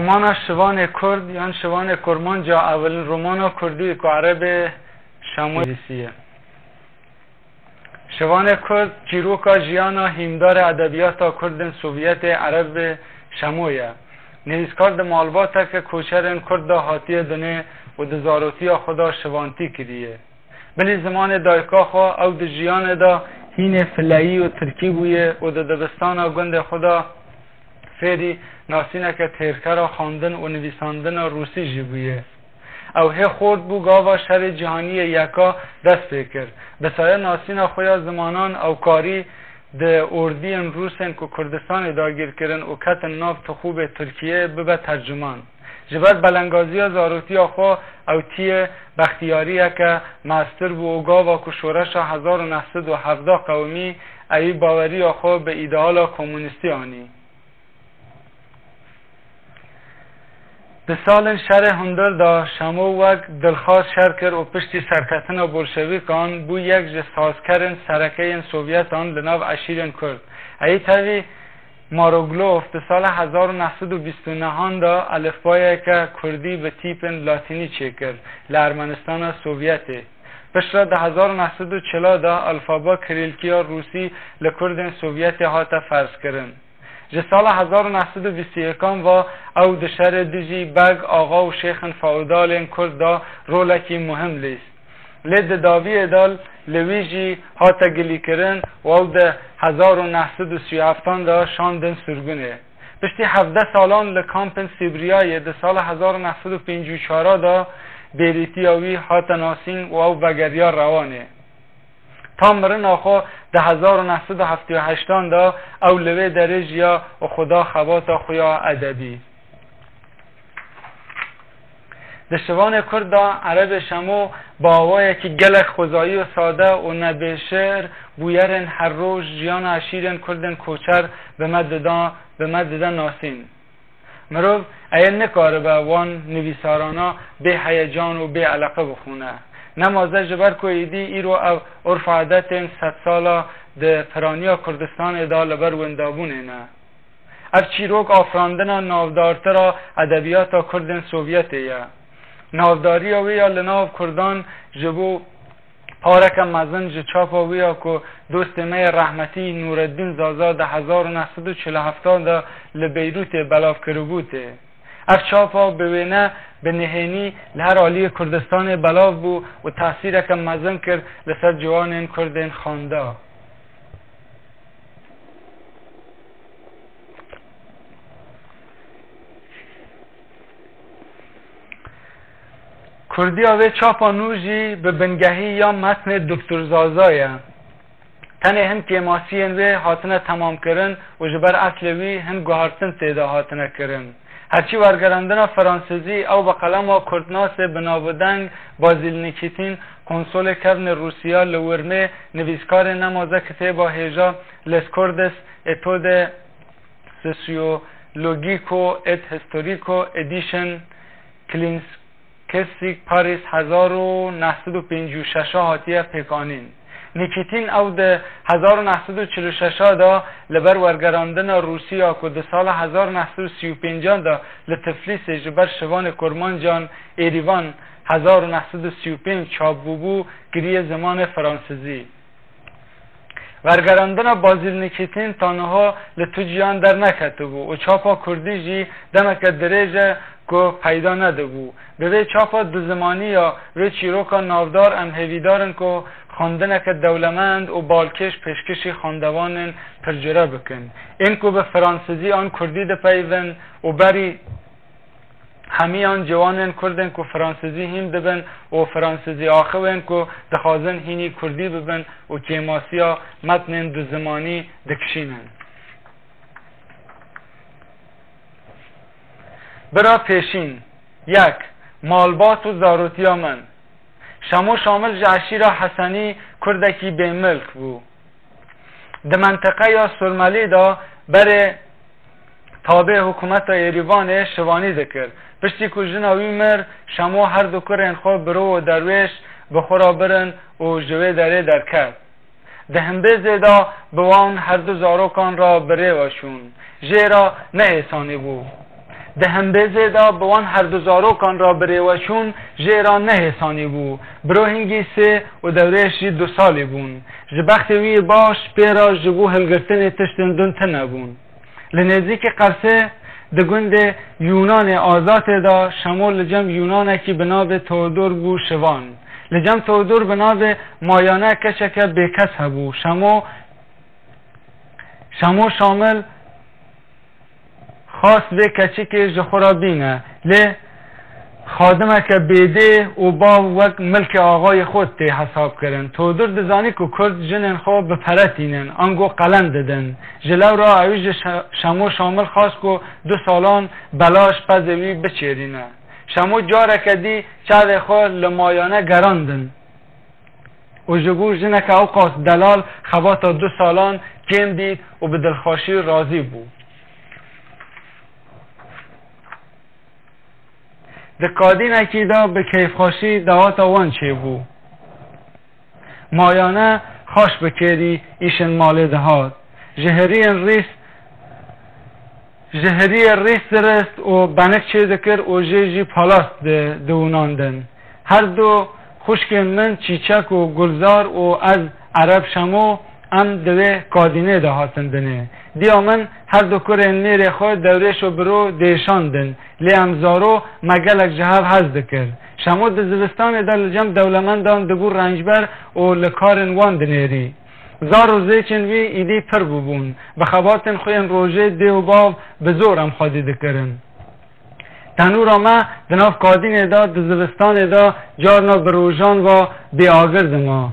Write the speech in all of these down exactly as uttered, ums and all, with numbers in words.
Romana Şivanê Kurd yan Şivanê Kurmanca ewilin romana kurdî ku Erebê Şemo nivîsiye. Şivanê Kurd çîroka jiyana hîmdarê edebiyata Kurdên Sovyetê Erebê Şemo ye. Nivîskar di malbateke koçerên Kurd de hatiye dinê û di zarotiya xwe de şivantî kiriye. Bilî zimanê dayika xwe ew di jiyanê de hînê fileyî û tirkî bûye û di dibistana gundê xwe de fêrî nasîneke têrkera xwendin û nivîsandina rûsî jî bûye. Ew hê xort bû gava Şerê Cîhanî yê Yeka dest pê kir. Bi saya nasîna xwe ya zimanan ew karî di ordiyên rûsên ku Kurdistanê dagîr kirin û ketin nav tixûbê Tirkiyeyê bibe terciman. Ji ber belengaziya zarotiya xwe ew tiyê bextiyariyeke mestir bû û gava ku şoreşa hezar û neh sed û hevdeh qewimî, ewî baweriya xwe bi îdeala komunîstî anî. Di salên Şerê Hundir de Şemo wek dilxwaz şer kir û piştî serketina bolşevîkan bû yek ji sazkerên sereke yên Sovyetan li nav eşîrên Kurd. Ewî tevî Maroglov di sala hezar û neh sed û bîst û nehan de elifbayeke kurdî bi tîpên latînî çêkir li Ermenistana Sovyetê. Piştre di hezar û neh sed û çila de alfaba kirîlkiya rûsî li Kurdên Sovyetê hate ferzkirin. Ji sala hezar û neh sed û bîst û yekan ve ew di şerê dijî beg, axa û şêxên feodalên Kurd de rolekî muhim lîst. Lê di dawiyê de li wî jî hate gilîkirin û ew di hezar û neh sed û sî û heftan de şandin sirgunê. Piştî hevdeh salan li kampên Sîbriyayê di sala hezar û neh sed û pêncî û çar de bêrîtiya wî hate nasîn û ew vegeriya Rewanê. Ta mirina xwe di hezar û neh sed û heftê û heştan de ew li wê derê jiya û xwe da xebata xwe ya edebî. Di şivanê Kurd de Erebê Şemo bi awayekî gelek xwezayî û sade û nebêşer bûyerên her roj jiyana eşîrên Kurdên koçer bi me dida, bi me dide nasîn. Mirov eye nikaribe wan nivîsarana bê heyecan û bê eleqe bixwîne. Nemaze ji ber ku êdî îro ev urf û adetên sedsala di piraniya Kurdistanê de li ber wendabûnê ne. Ev çîrok afirandina navdartira edebiyata Kurdên Sovyetê ye. Navdariya wê ya li nav Kurdan ji bo pareke mezin ji çapa wê ya ku dostê me yê rehmetî Nûreddîn Zaza di hezar û neh sed û çil û heft de li Beyrûtê belav kiribû tê. Ev çapa bi wêne bi nihênî li her aliyê Kurdistanê belav bû û tesîreke mezin kir li ser ciwanên Kurdên xanda. Kurdiya vê çapa nû jî bi bingehî ya metnê Doktor Zaza ye. Tenê hin kêmasiyên wê hatine temamkirin û ji ber eslê wî hin guhertin tê de hatine kirin. Herçî wergerandina fransizî ew bi qelema kurdnasê bi navûdeng Bazîl Nikîtîn, konsolê kevnê Rûsiya li Wirmê, nivîskarê nemaze kitêba hêja Les Cordes, Études Sociologico et Historico Edition, Klinskesik, Paris, hezar û neh sed û pêncî û şeş hatiye pêkanîn. Nikîtîn ew di hezar û neh sed û çil û şeş de li ber wergerandina Rûsiya ku di sala hezar û neh sed û sî û pênc de li Tiflîsê ji ber şivanê Kurmancan Êrîvan hezar û neh sed û sî û pênc çap bûbû, kiriye zimanê fransizî. Wergerandina Bazîl Nikîtîn ta niha li tu ciyan derneketibû û çapa kurdî jî demeke dirêj e ku peyda nedibû. Bi vê çapa duzimanî ya vê çîroka navdar em hêvîdar in ku xwendineke dewlemend û balkêş pêşkêşî xwendevanên pircure bikin. Ên ku bi fransizî an kurdî dipeyivin û berî hemiyan ciwanên Kurd ên ku fransizî hîn dibin û fransizî axivên ku dixwazin hînî kurdî bibin û kêmasiya metnên duzimanî dikişînin. Bira pêşîn, yek, malbat û zarotiya min. Şemo Şamil ji eşîra Hesenî kurdekî bêmilk bû. Di menteqeya Surmelî de berê tabê hikûmeta Êrîvanê şivanî dikir. Piştî ku jina wî mir, Şemo her du kurên xwe Biro û Derwêş bi xwe re birin û ji wê derê derket. Di himbêzê de bi wan her du zarokan re bi rê ve şûn. Jê re ne hêsanî bû. Di hembêzê de bi wan herdu zarokan re birêveçûn jê re ne hêsanî bû. Biro hingî sê û Dewrêş jî du salî bûn. Ji bextê wî baş pê re ji bo hilgirtinê tiştên din tune bûn. Li nêzîkî Qersê di gundê Yûnanê Azatê de Şemo li cem Yûnanekî bi navê Teodor bû şivan. Li cem Teodor bi navê Mayane keçeke bêkes hebû. Şemo, Şemo Şamil xwest vê keçikê ji xwe re bîne, lê xadimeke bêdê û bav wek milkê axayê xwe tê hesab kirin. Teodor dizanî ku Kurd jinên xwe bi pere tînin, ango qelen didin. Ji lewra ewî ji Şe-, Şemo Şamil xwest ku du salan belaş pezê wî biçêrîne. Şemo careke dî çavê xwe li Mayane gerandin û ji bo jineke ewqas delal xebata du salan kêm dît û bi dilxweşî razî bû. Di kadînekî de bi keyfxweşî daweta wan çêbû. Mayane xweş bi kêrî îşên malê dihat. Ji heriyên rîs, ji heriyê rîs dirist û benik çêdikir û jê jî palas di-, diwinandin. Her du xwişkên min Çîçek û Gulzar û ez Ereb Şemo em di vê kadînê de hatin dinê. Diya min her du kurên nêrê xwe Dewrêş û Biro dêşandin. Lê em zaro me gelek ji hev hez dikir. Şemo di zivistanê de li cem dewlemendan dibû rencber û li karên wan dinêrî. Zar û zêçên wî îdî pir bûbûn. Bi xebatên xwe yên rojê dê û bav bi zor em xwedî dikirin. Tenûra me di nav kadînê de, di zivistanê de carna bi rojan ve bêagir dima.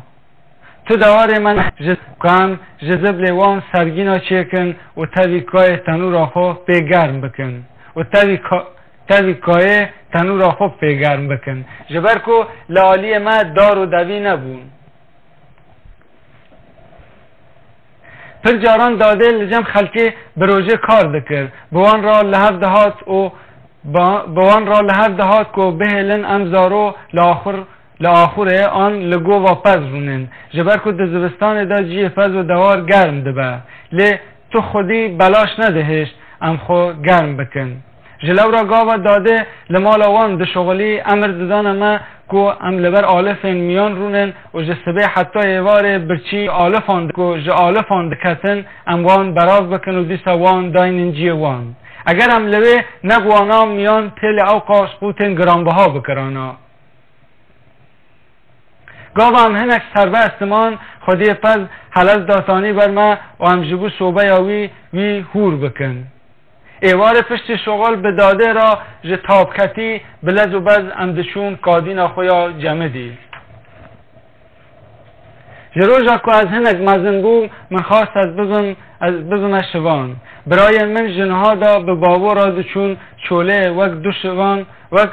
Tu dewarê me ji ku em ji ziblê wan sergîna çêkin û tevî kayê tenûra xwe pê germ bikin û tevî ka-, tevî kayê tenûra xwe pê germ bikin. Ji ber ku li aliyê me dar û devî nebûn. Pir caran dadê li cem xelkê bi rojê kar dikir. Bi wan re li hev dihat û ba-, bi wan re li hev dihat ku bihêlin em zaro li axur li axurê an li gova pez rûnin. Ji ber ku di zivistanê de cihê pez û dewar germ dibe. Lê tu xwedî belaş nedihêşt em xwe germ bikin. Ji lewra gava dadê li mala wan dişuxilî, emir didane me ku em li ber alifên miyan rûnin û ji sibê heta êvarê birçî alifan di-, ku ji alifan diketin, em wan berav bikin û dîsa wan daynin cihê wan. Eger em li wê nebiwana miyan pêlê ewqas qûtên giranbiha bikirana. Gava em hinek serbest diman, xwediyê pez helez datanî ber me û em ji bo sobeya wî, wî hûr bikin. Êvarê piştî şoxal bi dadê re ji tabketî bi lez û bez em diçûn kadîna xwe ya cemidî. Ji roja ku ez hinek mezin bûm, min xwest ez bibim, ez bibime şivan. Birayên min ji niha de bi bavo re diçûn çolê wek du şivan, wek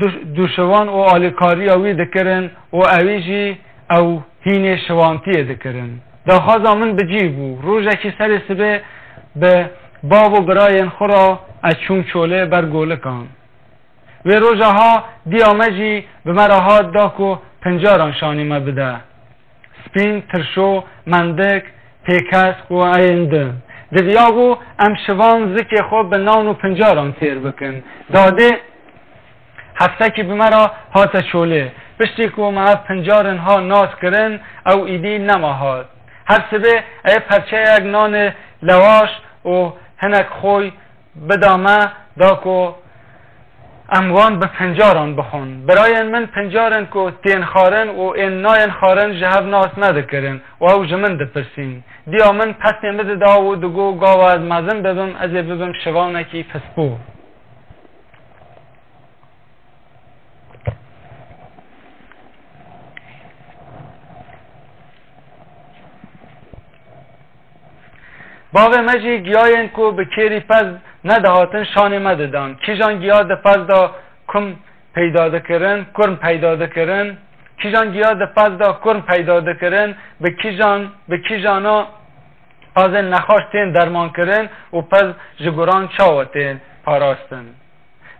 du, du şivan û alîkariya wî dikirin û ewî jî ew hînê şivantiyê dikirin. Daxwaza min bi cî bû. Rojekî serê sibê bi bav û birayên xwe re ez çûm çolê ber golikan. Wê roja ha diya me jî bi me re hat da ku pincaran şanî me bide. Spîn, tirşo, mendik, pêkesk û eyên din. Diviyabû em şivan zikê xwe bi nan û pincaran têr bikin. Dadê heftekî bi me re hate çolê. Piştî ku me ev pincarin ha nas kirin, ew îdî nema hat. Her sibê ê perçeyek nanê lewaş û hinek xoy bida me, da ku em wan bi pincaran bixwin. Birayên min pincarin ku tên xwarin û ên nayên xwarin ji hev nas nedikirin û ew ji min dipirsîn. Diya min pestê min dida û digot, gava ez mezin bibim, ez ê bibim şivanekî pispû. Bavê me jî giyayên ku bi kêrî pez nedihatin şanê me didan. Kîjan giya di pez de kum peyda dikirin, kurm peyda dikirin, kîjan giya di pez de kurm peyda dikirin, bi kîjan, bi kîjana pezên nexweş tên derman kirin û pez ji guran çawa tên parastin.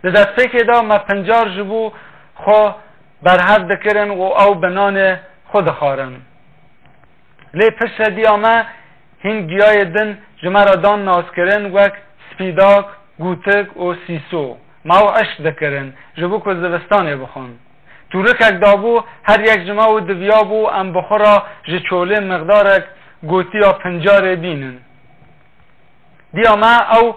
Di destpêkê de me pincar ji bo xwe berhev dikirin û ew bi nanê xwe dixwarin. Lê piştre diya me hîn giyayê din ji me re dan naskirin, wek spîdak, gûtik û sîso. Me ew eşq dikirin, ji bo ku zivistanê bixwin. Tûrikek dabû, her yek ji me û diviyabû em bi xwe re ji çolê miqdarek gotiya pincarê bînin. Diya me ew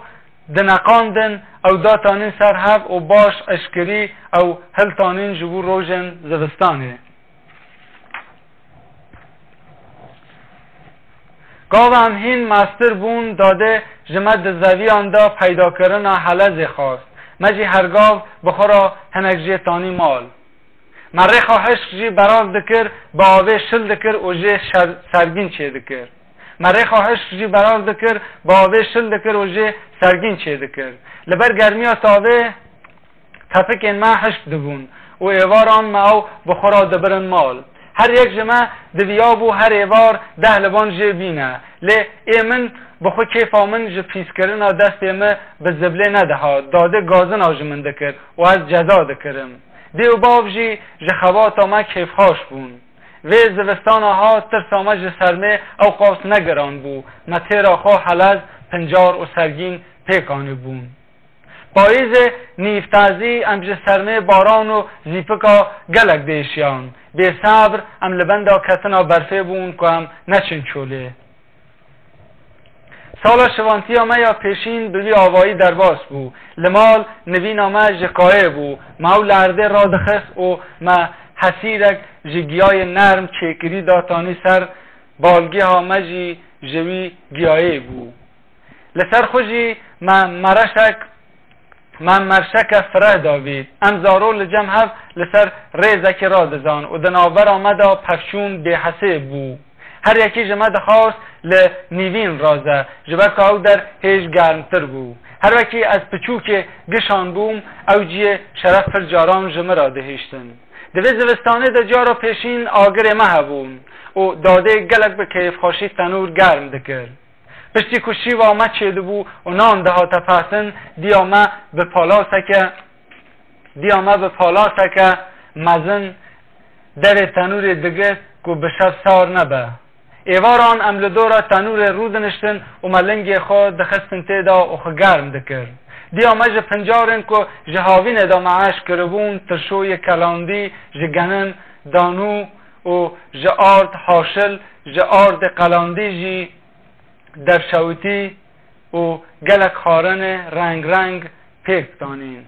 dineqandin, ew datanîn ser hev û baş eşkirî ew hiltanîn ji bo rojên zivistanê. Gava em hîn mestir bûn, dadê ji me di zeviyan de peydakirina helezê xwest. Me jî her gav bi xwe re hinek jê tanî mal. Me rêxa hişk jî beral dikir, bi avê şil dikir û jê şer-, sergîn çêdikir. Me rêxa hişk jî beral dikir, bi avê şil dikir û jê sergîn çêdikir. Li ber germiya tavê tepikên me hişk dibûn û êvaran me ew bi xwe re dibirin mal. Her yek ji me diviyabû her êvar deh liban jê bîne. Lê ê min bi xwe kêfa min ji pîskirina destê min bi ziblê nedihat. Dadê gazina ji min dikir û ez ceza dikirim. Dê û bav jî ji xebata me kêfxweş bûn. Vê zivistana ha tirsa me ji sermê ew qas ne giran bû. Me têra xwe helez, pincar û sergîn pêk anîbûn. Payîzê nîvtazî em ji sermê baran û zîpika gelek diêşiyan. Bêsebr em li benda ketina berfê bûn ku em neçin çolê. Sala şivantiya me ya pêşîn bi vî avayî derbas bû. Li mal nivîna me ji kayê bû. Me ew li erdê radixist û me hesîrek ji giyayê nerm çêkirî datanî ser balgeha me jî ji wî giyayê bû. Li ser xwe jî me mereşek, me merşeke fireh davît. Em zaro li cem hev li ser rêzekê radizan û di navbera me de pevçûn bêhesê bû. Her yekî ji me dixwast li nîvîn raze, ji ber ku ew der hêj germtir bû. Her wekî ez piçûkê gişan bûm, ew ciyê şeref pir caran ji min re dihiştin. Di vê zivistanê de cara pêşîn agirê me hebûn û dadê gelek bi keyfxweşî tenûr germ dikir. Piştî ku şîva me çêdibû û nan dihate pesin, diya me bi palaseke, diya me bi palaseke mezin devê tenûrê digir ku bi şev sar nebe. Êvaran em li dora tenûrê rûdiniştin û me lingê xwe dixistin tê de û xwe germ dikir. Diya me ji pincarên ku ji havînê de me eşk kiribûn, tirşoyê kelandî, ji genim, danû û ji ard haşil, ji ardê qelandî jî derşewitî û gelek xwarinê reng reng pêk danîn.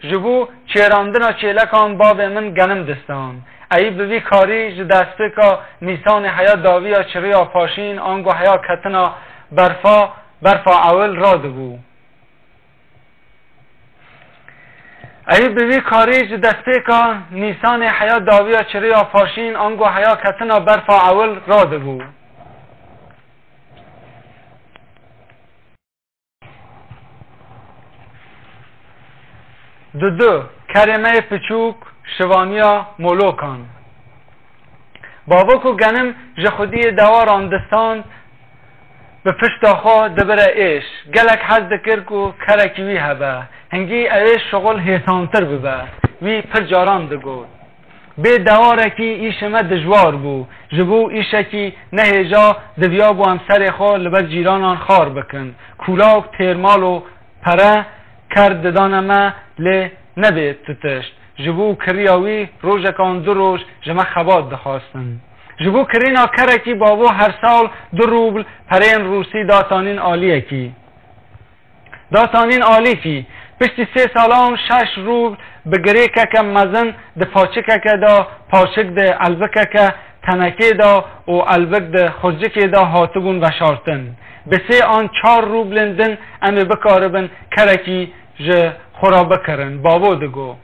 Ji bo çêrandina çêlekan bavê min genim distan. Eyî bi vî karî ji destpêka Nîsanê heya dawiya çiriya paşîn ango heya ketina berfa, berfa ewil radibû. Eyî bi vî karî ji destpêka Nîsanê heya dawiya çiriya paşîn ango heya ketina berfa ewil radibû. Dudu, kerê me yê piçûk, şivaniya molokan. Bavo ku genim ji xwediyê dewaran distand, bi pişta xwe dibire êş. Gelek hez dikir ku kerekî wî hebe. Hingî ew ê şixul hêsantir bibe. Wî pir caran digot. Bê dewarekî îşê me dijwar bû. Ji bo îşekî nehêja diviyabû em serê xwe li ber cîranan xar bikin. Kûlak, têrmal û pere ker didane me lê nebê tu tişt. Ji bo kiriya wî rojekan du roj ji me xebat dixwastin. Ji bo kirîna kerekî bavo her sal du rûbl pereyên rûsî datanîn aliyekî. Datanîn alîkî, piştî sê salan şeş rûbl bi girêkeke mezin di paçikeke de, paçik di elbikeke tenekê de û elbik di xurcikê de hatibûn veşartin. Bi sê an çar rûblên din em ê bikaribin kerekî ji xwe re bikirin, bavo digo.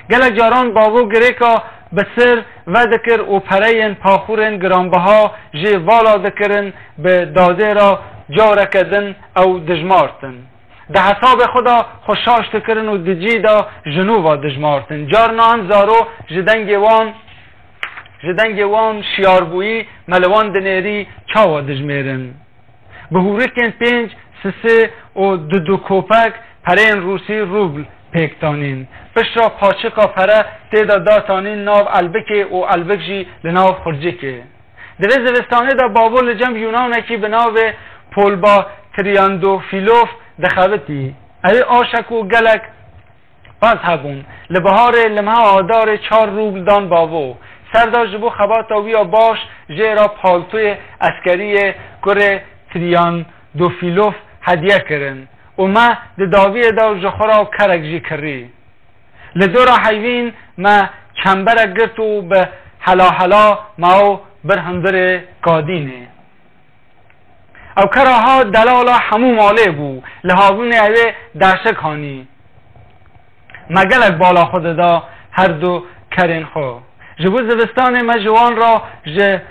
Gelek caran bavo girêka bi sir vedikir û pereyên paxûrên giranbiha jê vala dikirin, bi dadê re careke din ew dijmartin. Di hesabê xwe de xwe şaş dikirin û di cî de ji nû ve dijmartin. Carna em zaro ji dengê wan, ji dengê wan şiyarbûyî me li wan dinêrî çawa dijmêrin. Bi hûrikên pênc, sisê û du du kopek pereyên rûsî rûbl pêk danîn. Piştre paçika pere tê de datanîn nav elbikê û elbik jî li nav xurcikê. Di vê zivistanê de bavo li cem Yûnanekî bi navê Polba Triandofîlof dixebitî. Ew aşek û gelek pez hebûn. Li biharê li meha Adarê çar rûbl dan bavo. Serda ji bo xebata wî ya baş jê re paltoyê eskeriyê kurê Triandofîlof hediye kirin û me di dawiyê de ji xwe re kerek jî kirî. Li dora heyvîn me çemberek girt û bi helahela me ew bir hundirê Kadînê. Ew kera ha delala hemû malê bû, li havûnê ew ê deşik hanî. Me gelek bala xwe dida her du kerên xwe. Ji bo zivistanê me ji wan re ji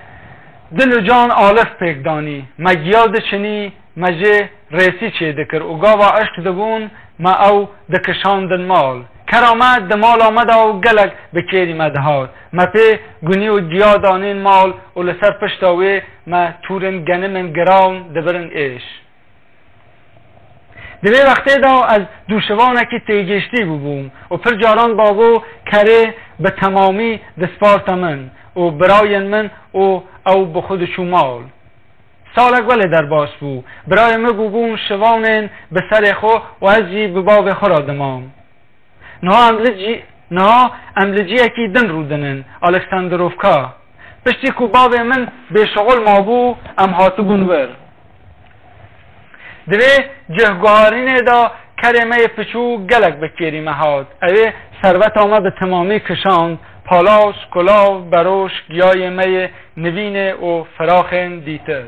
dil û can aliv pêk danî. Me giya diçinî, me jê rêsî çêdikir û gava eşk dibûn, me ew dikişandin mal. Kera me di mala me de û gelek bi kêrî me dihat. Me pê gunî û giya danîn mal û li ser pişta wê me tûrên genimên giran dibirin êş. Di vê wextê de ez dûşivanekî têgiştî bûbûm û pir caran bavo kerê bi temamî disparte min û birayên min û ew bi xwe diçû mal. Salek welê derbas bû. Birayê min bûbûn şivanên bi serê xwe û ez jî bi bavê xwe re dimam. Niha em li cî-, niha em li ciyekî din rûdinin, Aleksandrovka. Piştî ku bavê min bêşixul mabû, em hatibûn wir. Di vê cihguharînê de kerê me yê piçûk gelek bi kêrî me hat. Ew ê serveta me bi temamî kişand, palaş, kulav, beroş, giyayê me yê nivînê û firaxên dîtir.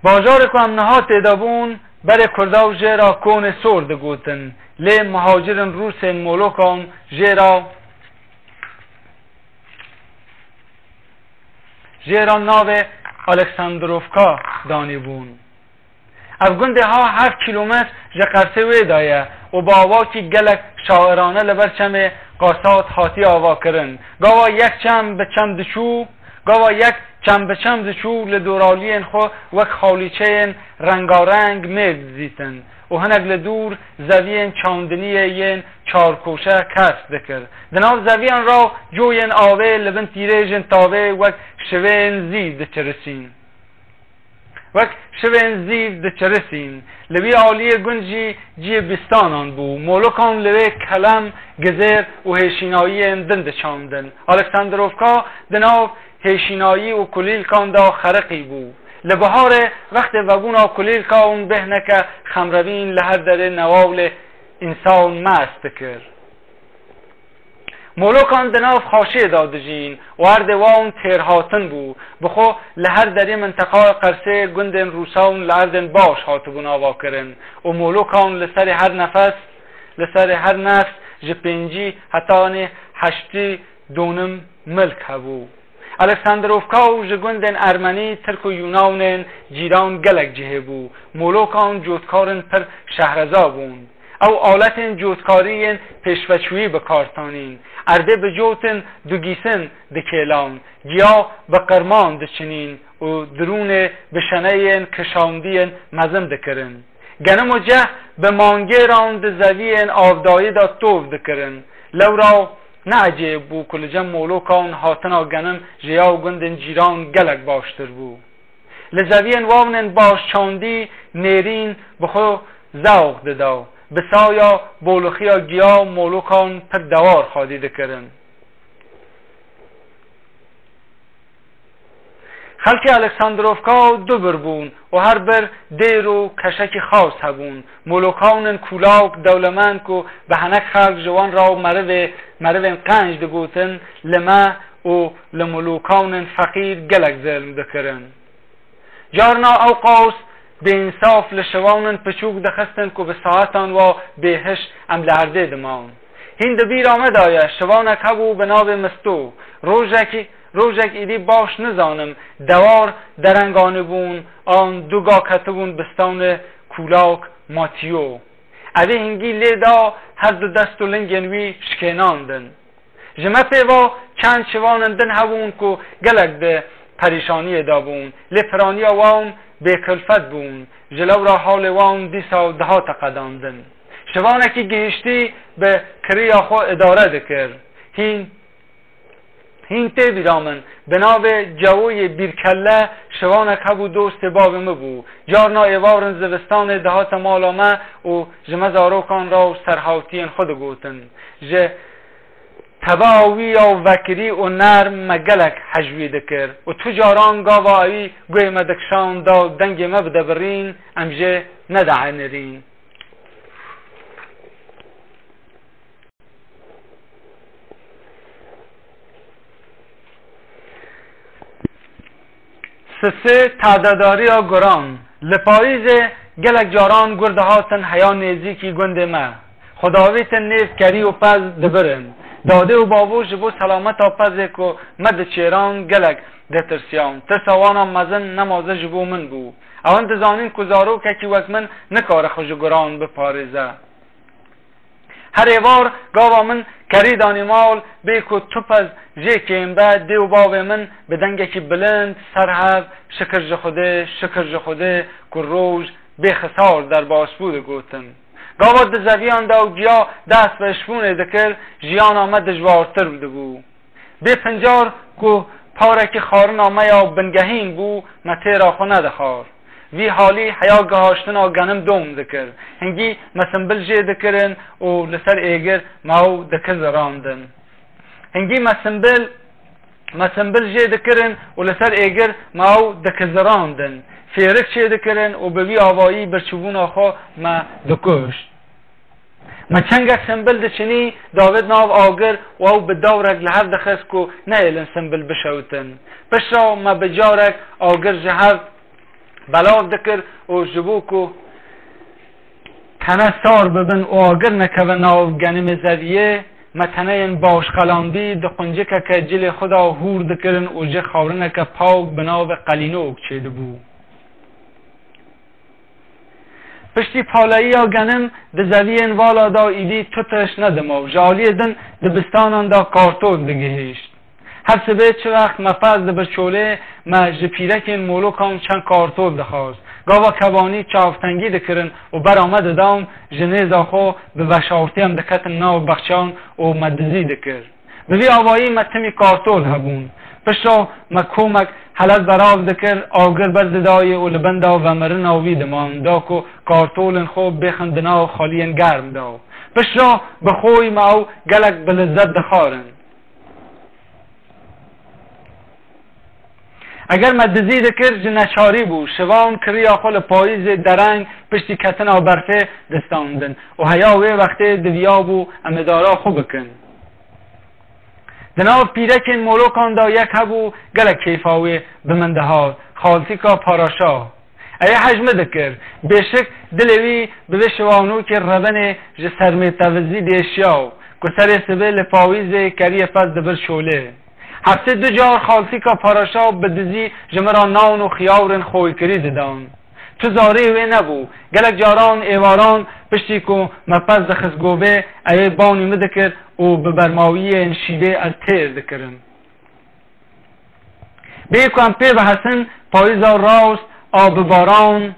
Bajarê ku em niha tê de bûn, berê Kurda û jê re Konê Sor digotin, lê muhacirên Rûsên Molokan jê re, jê re navê Aleksandrovka danîbûn. Ev gundê ha heft kîlometr ji qersê wê de ye û bi awakî gelek şairane li ber çemê Qasat hatiye avakirin. Gava yek çem bi çem diçû, gava yek çem bi çem diçû, li doraliyên xwe wek xalîçeyên rengareng mêv didîtin û hinek li dûr zeviyên çandiniyê yên çarkoşe kesk dikir. Di nav zeviyan re coyên avê li bin tîrêjên tavê wek şivên zîv diçirisîn. Wek şivên zîv diçirisîn. Li wî aliyê gund jî cihê bîstanan bû. Molokan li wê kelem, gizêr û hêşînayiyên din diçandin. Aleksandrovka di nav hêşînayî û kulîlkan de xeriqî bû. Li biharê wextê vebûna kulîlka û bêhneke xemrevîn li her derê newawlê însan mest dikir. Molokan di nav xaşiyê de dijîn û erdê wan têrhatin bû. Bi xwe li her derê minteqaya Qersê gundên Rûsan li erdên baş hatibûn avakirin û Molokan li serê her nefes, li serê her nefs ji pêncî heta anê heştî donim milk hebû. Aleksandrovka û ji gundên Ermenî, Tirk û Yûnanên cîran gelek cihê bû. Molokan cotkarên pir şehreza bûn. Ew aletên cotkarî yên pêşveçûyî bi kar tanîn. Erdê bi cotên dugîsin dikêlan, giya bi qirman diçinîn û dirûnê bi şeneyên kişandiyên mezin dikirin. Genim û ceh bi mangêran di zeviyên avdayî de tov dikirin. Lewra ne ecêb bû ku li cem Molokan hatina genim ji ya gundên cîran gelek baştir bû. Li zeviyên wan ên baş çandî nêrîn bi xwe zewq dida. Bi saya bolixiya giya Molokan pir dewar xwedî dikirin. Xelkê Aleksandrovka du bir bûn û her bir dêr û keşekî xas hebûn. Molokan ên kulak, dewlemend ku bi henek xelk ji wan re merivê, merivên qenc digotin, li me û li Molokan ên feqîr gelek zilm dikirin. Carna ew qas bêînsaf li şivanên piçûk dixistin ku bi saetan wa bêhiş em li erdê diman. Hîn di bîra me de ye, şivanek hebû bi navê Misto. Rojekî, rojek êdî baş nizanim, dewar derenganîbûn, an du ga ketibûn bistanê kulak Matiyo. Evê hingî lê da her du dest û lingên wî şikênandin. Ji me pê ve çend şivanên din hebûn ku gelek di perîşaniyê de bûn, lê piraniya wan bêkilfet bûn. Ji lewra halê wan dîsa dihate qedandin. Şivanekî gihiştî bi kiriya xwe îdare dikir. Hîn, Hîn tê bîra min, bi navê Cewoyê Bîrkelle şivanek hebû, dostê bavê min bû. Carna êvarin zivistanê dihate mala me û ji me zarokan re û serhawtiyên xwe digotin. Ji tebeya wî ya vekirî û nerm me gelek hej wî dikir û tu caran gava ewî guhê me dikişand da dengê me bide birîn, em jê nedihenirîn. Sisê tadedariya guran. Li payîzê gelek caran gur dihatin heya nêzîkî gundê me. Xwe davîtin nêv kerî û pez dibirin. Dadê û bavo ji bo selameta pezê ku me diçêran gelek ditirsiyan. Tirsa wana mezin nema zî ji bo min bû. Ewan dizanîn ku zarokekî wek min nikare xwe ji guran biparêze. Her êvar gava min kerî danî mal, bê ku tu pez jê kêm be, dê û bavê min bi dengekî bilind ser hev, "Şikir ji Xwedê, şikir ji Xwedê ku roj bê xisar derbas bû," digotin. Gava dizeviyan da û giya dest bi hişbûnê dikir, jiyana me dijwartir dibû. Bê pincar ku parekî xwarina me ya bingehîn bû, me têra xwe nedixwar. Vî halî heya gihaştina genim dom dikir. Hingî me simbil jê dikirin û li ser êgir me ew dikizirandin. Hingî me simbil, me simbil jê dikirin û li ser êgir me ew dikizirandin. Fêrik çê dikirin û bi vî avayî birçîbûna xwe me dikuşt. Me çengek simbil diçinî, davêt nav agir û ew bi dawrek li hev dixist ku nehêlin simbil bişewitin. Piştre me bi carek agir ji hev belav dikir û ji bo ku tene sar bibin û agir nekeve nav genimê zeviyê, me teneyên başqelandî di quncikeke cilê xwe de hûr dikirin û ji xawrineke pak bi navê qelînok çêdibû. Piştî paleyiya genim di zeviyên vala de êdî tu tişt nedima û ji aliyê din dibistanan de kartol digihîşt. Her sibê çi wext me pez dibir çolê, me ji pîrekên molokan çend kartol dixwast. Gava kevanî çavtengî dikirin û bera me didan, ji nêza xwe bi veşartî em diketin nav bexçan û me dizî dikir. Bi vî avayî me timî kartol hebûn. Piştre me komek helet berav dikir, agir ber didayê û li benda vemirina wî diman, da ku kartolên xwe bêxin di nav xaliyên germ de. Piştre bi xwe me ew gelek bi lizzet dixwarin. Eger me dizî dikir, ji neçarî bû. Şivan kiriya xwe li payîzê dereng piştî ketina berfê distandin û heya wê wextê diviyabû em îdara xwe bikin. Di nav pîrekên molokan de yek hebû, gelek kêfa wê bi min dihat, Xaltîka Paraşa. Ewê hej min dikir. Bêşik dilê wî bi vê şivanokê rebenê ji sermê tevizî dêşiya û ku serê sibê li pawîzê keriye pez dibir şolê. Heftê du car Xaltîka Paraşa bi dizî ji min re nan û xiyawrên xoykirî didan. Tu zarê wê nebû. Gelek caran êvaran piştî ku me pez dixist govê, ewê banî min dikir û bi bermawiyên şîvê ez têr dikirim. Bê ku em pê bihesin, payîza rast a bi baran,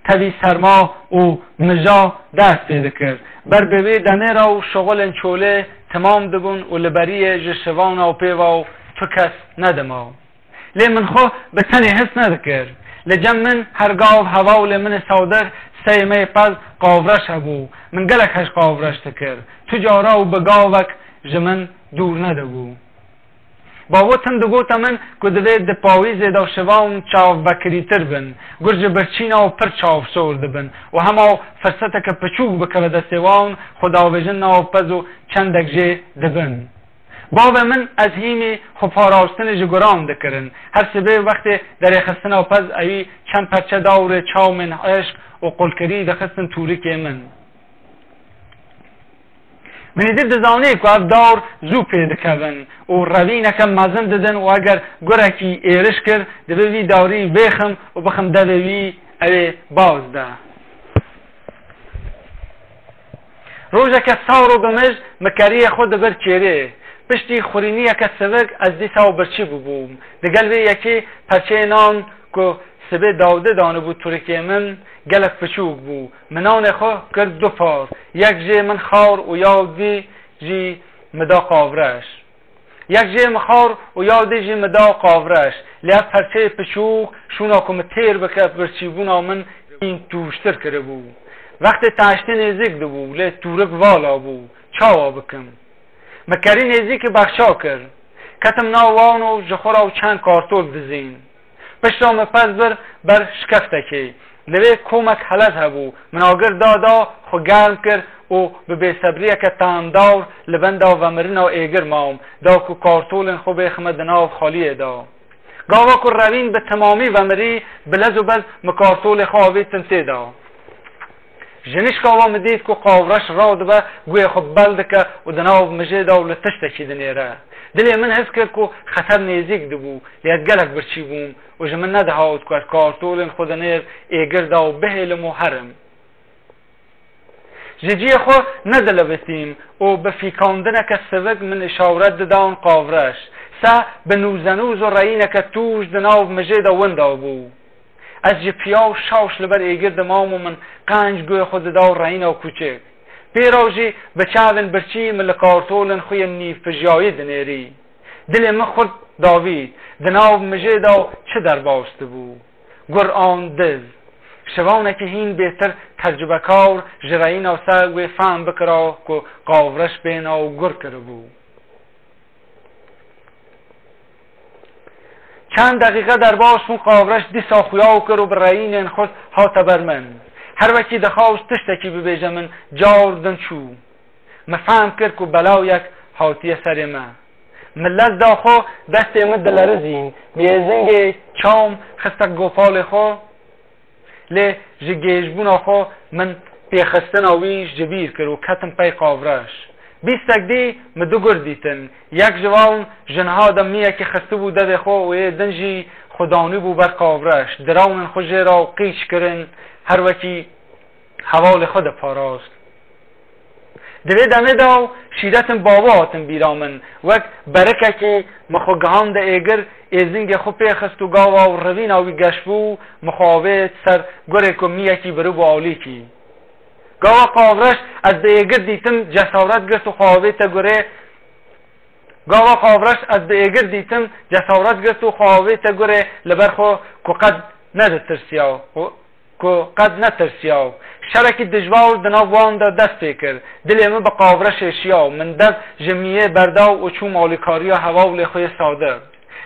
tevî serma û mija dest pê dikir. Ber bi wê demê re û şixulên çolê temam dibûn û li beriyê ji şivana û pêva û tu kes nedima. Lê min xwe bi tenê his nedikir. Li cem min her gav hevalê min ê sawdek seyê me yê pez qavreş hebû. Min gelek hej qavreş dikir. Tu cara û bi gavek ji min dûr nedibû. Bavo tim digote min ku divê di pawîzê de şivan çavvekirîtir bin, gur ji birçîna û pir çavsor dibin û hema firseteke piçûk bikeve destê wan, xwe davêjin nav pez û çendek jê dibin. Bavê min ez hînî xwe parastinê ji guran dikirin. Her sibê wextê derêxistina pez ewî çend perçe dawrê çawmên eşq û qulkirî dixistin tûrikê min. Min êdî dizanî ku ev dawr zû pê dikevin û revîneke mezin didin û eger gurekî êriş kir, divê vî dawrî vêxim û bixim devê wî, ew ê baz de. Rojeke sar û bimij min keriye xwe dibir çêrê. Piştî xurîniyeke sivik ez dîsa birçî bûbûm. Digel vê yekê perçeyê nan ku sibê dawdê danibû tûrikê min gelek piçûk bû. Min nanê xwe kir du par. Yek jê min xwar û ya dî jî min da qavreş. Yek jê min xwar û ya dî jî min da Qavreş. Lê ev perçeyê piçûk şûna ku min têr bike birçîbûna min hîn tûjtir kiribû. Wextê taştê nêzîk dibû, lê tûrik vala bû. Çawa bikim? Min kerî nêzîkî bexça kir. Ketim nav wan û ji xwe re û çend kartol dizîn. Pişta min pez bir ber şikeftekê. Li vê komek helez hebû. Min agir da da, xwe germ kir û bi bêsebriyeke tandawr li benda vemirina êgir mam, da ku kartolên xwe bêxime di nav xaliyê de. Gava ku revîn bi temamî vemirî, bi lez û bez min kartolê xwe avêtin tê de. Jinişka wa min dît ku Qavreş radibe, guhê xwe bel dike û di nav mijê de û li tiştekî dinêre. Dilê min his kir ku xeter nêzîk dibû, lê ez gelek birçî bûm û ji min nedihawit ku ez kartolên xwe di nêv êgir de û bihêlim û herim. Ji cihê xwe nedilivitîm û bi fîkandineke sivik min îşaret didan Qavreş. Se bi nûzenûz û reyîneke tûj di nav mijê de winda bû. Ez ji piya û şaş li ber êgir dimam û min qenc guhê xwe dida û reyna kûçik. Pê re jî bi çavên birçî min li kartolên xwe yên nîvpijiyayî dinêrî. Dilê min xurt davît, di nav mijê de çi derbas dibû. Gur an diz. Şivanekî hîn bêtir tecrubekar ji reyna ser wê fehm bikira ku Qavreş bêhna û gur kiribû. Çend deqîqe derbas bûn, Qavreş dîsa xuya kir û bi reyînên xurt hate ber min. Her wekî dixwast tiştekî bibêje min, car din çû. Min fehm kir ku belawiyek hatiye serê me. Min lez da xwe, destê min dilerizîn. Bi êzingê çaw xiste gopalê xwe. Lê ji gêjbûna xwe min pêxistina wî ji bîr kir û ketim pey Qavreş. Bîstek dî min du gur dîtin. Yek ji wan ji niha de miyekî xistibû devê xwe û yê din jî xwe danîbû ber Qavreş. Dirawnên xwe jê re qîç kirin, her wekî hevalê xwe diparast. Di vê demê de şîretên bavê hatin bîra min. Wek berikekî min xwe gihand êgir, êzingê xwe pê xist û gava û rivîna wî geş bû, min xwe avêt ser gurê ku miyekî biribû alîkî. Gava Qavreş ez bi êgir dîtim, cesaret girt û xwe avête gurê. Gava Qavreş ez bi êgir dîtim, cesaret girt û xwe avête gurê li ber xwe ku qet neditirsiya. Ku qet netirsiya. Şerekî dijwar di nav wan de dest pê kir. Dilê min bi Qavreşê şiya. Min dev ji miyê berda û çûm alîkariya hevalê xwe yê sadiq.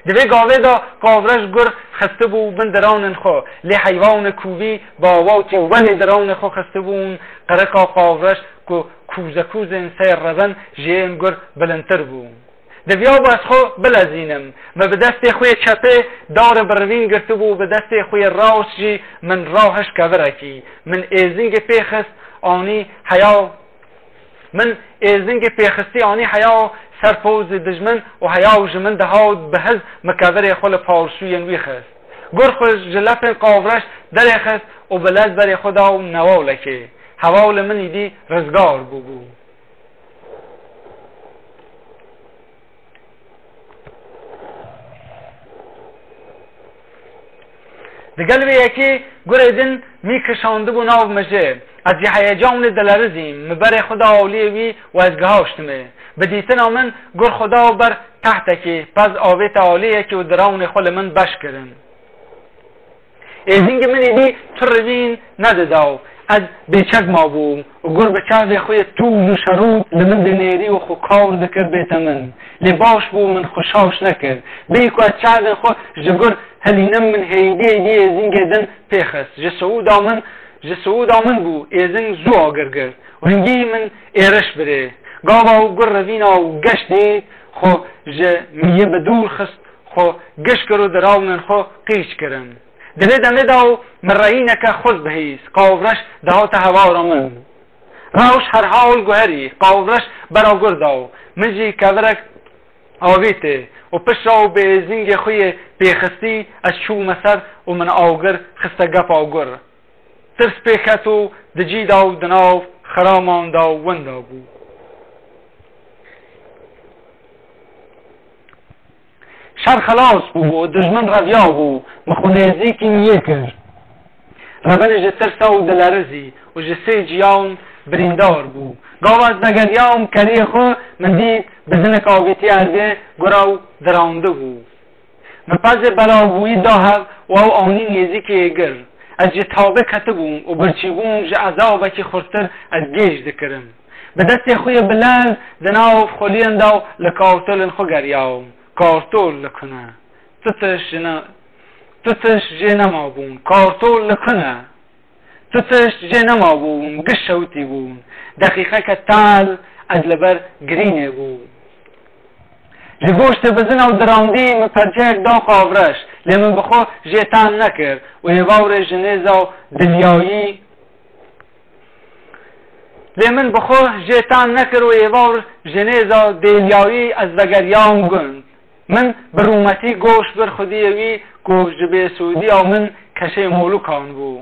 Di vê gavê de Qavreş gur xistibû bin diranên xwe. Lê heywanê kûvî bi awakî welê diranê xwe xistibûn qirika Qavreş ku kûzekûzên seyr revin ji yên gur bilindtir bû. Diviya bû ez xwe bilezînim. Min bi destê xwe yê çepê darê bi rivîn girtibû û bi destê xwe yê rast jî min rahişt kevirekî. Min êzingê pê xist, anî heya, min êzingê pêxistî anî heya ser pozê dijmin û heya ji min dihat bi hiz min kevirê xwe li parsûyên wî xist. Gur xwe ji lepên Qavreş derêxist û bi lez berê xwe da û newalekê. Hevalê min îdî rizgar bûbû. Digel vê yekê gurê din mî kişandibû nav mijê. Ez ji heyecanê dilerizîm. Min berê xwe da aliyê wî û ez gihaştimê. Bi dîtina min gur xwe da ber tehtekê, pez avête aliyekê û dirawnê xwe li min beş kirin. Êzingê min êdî tu rivîn nedida û ez bêçek mabûm û gur bi çavê xwe yê tûz û şerût li min dinêrî û xwe kar dikir bête min. Lê baş bû min xwe şaş nekir. Bêyî ku ez çavên xwe ji gur hilînim min hêydî hêydî êzingê din pê xist. Ji siûda min, ji siûda min bû êzing zû agir girt û hingî min êriş birê. Gava û gur rivîna û geş dît xwe ji miyê bi dûr xist. Xwe giş kir û dirawnên xwe qîç kirin. Di vê demê de û min reyîneke xurt bihîst, Qavreş dihate hevara min. Rewş herhal guherî, Qavreş bera gur da û min jî kevirek avîtê û piştre û bi êzingê xwe yê pêxistî ez çûme ser û min agir xiste gepa gur. Tirs pê ket û di cî da û di nav xiraman da û winda bû. Şer xelas bûbû, dijmin reviya bû, min xwe nêzîkî miyê kir. Revinê ji tirsa û dilerizî û ji sê ciyan birîndar bû. Gava ez vegeriyam keriyê xwe, min dît Bizinek avêtiye erdê, gura û dirandibû. Min pezê belavbûyî da hev û ew anî nêzîkê êgir. Ez ji tabê ketibûm û birçîbûm, ji ezabekî xurtir ez gêj dikirim. Bi destê xwe yê bilind di nav xweliyan de li kartolên xwe geriyam. Kartol li ku ne? Tu tişt ji ne, tu tişt jê nemabûn. Kartol li ku ne? Tu tişt jê nemabûn, giş şewitî bûn. Deqîqeke tal ez li ber girînê bûm. Ji goştê bizin ew dirandî, min perçeyek da qavreş, lê min bi xwe jê tam nekir û êvarê ji nêza dilyayî, lê min bi xwe jê tam nekir û êvar ji nêza dêlyayî ez vegeriyam gund. Min bi rûmetî goş bir xwediyê wî ku ji bêsûdiya min keşê molûkan bû.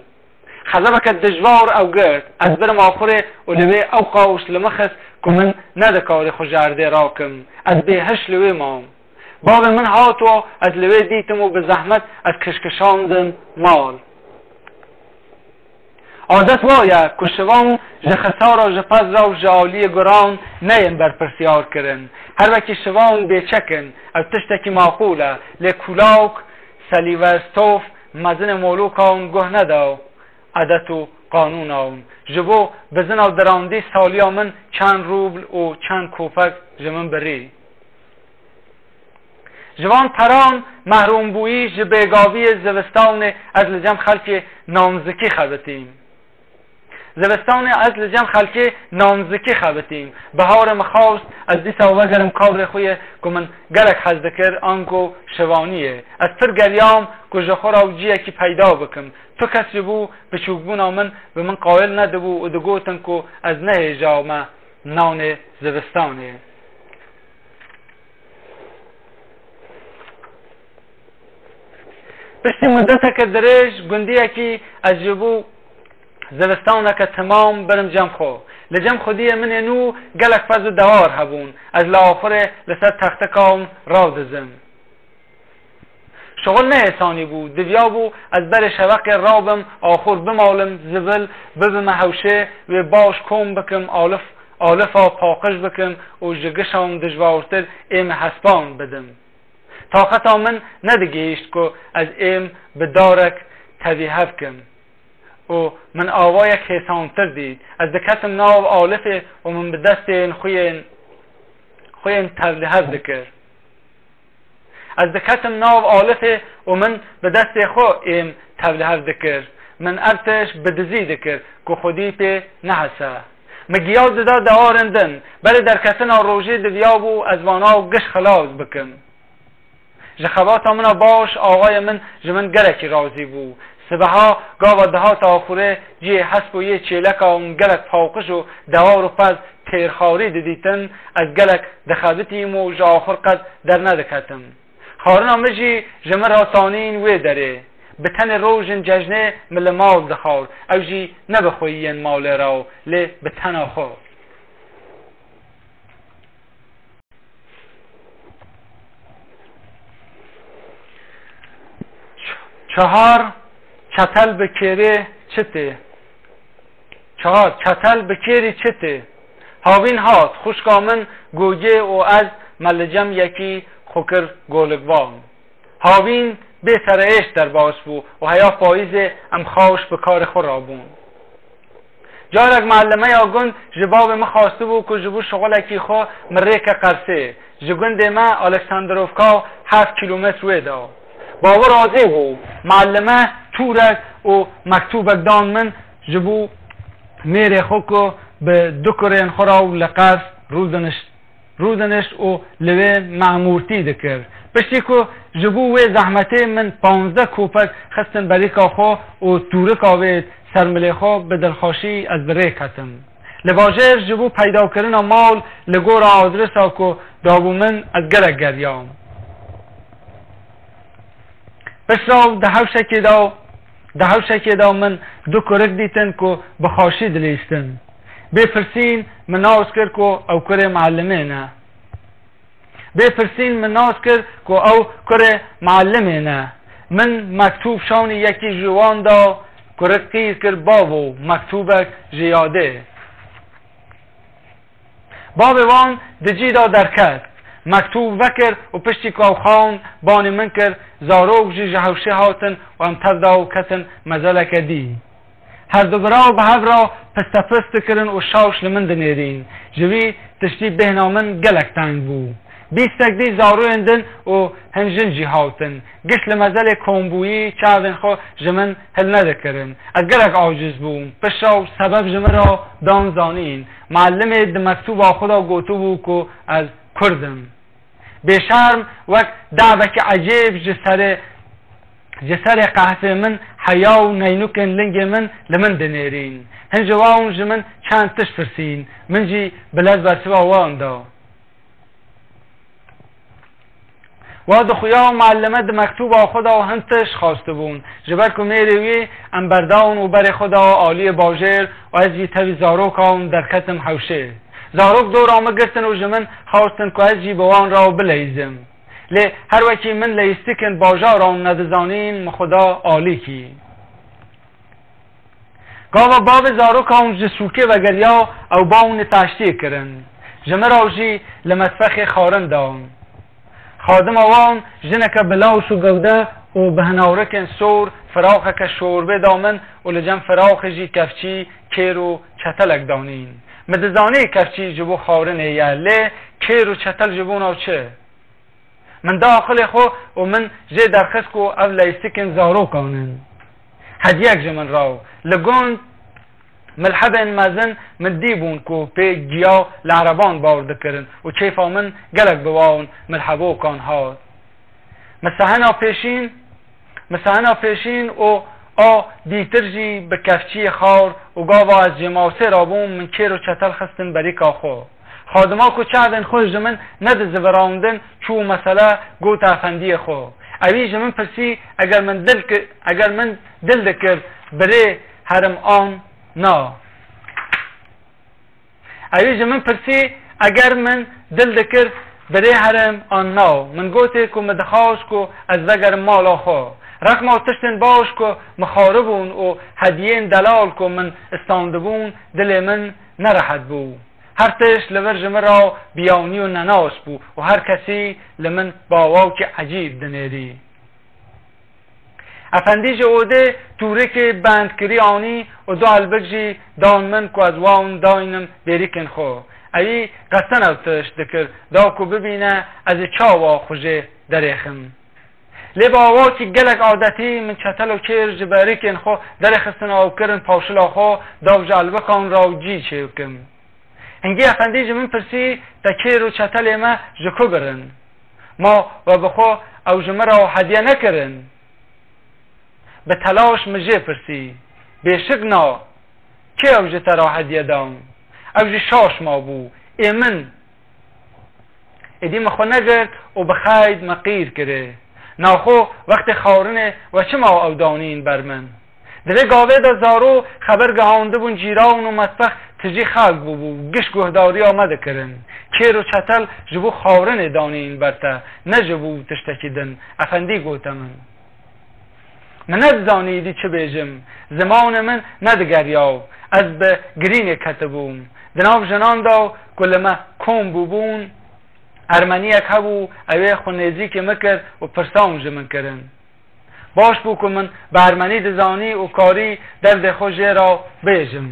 Xezebeke dijwar ew girt. Ez birim axurê û li wê ew qawş li min xist ku min nedikare xwe ji erdê rakim. Ez bêhiş li wê mam. Bavê min hat û ez li wê dîtim û bi zehmet ez kişkişandim mal. Adet wa ye ku şivan ji xisara, ji pezra û ji aliyê guran neyên berpirsiyar kirin. Her wekî şivan bêçek in, ew tiştekî maqûl e, lê kulawk, Seliverstof, mezinê molûkan guh neda adet û qanûna wan. Ji bo bizina dirandî saliya min çend rûbl û çend kopek ji min birî. Ji van peran mehrûmbûyî, ji bêgaviyê zivistanê ez li cem xelkê namzikî xebitîm. Zivistanê ez li cem xelkê namzikî xebitîm. Biharê min xwest ez dîsa vegerim kabrê xwe yê ku min gelek hez dikir, ango şivaniyê. Ez pir geriyam ku ji xwe re ew ciyekî peyda bikim. Tu kes ji bo biçûkbûna min bi min qayil nedibû û digotin ku ez nehêja me nanê zivistanê. Piştî mudeteke dirêj gundiyekî ez ji bo zivistaneke temam birim cem xwe. Li cem xwediyê min ê nû gelek pez û dewar hebûn. Ez li axurê li ser texteka wan raw dizim. Şixul ne hêsanî bû. Diviyabû ez berê şeveqê rabim, axur bimalim, zivil bibime hewşê, wê baş kom bikim, alif, alifa paqij bikim û ji gişan dijwartir êm hespan bidim. Taqeta min nedigihîşt ku ez êm bi darek tevî hev kim. Û min awayek hêsantir dît. Ez diketim nav alifê û min bi destên xwe yên, xwe yên tevlihev dikir. Ez diketim nav alifê û min bi destê xwe êm tevlihev dikir. Min ev tişt bi dizî dikir ku xwedî pê nehese. Min giya dida dewarên din. Berê derketina rojê diviyabû ez vana giş xilas bikim. Ji xebata min a baş, axayê min ji min gelekî razî bû. Sibeha gava dihata axurê cihê hesp û yê çêleka û min gelek paqij û dewar û pez têrxarî didîtin, ez gelek dixebitîm û ji axur qet dernediketim. Xwarina min jî ji min re tanîn wê derê. Bi tenê rojên cejnê min li mal dixwar. Ew jî ne bi xweyiyên malê re, lê bi tena xwe. Çahar, çetel bi kêrê çi tê? Çahar, çetel bi kêrî çi tê? Havîn hat, xwişka min Gogê û ez me li cem yekî xwe kir golikvan. Havîn bê sereyêş derbas bû û heya payîzê em xaş bi karê xwe rabûn. Carek muellimeya gund ji bavê min xwestibû ku ji bo şixulekî xwe min rêke Qersê. Ji gundê me Aleksandrovka heft kîlometr wê de. Bavê razî bû. Muellime tûrek û mektûbek dan min, ji bo mêrê xwe ku bi du kurên xwe re û li Qers rûdinişt rûdinişt û li wê memûrtî dikir. Piştî ku ji bo wê zehmetê min panzdeh kopek xistin berîka xwe û tûrika wê ser milê xwe, bi dilxweşî ez bi rê ketim. Li bajêr ji bo peydakirina mal li gora adresa ku dabû min, ez gelek geriyam. Piştre di hewşekê de, di hewşekê de min du kurik dîtin ku bi xaşî dilîstin. Bê pirsîn min nas kir ku ew kurê muellimê ne. Bê pirsîn min nas kir ku ew kurê muellimê ne. Min mektûb şanî yekî ji wan da, kurik qîz kir bavo, mektûbek ji yadê. Bavê wan di cî de derket, mektûb vekir û piştî ku ew xan banê min kir, zarok jî ji hewşê hatin û em tev de û ketin mezeleke dî. Her du bira bi hev re pistepist dikirin û şawş li min dinêrîn. Ji vî tiştî bêhna min gelek teng bû. Bîstek dî zaroyên din û hin jin jî hatin. Giş li mezelê kombûyî çavên xwe ji min hilnedikirin. Ez gelek aciz bûm. Piştre û sebeb ji min re dan zanîn. Muallimê di mektûba xwe de gotibû ku ez Kurd im. Bêşerm wek dawekî ecêb ji serê, ji serê qehfê min heya û neynûkên lingê min li min dinêrîn. Hin ji wan ji min çend tişt pirsîn. Min jî bi lez bersiva wan da. Wa dixuya û muallime di mektûba xwe de hin tişt xwestibûn. Ji ber ku mêrê wî em berdawn û berê xwe da aliyê bajêr û ez jî tevî zarokan derketim hewşê. Zarok dora min girtin û ji min xwestin ku ez jî bi wan re bileyzim. Lê her wekî min leyîstikên bajaran nedizanîn, min xwe da alîkî. Gava bavê zarokan ji sûkê vegeriya, ew bawne taştiyê kirin. Ji min re jî li metbexê xwarin dan. Xadima wan jineke bi lawş û gewde û bi hinawrekên sor firaxeke şorbê da min û li cem firaxê jî kevçî, kêr û çetelek danîn. Min dizanî kevçî ji bo xwarinê ye, lê kêr û çetel ji bona çi? Min da aqilê xwe û min jê derxist ku ev leyîstikên zarokan in. Hediyek ji min re. Li gund milhebên mezin min dîbûn ku pê giya li ereban bar dikirin û kêfa min gelek bi wan milhebokan hat. Min sehena pêşîn, min sehena pêşîn û a dîtir jî bi kevçiyê xar û gava ez cêmasê rabûm, min kêr û çetel xistin berîka xwe. Xadima ku çavên xwe ji min nedizivirandin, çû mesele gote efendiyê xwe. Ewî ji min pirsî, eger min dil ki-, eger min dil dikir birê herim an na. Ewî ji min pirsî, eger min dil dikir birê herim an na. Min gotê ku min dixwast ku ez vegerim mala xwe. Rexma tiştên baş ku min xwaribûn û hediyên delal ku min istandibûn, dilê min nerehet bû. Her tişt li vir ji min re biyawnî û nenaş bû û her kesî li min bi awakî ecîb dinêrî. Efendî ji odê tûrikê bendkirî anî û du elbik jî dan min ku ez wan daynim bêrîkên xwe. Ewî qesten ev tişt dikir, da ku bibîne ez ê çawa xwe jê derêxim. Lê bi awakî gelek adetî min çetel û kêr ji berîkên xwe derêxistin û ew kirin pawşila xwe, da ji elbikan re û cî çêkim. Hingî efendî ji min pirsî, te kêr û çetelê me ji ku birin? Ma we bi xwe ew ji min re hediye nekirin? Bi telaş min jê pirsî, bêşik na, kê ew ji te re hediye dan? Ew jî şaş mabû, ê min. Êdî min xwe negirt û bi xeyd me qîr kirê. Naxwe wextê xwarinê we çima ew danîn ber min? Di vê gavê de zaro xeber gihandibûn cîran û metbex tijî xelk bûbû, giş guhdariya me dikirin. Kêr û çetel ji bo xwarinê danîn ber te, ne ji bo tiştekî din, efendî gote min. Min nedizanî îdî çi bêjim. Zimanê min nedigeriya. Ez bi girînê ketibûm. Di nav jinan de ku li me kom bûbûn, ermeniyek hebû, ew ê xwe nêzîkî min kir û pirsan ji min kirin. Baş bû ku min bi ermenî dizanî û karî derdê xwe jê re bêjim.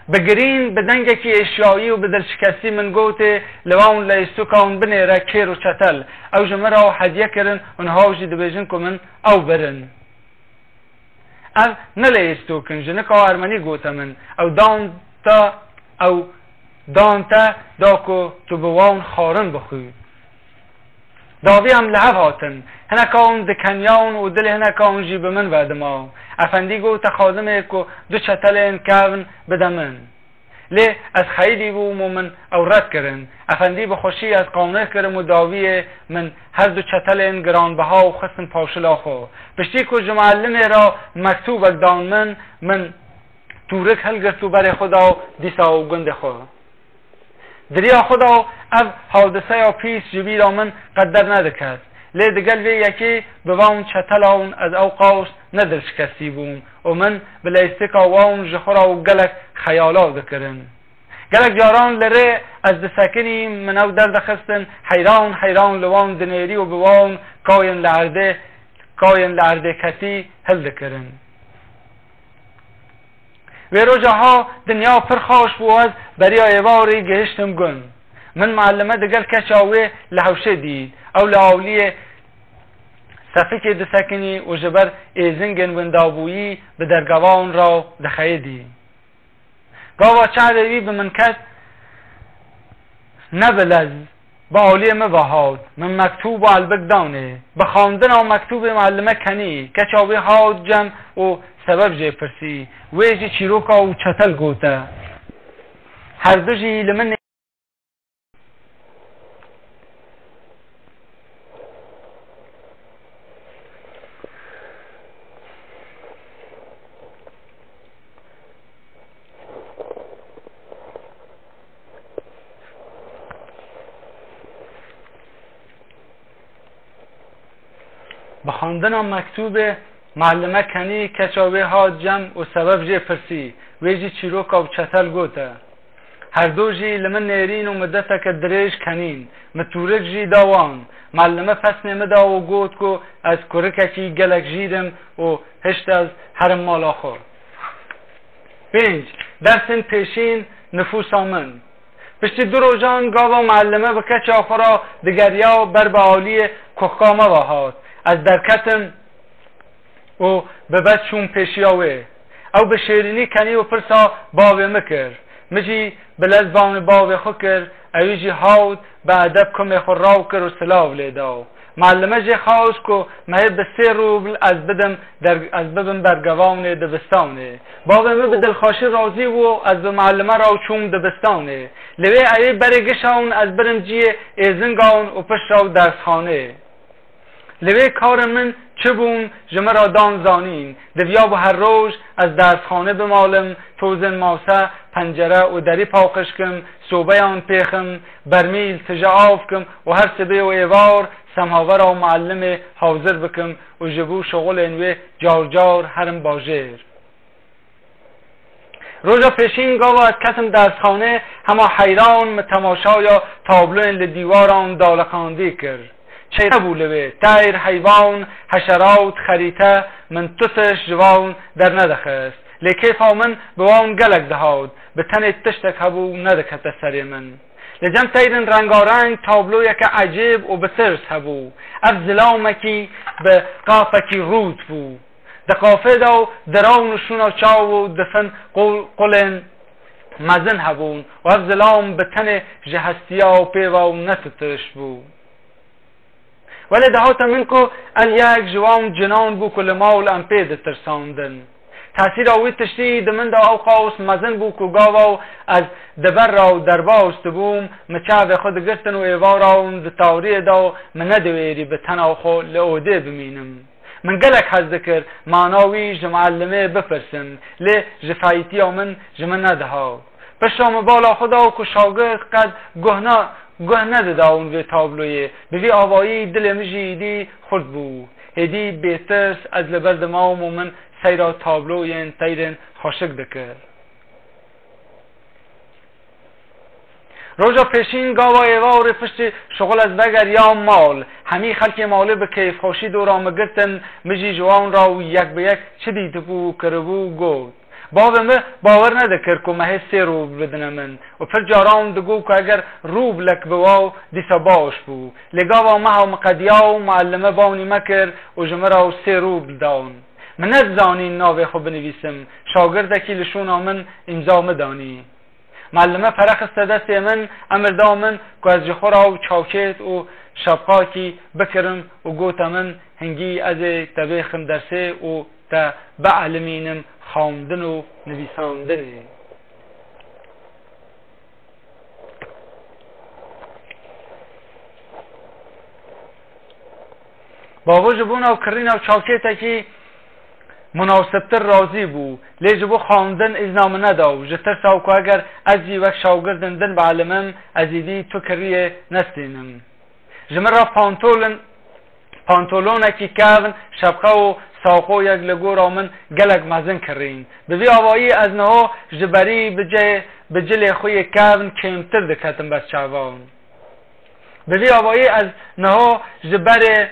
Bi girîn, bi dengekî êşiyayî û bi dilşikestî min gotê, li wan leyîstûkan binêre kêr û çetel. Ew ji min re hediye kirin û niha jî dibêjin ku min ew birin. Ev ne leyîstûk in, jinika ermenî gote min. Ew dan te, ew dan te da ku tu bi wan xwarin bixwî. Dawî em li hev hatin. Hineka hûn dikeniyan û dilê hineka hûn jî bi min ve dima. Efendî got, te xwazimê ku du çetelên kevn bide min. Lê ez xeyidî bûm û min ew red kirin. Efendî bi xweşî ez qanix kirim û dawiyê min her du çetelên giranbiha û xistin pawşila xwe. Piştî ku ji muallimê re mektûbek dan min, min tûrik hilgirt û berê xwe da dîsa û gundê xwe. Di riya xwe de ev hadiseya pîs ji bîra min qet dernediket. Lê digel vê yekê bi van çetela hûn ez ew qas ne dilşikestî bûm û min bi leyîstika wan ji xwe re û gelek xeyala dikirin. Gelek caran li rê ez disekinîm, min ew derdixistin, heyran heyran li wan dinêrî û bi wan kayên li erdê, kayên li erdê ketî hildikirin. Wê roja ha dinya pir xaş bû, ez beriya êvarî gihiştim gund. Min muallime digel keça wê li hewşê dît. Ew li awliyê sefikê disekinî û ji ber êzingên windabûyî bi dergevan re dixeyidî. Gava çavê wî bi min ket, ne bi lez, bi aliyê min ve hat. Min mektûb û elbik danê. Bi xwendina mektûbê muallime kenî, keça wê hat cem û sebeb jê pirsî. Wê jî çîroka û çetel gote. Her du jî li min Bi xwendina mektûbê, muallime kenî, keça wê hat cem û sebeb jê pirsî. Wê jî çîroka û çetel gote. Her du jî li min nêrîn û mideteke dirêj kenîn. Min tûrik jî da wan. Muallime pesnê min da û got ku ez kurikekî gelek jîr im û hişt ez herim mala xwe. Pênc. Dersên pêşîn nifûsa min. Piştî du rojan gava muallime bi keça xwe re digeriya ber bi aliyê kuxka me ve hat. Ez derketim û bi bes çûm pêşiya wê. Ew bi şêrînî kenî û pirsa bavê min kir. Min jî bi lez bavê, bavê xwe kir, ewî jî hawt bi edeb kumê xwe raw kir û silav lê da. Muallime jê xwest ku mehê bi sê rûbl ez bidim der-, ez bibim bergevanê dibistanê. Bavê min bi dilxweşî razî bû, ez bi muallime re çûm dibistanê. Li wê ewê berê gişa ûn ez birim ciyê êzinga ûn û pişt re dersxanê. Li wê karê min çi bûn ji min re dan zanîn. Diviya bû her roj ez dersxanê bimalim, tozên mase, pencere û derî paqij kim, sobeyan pêxim, bermîl, tije av kim û her sibê û êvar semhavera muallimê hazir bikim û ji bo şixulên wê car car herim bajêr. Roja pêşîn gava ez ketim dersxanê, hema heyran min temaşaya tabloyên li dîwaran daliqandî kir. Çi nebû li wê? Teyr, heywan, heşerat, xerîte, min tu tişt ji wan dernedixist. Lê kêfa min bi wan gelek dihat. Bi tenê tiştek hebû nedikete serê min. Li cem teyrên rengareng tabloyeke ecêb û bi tirs hebû. Ev zilamekî bi qafekî rût bû. Di qafê de û dirawn û şûna çaw û difin qul-, qulên mezin hebûn û ev zilam bi tenê ji hestiya û pêva û ne titiş bû. Welê dihate min ku el yek ji wan cinan bû ku li mal em pê ditirsandin. Tesîra wî tiştî di min de ew qas mezin bû ku gava û ez di ber re û derbas dibûm, min çavê xwe digirtin û êvara û di tawriyê de û min nediwêrî bi tena xwe li odê bimînim. Min gelek hez dikir mana wî ji muallimê bipirsim, lê ji feytiya min ji min nediha. Pişta min bala xwe da ku şagird qet guh na-, guh nedida ûn vê tabloyê. Bi vî avayî dilê min jî êdî xurt bû. Êdî bêtirs ez li ber dimam û min seyra tabloyên teyrên xweşik dikir. Roja pêşîn gava êvarê piştî şixul ez vegeriyam mal. Hemî xelkê malê bi keyfxweşî dora min girtin, min jî ji wan re û yek bi yek çi dîtibû û kiribû got. Bavê min bawer nedikir ku mehê sê rûbl bidine min û pir caran digot ku eger rûblek biwa dîsa baş bû. Lê gava meha min qediya û muallime banî me kir û ji min re û sê rûbl dawn. Min nezanîn navê xwe binivîsim. Şagirdekî li şûna min îmza min danî. Muallime pere xiste destê min, emir da min ku ez ji xwe re û çawkêt û şapkakî bikirim û gote min, hingî ez ê te bêxim dersê û te bielmînim xwendin û nivîsandinê. Bavo ji bona kirîna çawkêtekî munasibtir razî bû, lê ji bo xwendin îzna min neda û ji tirsa ku eger ez jî wek şagirdên din bielmim, ez êdî tu kiriyê nestînim. Ji min re pantolin, pantolonekî kevn, şepqe û saxoyek li gora min gelek mezin kirîn. Bi vî awayî ez niha ji berî bi cê-, bi cilê xwe yê kevn kêmtir diketim ber çavan. Bi vî awayî ez niha ji berê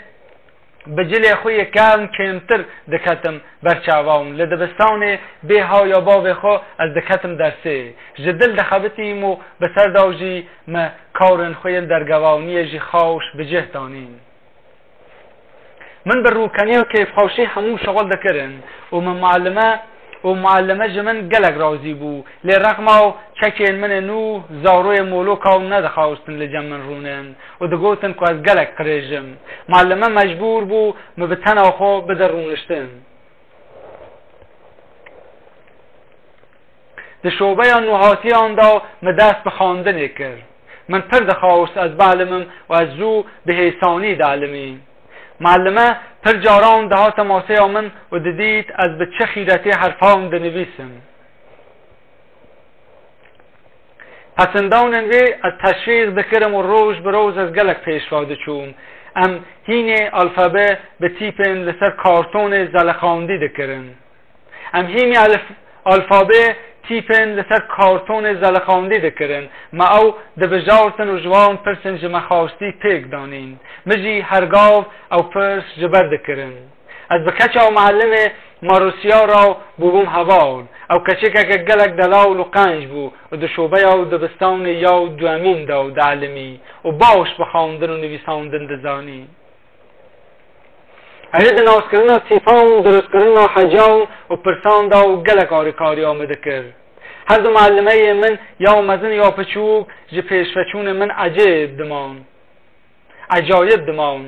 bi cilê xwe yê kevn kêmtir diketim ber çavan. Li dibistanê bê haya bavê xwe ez diketim dersê. Ji dil dixebitîm û bi ser de jî me karên xwe yên dergevaniyê jî xaş bi cih danîn. Min bi rûkeniya kêfxweşî hemû şixul dikirin û min mualime û mualime ji min gelek razî bû. Lê rexma çekên min ê nû zaroyê moloka û nedixwastin li cem min rûnin û digotin ku ez gelek qirêj im. Mualime mecbûr bû min bi tena xwe bide rûniştin. Di şobeya nûhatiyan de min dest bi xwendinê kir. Min pir dixwest ez bilimim û ez zû bi hêsanî dilimî. Mualime pir caran dihate maseya min û didît ez bi çi xîretê herfan dinivîsim. Pesindanên wê ez teşwîq dikirim û roj bi roj ez gelek pêşva diçûm. Em hînê alfabe bi tîpên li ser kartonê zeliqandî dikirin. Em hînî alf-, alfabê tîpên li ser kartonê zeliqandî dikirin. Me ew dibijartin û ji wan pirsên ji me xwastî pêk danîn. Min jî her gav ew pirs ji ber dikirin. Ez bi keça muallimê Marusya re bûbûm heval. Ew keçikeke gelek delal û qenc bû û di şobeya û dibistanê ya û duemîn de û dilimî û baş bi xwendin û nivîsandin dizanî. Erê di naskirina tîpan, dirustkirina hecan û pirsan de û gelek alîkariya min dikir. Her du muallimeyê min ya mezin ya piçûk ji pêşveçûnên min ecêb diman. Ecayib diman.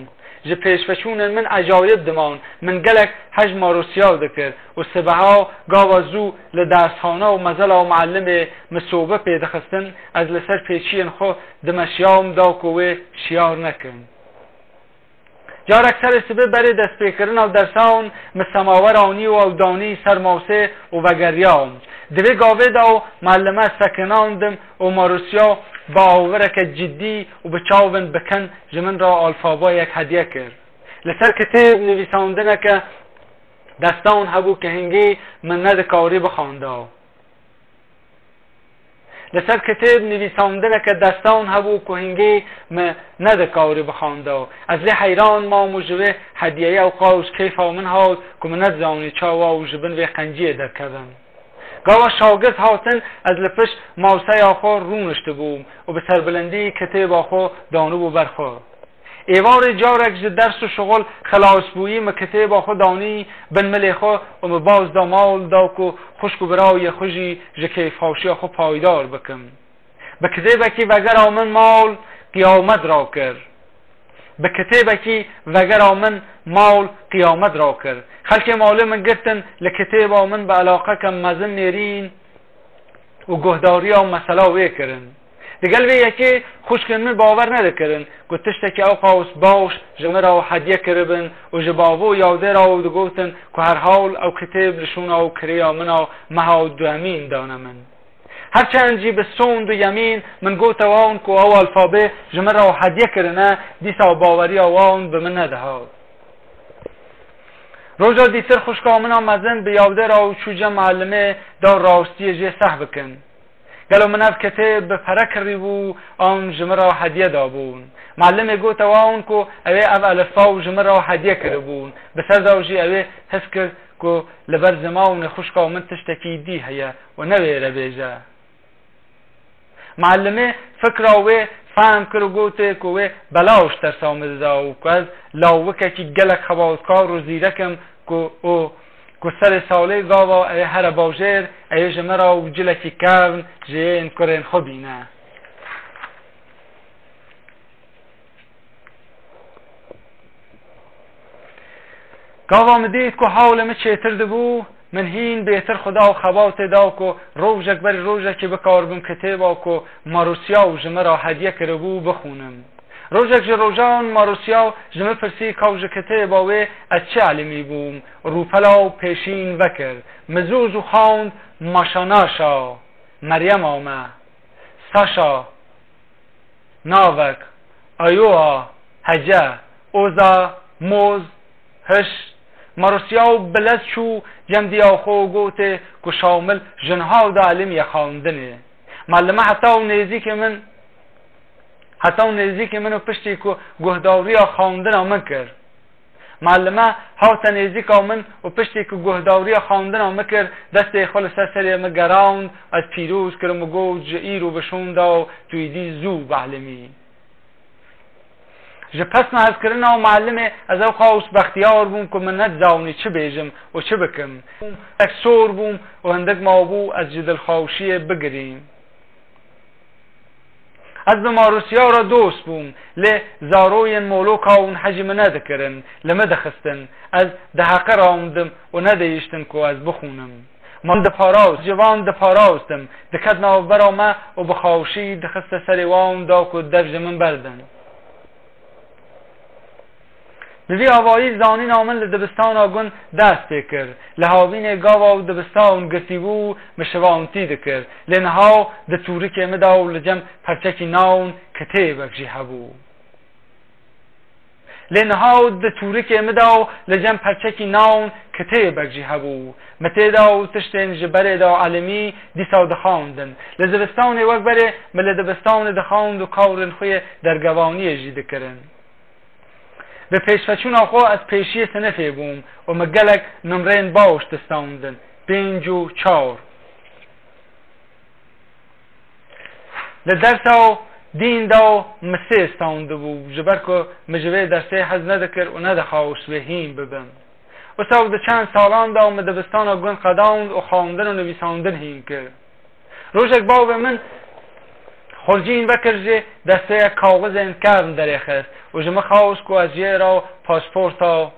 Ji pêşveçûnên min ecayib diman. Min gelek hej Marusya dikir û sibeha gava zû li dersxane û mezela muallimê min sobe pê dixistin, ez li ser pêçiyên xwe dimeşiyam da ku wê şiyar nekin. Carek serê sibê berê destpêkirina dersan min semawer anî û ew danî ser mawsê û vegeriya. Di vê gavê de û mualime sekinandim û Marusya bi awireke cidî û bi çavên bikin ji min re alfabayek hediye kir. Li ser kitêb nivîsandineke destan hebû ku hingî min nedikarî bixwenda. Li ser kitêb nivîsandineke destan hebû ku hingî min nedikarî bixwenda. Ez lê heyran mam û ji vê hediyeyê ew qas keyfa min hat ku min nedizanî çawa û ji bin vê qenciyê derkevim. Gava şagirt hatin, ez li pişt mawseya xwe rûniştibûm û bi serbilindî kitêba xwe danibû ber xwe. Êvarê carek ji ders û şixul xilasbûyî min kitêba xwe danî bin milê xwe û min baz da mal da ku xwişk û birayê xwe jî ji keyfxweşiya xwe payidar bikim. Bi kitêbekî vegera min mal qiyamet rakir. Bi kitêbekî vegera min mal qiyamet rakir. Xelkê malê min girtin li kitêba min bi eleqeke mezin nêrîn û guhdariya mesela wê kirin. Digel vê yekê xwişkên min bawer nedikirin ku tiştekî ew qas baş ji min re hediye kiribin û ji bavo yawdê re digotin ku herhal ew kitêb li şûna û kirêya min a meha duemîn dane min. Her çend jî bi sond û yemîn min gote wan ku ew alfabê ji min re hediye kirine, dîsa baweriya wan bi min nedihat. Roja dîtir xwişka min a mezin bi yawdê re û çû cem muallimê da rastiyê jê seh bikin. Gelo min ev kitêb bi pere kirîbû, an ji min re hediye dabûn? Muallimê gote wan ku ew ê ev elifba û ji min re hediye kiribûn. Bi ser de jî ew ê his kir ku li ber zimanê xwişka min tiştekî dî heye û newêre bêje. Muallimê fikra wê fehm kir û gotê ku wê belaş dersa min dida û ku ez lawikekî gelek xebatkar û zîrek im ku û ku serê salê gava ê here bajêr, ê ji min re û cilekî kevn ji yên kurên xwe bîne. Gava min dît ku hawlê min çêtir dibû, min hîn bêtir xwe da û xebatê da ku rojek berî rojekê bikaribim kitêba ku Marusya û ji min re hediye kiribû bixwînim. Rojek ji rojan Marusya ji min pirsî ka ji kitêba wê ez çi elimî bûm, rûpela û pêşîn vekir. Min zû zû xwend Maşanaşa, Meryema me, Saşa, Navek, Ayoa, Hece, Oza, Moz, Hiş, Marosiya û bi lez çû cem diya xwe û gotê ku Şamil ji niha û de elimî ye xawendinê. Malime heta û nêzîkê min, heta û nêzîkê min û piştî ku guhdawriya xawendina min kir. Malime hate nêzîka min û piştî ku guhdawriya xawendina min kir, destê xwe li ser serê min gerawnd, ez pîroz kirim û got, ji îro bi şûnda û tu êdî zû bielîmî. Ji pesna hezkirina û malimê ez ew xawis bextiyar bûm ku min nedizanî çi bêjim û çi bikim. Ek sor bûm û hindik mabû ez ji dilxweşiyê bigirîm. Ez bi Marosiya re dost bûm, lê zaroyên moloka hûn hejî min nedikirin, li min dixistin. Ez diheqirandim û nedihiştin ku ez bixwînim. Min diparast, ji van diparastim, diket navbera me û bi xawişî dixiste serê wan da ku dev ji min berdin. Bi vî awayî zanîna min li dibistana gund dest pê kir. Li havînê gava û dibistan girtîbû, min şivantî dikir. Lê niha di tûrikê min de û li cem perçekî nawn kitêbek jî hebû. Lê niha û di tûrikê min de û li cem perçekî nawn kitêbek jî hebû. Min tê de û tiştên ji berê de elimî dîsa dixwandin. Li zivistanê wek berê min li dibistanê dixwand û karên xwe yê dergevaniyê jî dikirin. Bi pêşveçûna xwe ez pêşiyê sinifê bûm û min gelek nimrên baş distandin, pênc û çar. Li dersa dîn de min sê standibû, ji ber ku min ji vê dersê hez nedikir û nedixwest wê hîn bibim. Wisa di çend salan de min dibistana gund qedand û xwendin û nivîsandin hîn kir. Rojek bavê min xurcîn vekir, ji desteyek kaxizên kevn derêxist û ji min xwest ku ez jê re pasporta,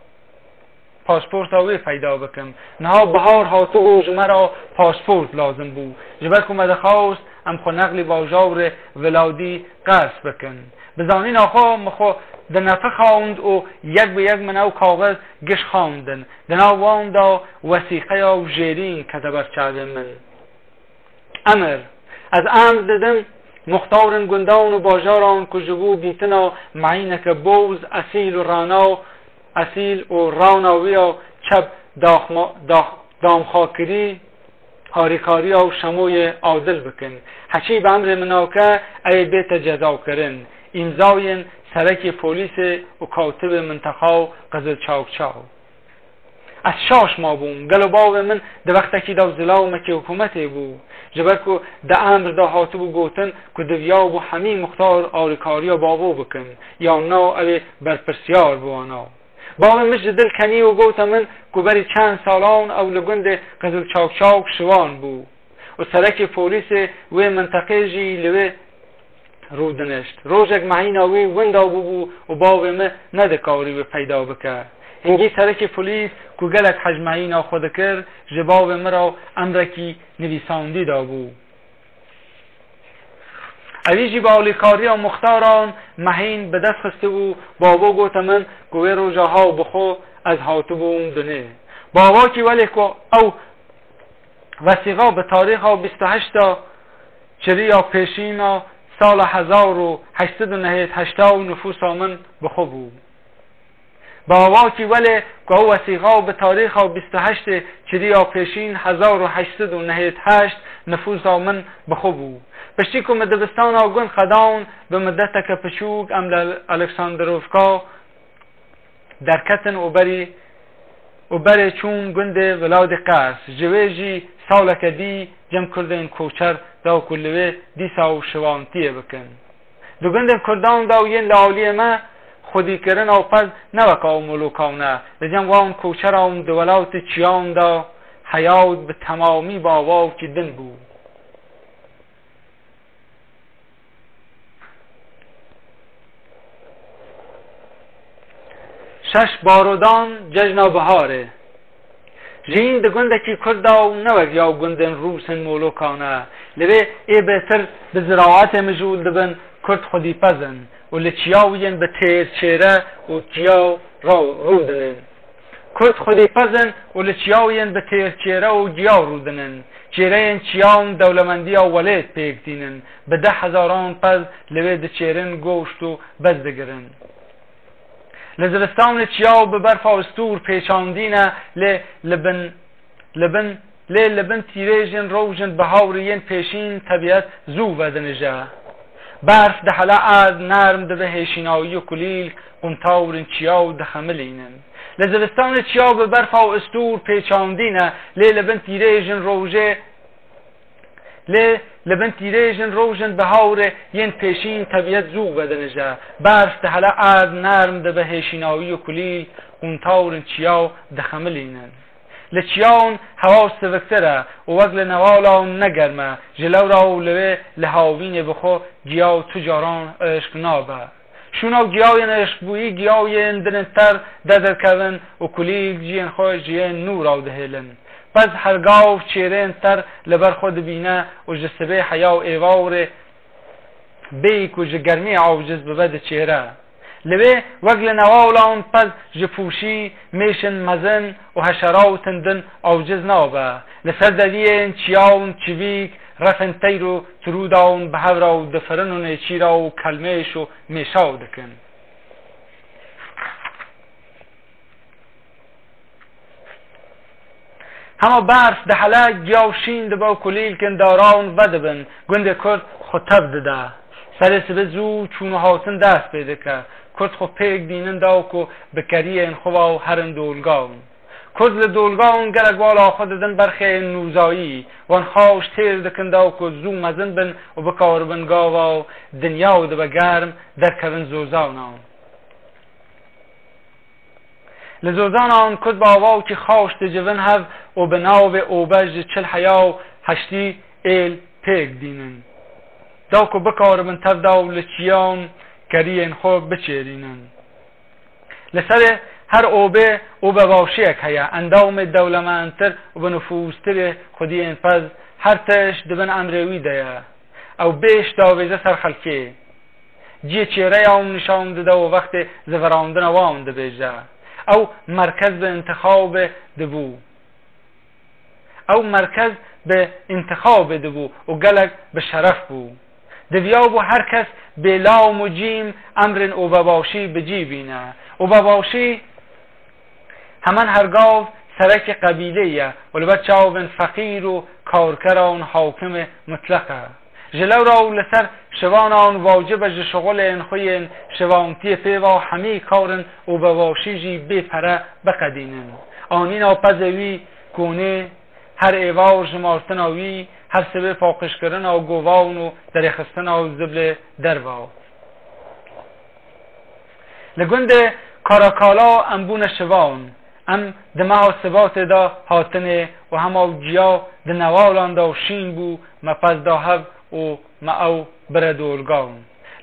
pasporta wê peyda bikim. Niha bihar hatibû û ji me re pasport lazim bû. Ji ber ku me dixwest em xwe neqlî bajarê Vladî qers bikin. Bi zanîna xwe min xwe di nefixand û yek bi yek min ew kaxiz giş xwendin. Di nav wan de wesîqeya û jêrîn kete ber çavên min. Emir. Ez emr didim muxtarên gundan û bajaran ku ji bo dîtina meyîneke boz, esîl û rana, esîl û rana wî ya çep daxma-, dax-, damxakirî, harîkariya û şemoyê adil bikin. Heçî bi emrê min nake, ê bête cezakirin. Îmzayên serekê polîsê û katibê minteqa û Qizil Çawçaw. Ez şaş mabûm. Gelo bavê min di wextekî de zilamekî hikûmetê bû? Ji ber ku di emr de hatibû gotin ku diviya bû hemî muxtar alîkariya bavo bikin, yan na ew ê berpirsiyar biwana. Bavê min ji dil kenî û gote min ku berî çend salan ew li gundê Qizil Çawçawk şivan bû û serekê polîsê wê minteqê jî li wê rûdinişt. Rojek mehîna wî winda bûbû û bavê min nedikarî wê peyda bike. Hingî serekê polîs ku gelek hej mehîna xwe dikir, ji bavê min re emrekî nivîsandî dabû. Ewî jî bi alîkariya muxtaran mehîn bi dest xistibû, bavo gote min ku wê roja haw bi xwe ez hatibûm dunê. Bavakî welê ku ew wesîqa bi tarîxa bîst û heşt a çiriya pêşîna sala hezar û heşt sed û nehêd heşta û nifûsa min bi xwe bû. Bi awakî welê ku ew wesîqa bi tarîxa bîst û heştê çiriya pêşîn hezar û heşt sed û nehêd heşt nifûsa min bi xwe bû. Piştî ku min dibistana gund qedawn, bi mideteke piçûk em li Aleksandrovka derketin û berî, û berê çûn gundê Viladî Qers. Ji wê jî saleke dî cem kurdên koçer da ku li wê dîsa û şivantiyê bikin. Di gundên kurdan da û yên li aliyê me xwedîkirina û pez ne weka ew molokan e. Li cem wan koçeran di welatê çiyan da heyat bi temamî bi awakî din bû. Şeş barodan cejna biharê. Jiyîn di gundekî kurd da û ne wek ya gundên rûsên molokan e. Li vê ê bêtir bi ziraetê mijûl dibin, kurd xwedîpez in û li çiya wî yên bi têr çêre û çiya raw rûdinin. Kurd xwedîpez in û li çiya wî yên bi têr çêre û giya rûdinin. Çêreyên çiyan dewlemendiya welêt pêk tînin. Bi deh hezaran pez li wê diçêrin, goşt û bez digirin. Li zivistanê çiyaw bi berfa û stûr pêçandî ne, lê li bin, li bin, lê li bin tîrêjên rojên bihawrê yên pêşîn tebîet zû vedinije. Berf dihele, erd nerm dibe, hêşînawî û kulîlk quntawrên çiyaw dixemilînin. Li zivistanê çiyaw bi berfa û stûr pêçandî ne, lê li bin tîrêjên rojê Lê li bin tîrêjên rojên bihawrê yên pêşîn tebîet zû vedinije. Berf dihele, erd nerm dibe, hêşînawî û kulîlk quntawrên çiyaw dixemilînin. Li çiyawn hewa siviktir e û wek li newalan ne germ e. Ji lewra û li wê li hawînê bi xwe giyaw tu caran êşk nabe. Şûna û giyawên êşkbûyî, giyawên din ên ter derderkevin û kulîlk ciyên xwe ji yên nû re dihêlin. Pez her gav çêrên ter li ber xwe dibîne û ji sibê heya û êvarê bêyî ku ji germiyê aciz bibe diçêre. Li wê wek li newalan pez ji pûşî, mêşên mezin û heşerawtên din aciz nabe. Li ser deriyên çiyawn çivîk, refên teyr û tirûdawn bi hev re û difirin û nêçîra û kelmêş û mêşaw dikin. Hema berf dihele, giyaw şîn dibe û kulîlkên daran vedibin, gundê Kurd xwe tev dide. Serê sibê zû çûn û hatin dest pê dike. Kurd xwe pêk dînin da ku bi keriyên xwe ve herin dolgawn. Kurd li dolgawn gelek wala xwe didin berxê nûzayî. Wan xaş têr dikin da ku zû mezin bin û bikaribin gava û dinya û dibe germ derkevin zozana. Li zozanan Kurd bi avawkî xaş dicivin hev û bi navê obe ji çil heya û heştî êl pêk dînin. Da ku bikaribin tev da û li çiyan keriyên xwe biçêrînin. Li serê her obê obebaşiyek heye, endamê dewlemendtir û bi nifûstirê xwediyên pez her tişt di bin emrê wî de ye. Ew bêş davêje ser xelkê. Cihê çêreya wan nîşan dide û wextê zivirandina wan dibêje. Ew merkez bi întixabê dibû. Ew merkez bi întixabê dibû û gelek bi şeref bû. Diviyabû her kes bê lawm û cîm emrên obebaşî bi cî bîne. Obebaşî heman her gav serekê qebîlê ye û li ber çavên feqîr û karkeran hakimê mutleq e. Ji lewra û li ser şivanan wacib e ji şixulên xwe yên şivantiyê pê ve hemî karin obebaşî jî bê pere biqedînin. Anîna pezê wî konê, her êvar jimartina wî, her sibê paqijkirina govan û derêxistina ziblê derve. Li gundê Karakala em bûne şivan. Em di meha Sibatê de hatinê û hema giya di newalan de û şîn bû, me pez da hev û me ew bire dolgawn.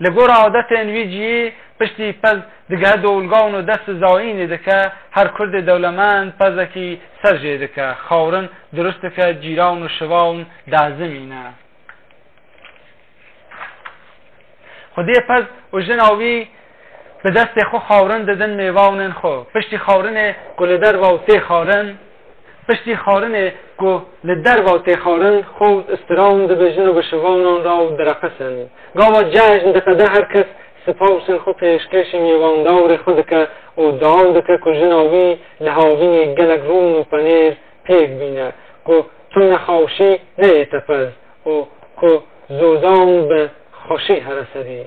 Li gora adetên wî cihî piştî pez digehe dolgawn û dest bi zayînê dike, her Kurdê dewlemend pezekî ser jê dike. Xawrin dirust dike, cîran û şivan diezimîne. Xwediyê pez û jina wî bi destê xwe xawrin didin mêvanên xwe. Piştî xawrinê ku li derva û tê xarin, piştî xarinê ku li derva û tê xarin, xwe û stiran dibêjin û bi şivanan re û direqisin. Gava cejn diqede her kes sipasên xwe pêşkêşî mêvandarê xwe dike û dua dike ku jina wî li havînê gelek rûn û penêr pêk bîne, ku tu nexweşî neyê te pez û ku zozan bi xweşî here serî.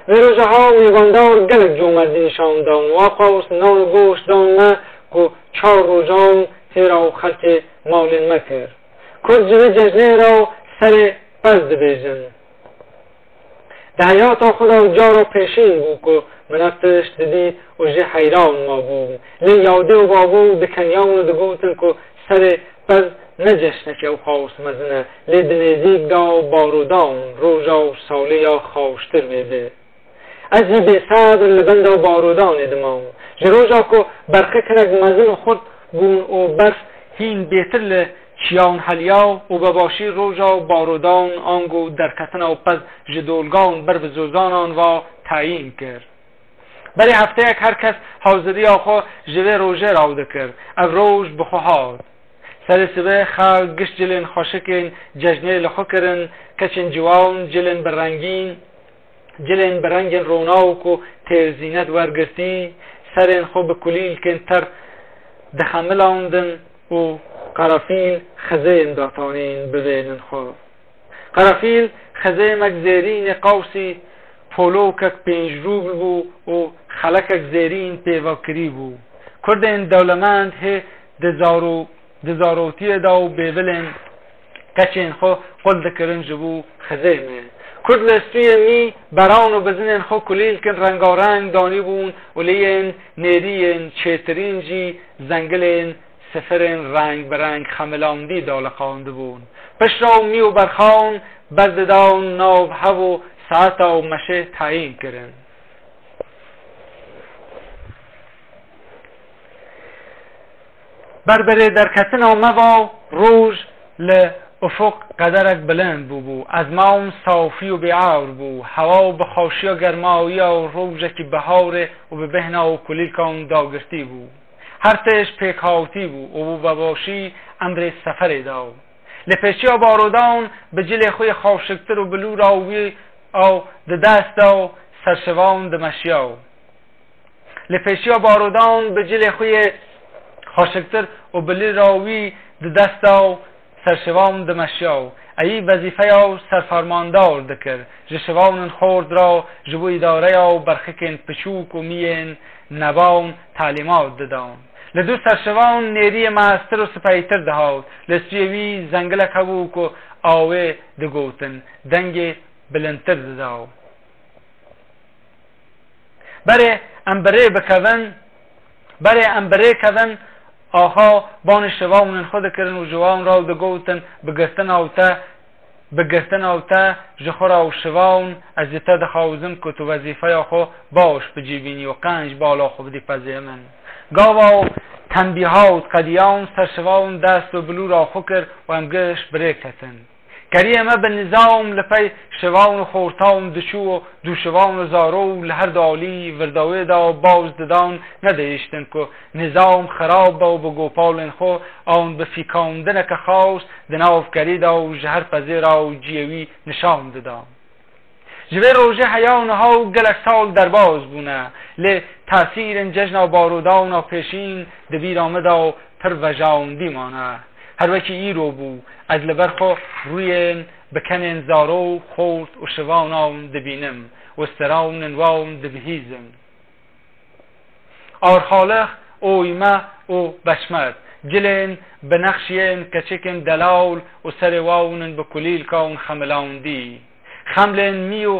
Vê roja ha mêvandar gelek comerdî nîşan dan û axaws nan û goşt dan me ku çar rojan têra û xelkê malên me kir. Kurd ji vê cejnê re serê pez dibêjin. Di heyata xwe de cara pêşîn bû ku min ev tişt didît û jê heyran mabûm. Lê yadê û babû dikenyan û digotin ku serê pez ne ceşneke û xaws mezin e, lê di nêzîk de barodan, roja û salê ya xawştir vê be. Ez jî bêsebr li benda barodanê dimam. Ji roja ku berqê hinek mezin û xurt bûn û berf hîn bêtir li çiyan heliya û bi başî roja barodan ango derketina û pez ji dolgan ber bi zozanan ve tayîn kir. Berê hefteyek her kes haziriya xwe ji vê rojê raw dikir. Ev roj bi xwe hat. Serê sibê xelk gişt cilên xweşikên cejnê li xwe kirin, keçên ciwan, cilên bi rengîn, Cilên bi rengên ronak û têr zînet wergirtî, serên xwe bi kulîlkên ter dixemilandin û qerefîl xizeyên datanîn bi vênên xwe. Qerefîl xizêmek zêrînê qawsî polokek pêncrûbl bû û xelekek zêrîn pêva kirî bû. Kurdên dewlemend hê di zaro-, di zarotiyê de û bêvilên keçên xwe qul dikirin ji bo xizêmê. Kurd li stûyê mî beran û bizinên xwe kulîlkin rengareng danîbûn û li yên nêrî yên çêtirîn jî zengilên sifirên reng bi reng xemilandî daliqandibûn. Piştre û mî û berxan berdidan nav hev û saeta û meşê tayîn kirin. Berberê derketina me va roj li ufuq qederek bilind bûbû. Ezman safî û bêawr bû. Hewa û bi xweşiya germawiya û rojekî biharê û bi bêhna û kulîlkan dagirtî bû. Her tişt pêkhatî bû û bû vebaşî emrê seferê da. Li pêçiya barodan bi cilê xwe yê xweşiktir û bi lûra wî ew di dest da û serşivan dimeşiya. Li pêçiya barodan bi cilê xwe yê xweşiktir û bi lûra wî di dest da û serşivan dimeşiya û eyî wezîfeya û serfermandar dikir. Ji şivanên xort re ji bo îdareya û berxikên piçûk û miyên neban talîmat didan. Li dû serşivan nêriyê mestir û sipeytir dihat. Li stûyê wî zengilek hebû ku awê digotin, dengê bilindtir dida. Berê em bi rê bikevin, berê em bi rê kevin, axa banê şivanên xwe dikirin û ji wan re digotin, bi girtina te, bi girtina te ji xwe re û şivan, ez ji te dixwazim ku tu wezîfeya xwe baş bicîbînî û qenc bala xwe bidî pezê min. Gava û tenbîha û qediyan ser şivan dest û bilûra xwe kir û em giş bi rê ketin. Keriyê me bi nizam li pey şivan û xortan diçû û dû şivan û zaro û li her du alî virdawê de bawz didan, nedihiştin ku nizam xirab be û bi gopalên xwe an bi fîkandineke xas di nav kerî de û ji her pezê re û ciyê wî nişan didan. Ji vê rojê heya û niha û gelek sal derbas bûne, lê tesîrên cejna barodana pêşîn di bîra min de û pir vejandî mane. Her wekî îro bû, ez li ber xwe rûyên bi kenên zaro û xort û şivanan dibînim û stranên wan dibihîzim. Arxalix, oyme û beşmet, cilên bi nexşiyên keçikên delal û serê wan bi kulîlkan xemilandî. Xemlên mî û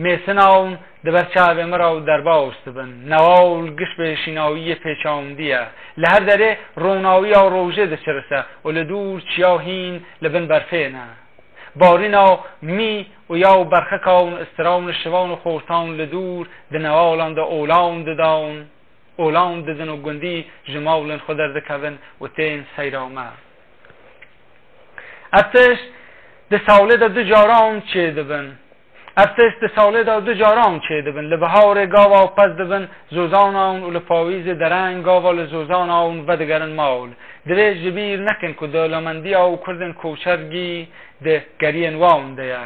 mêsinan di ber çavê min re û derbas dibin. Newa û giş bi şînawiyê pêçandî ye. Li her derê ronawiya rojê diçirise û li dûr çiya hîn li bin berfê ne. Barîna mî û ya û berxika û istira û nişivan û xortan li dûr di newalan de olan didan, olan didin û gundî ji mawlên xwe derdikevin û tên seyra me. Ev tişt di salê de du caran çêdibin. Ev tişt di salê de du caran çêdibin. Li biharê gava pez dibin zozanan û li pawîzê dereng gava li zozanan vedigerin mal. Divê ji bîr nekin ku dewlemendiya û kurdên koçergî di geriyên wan de ye.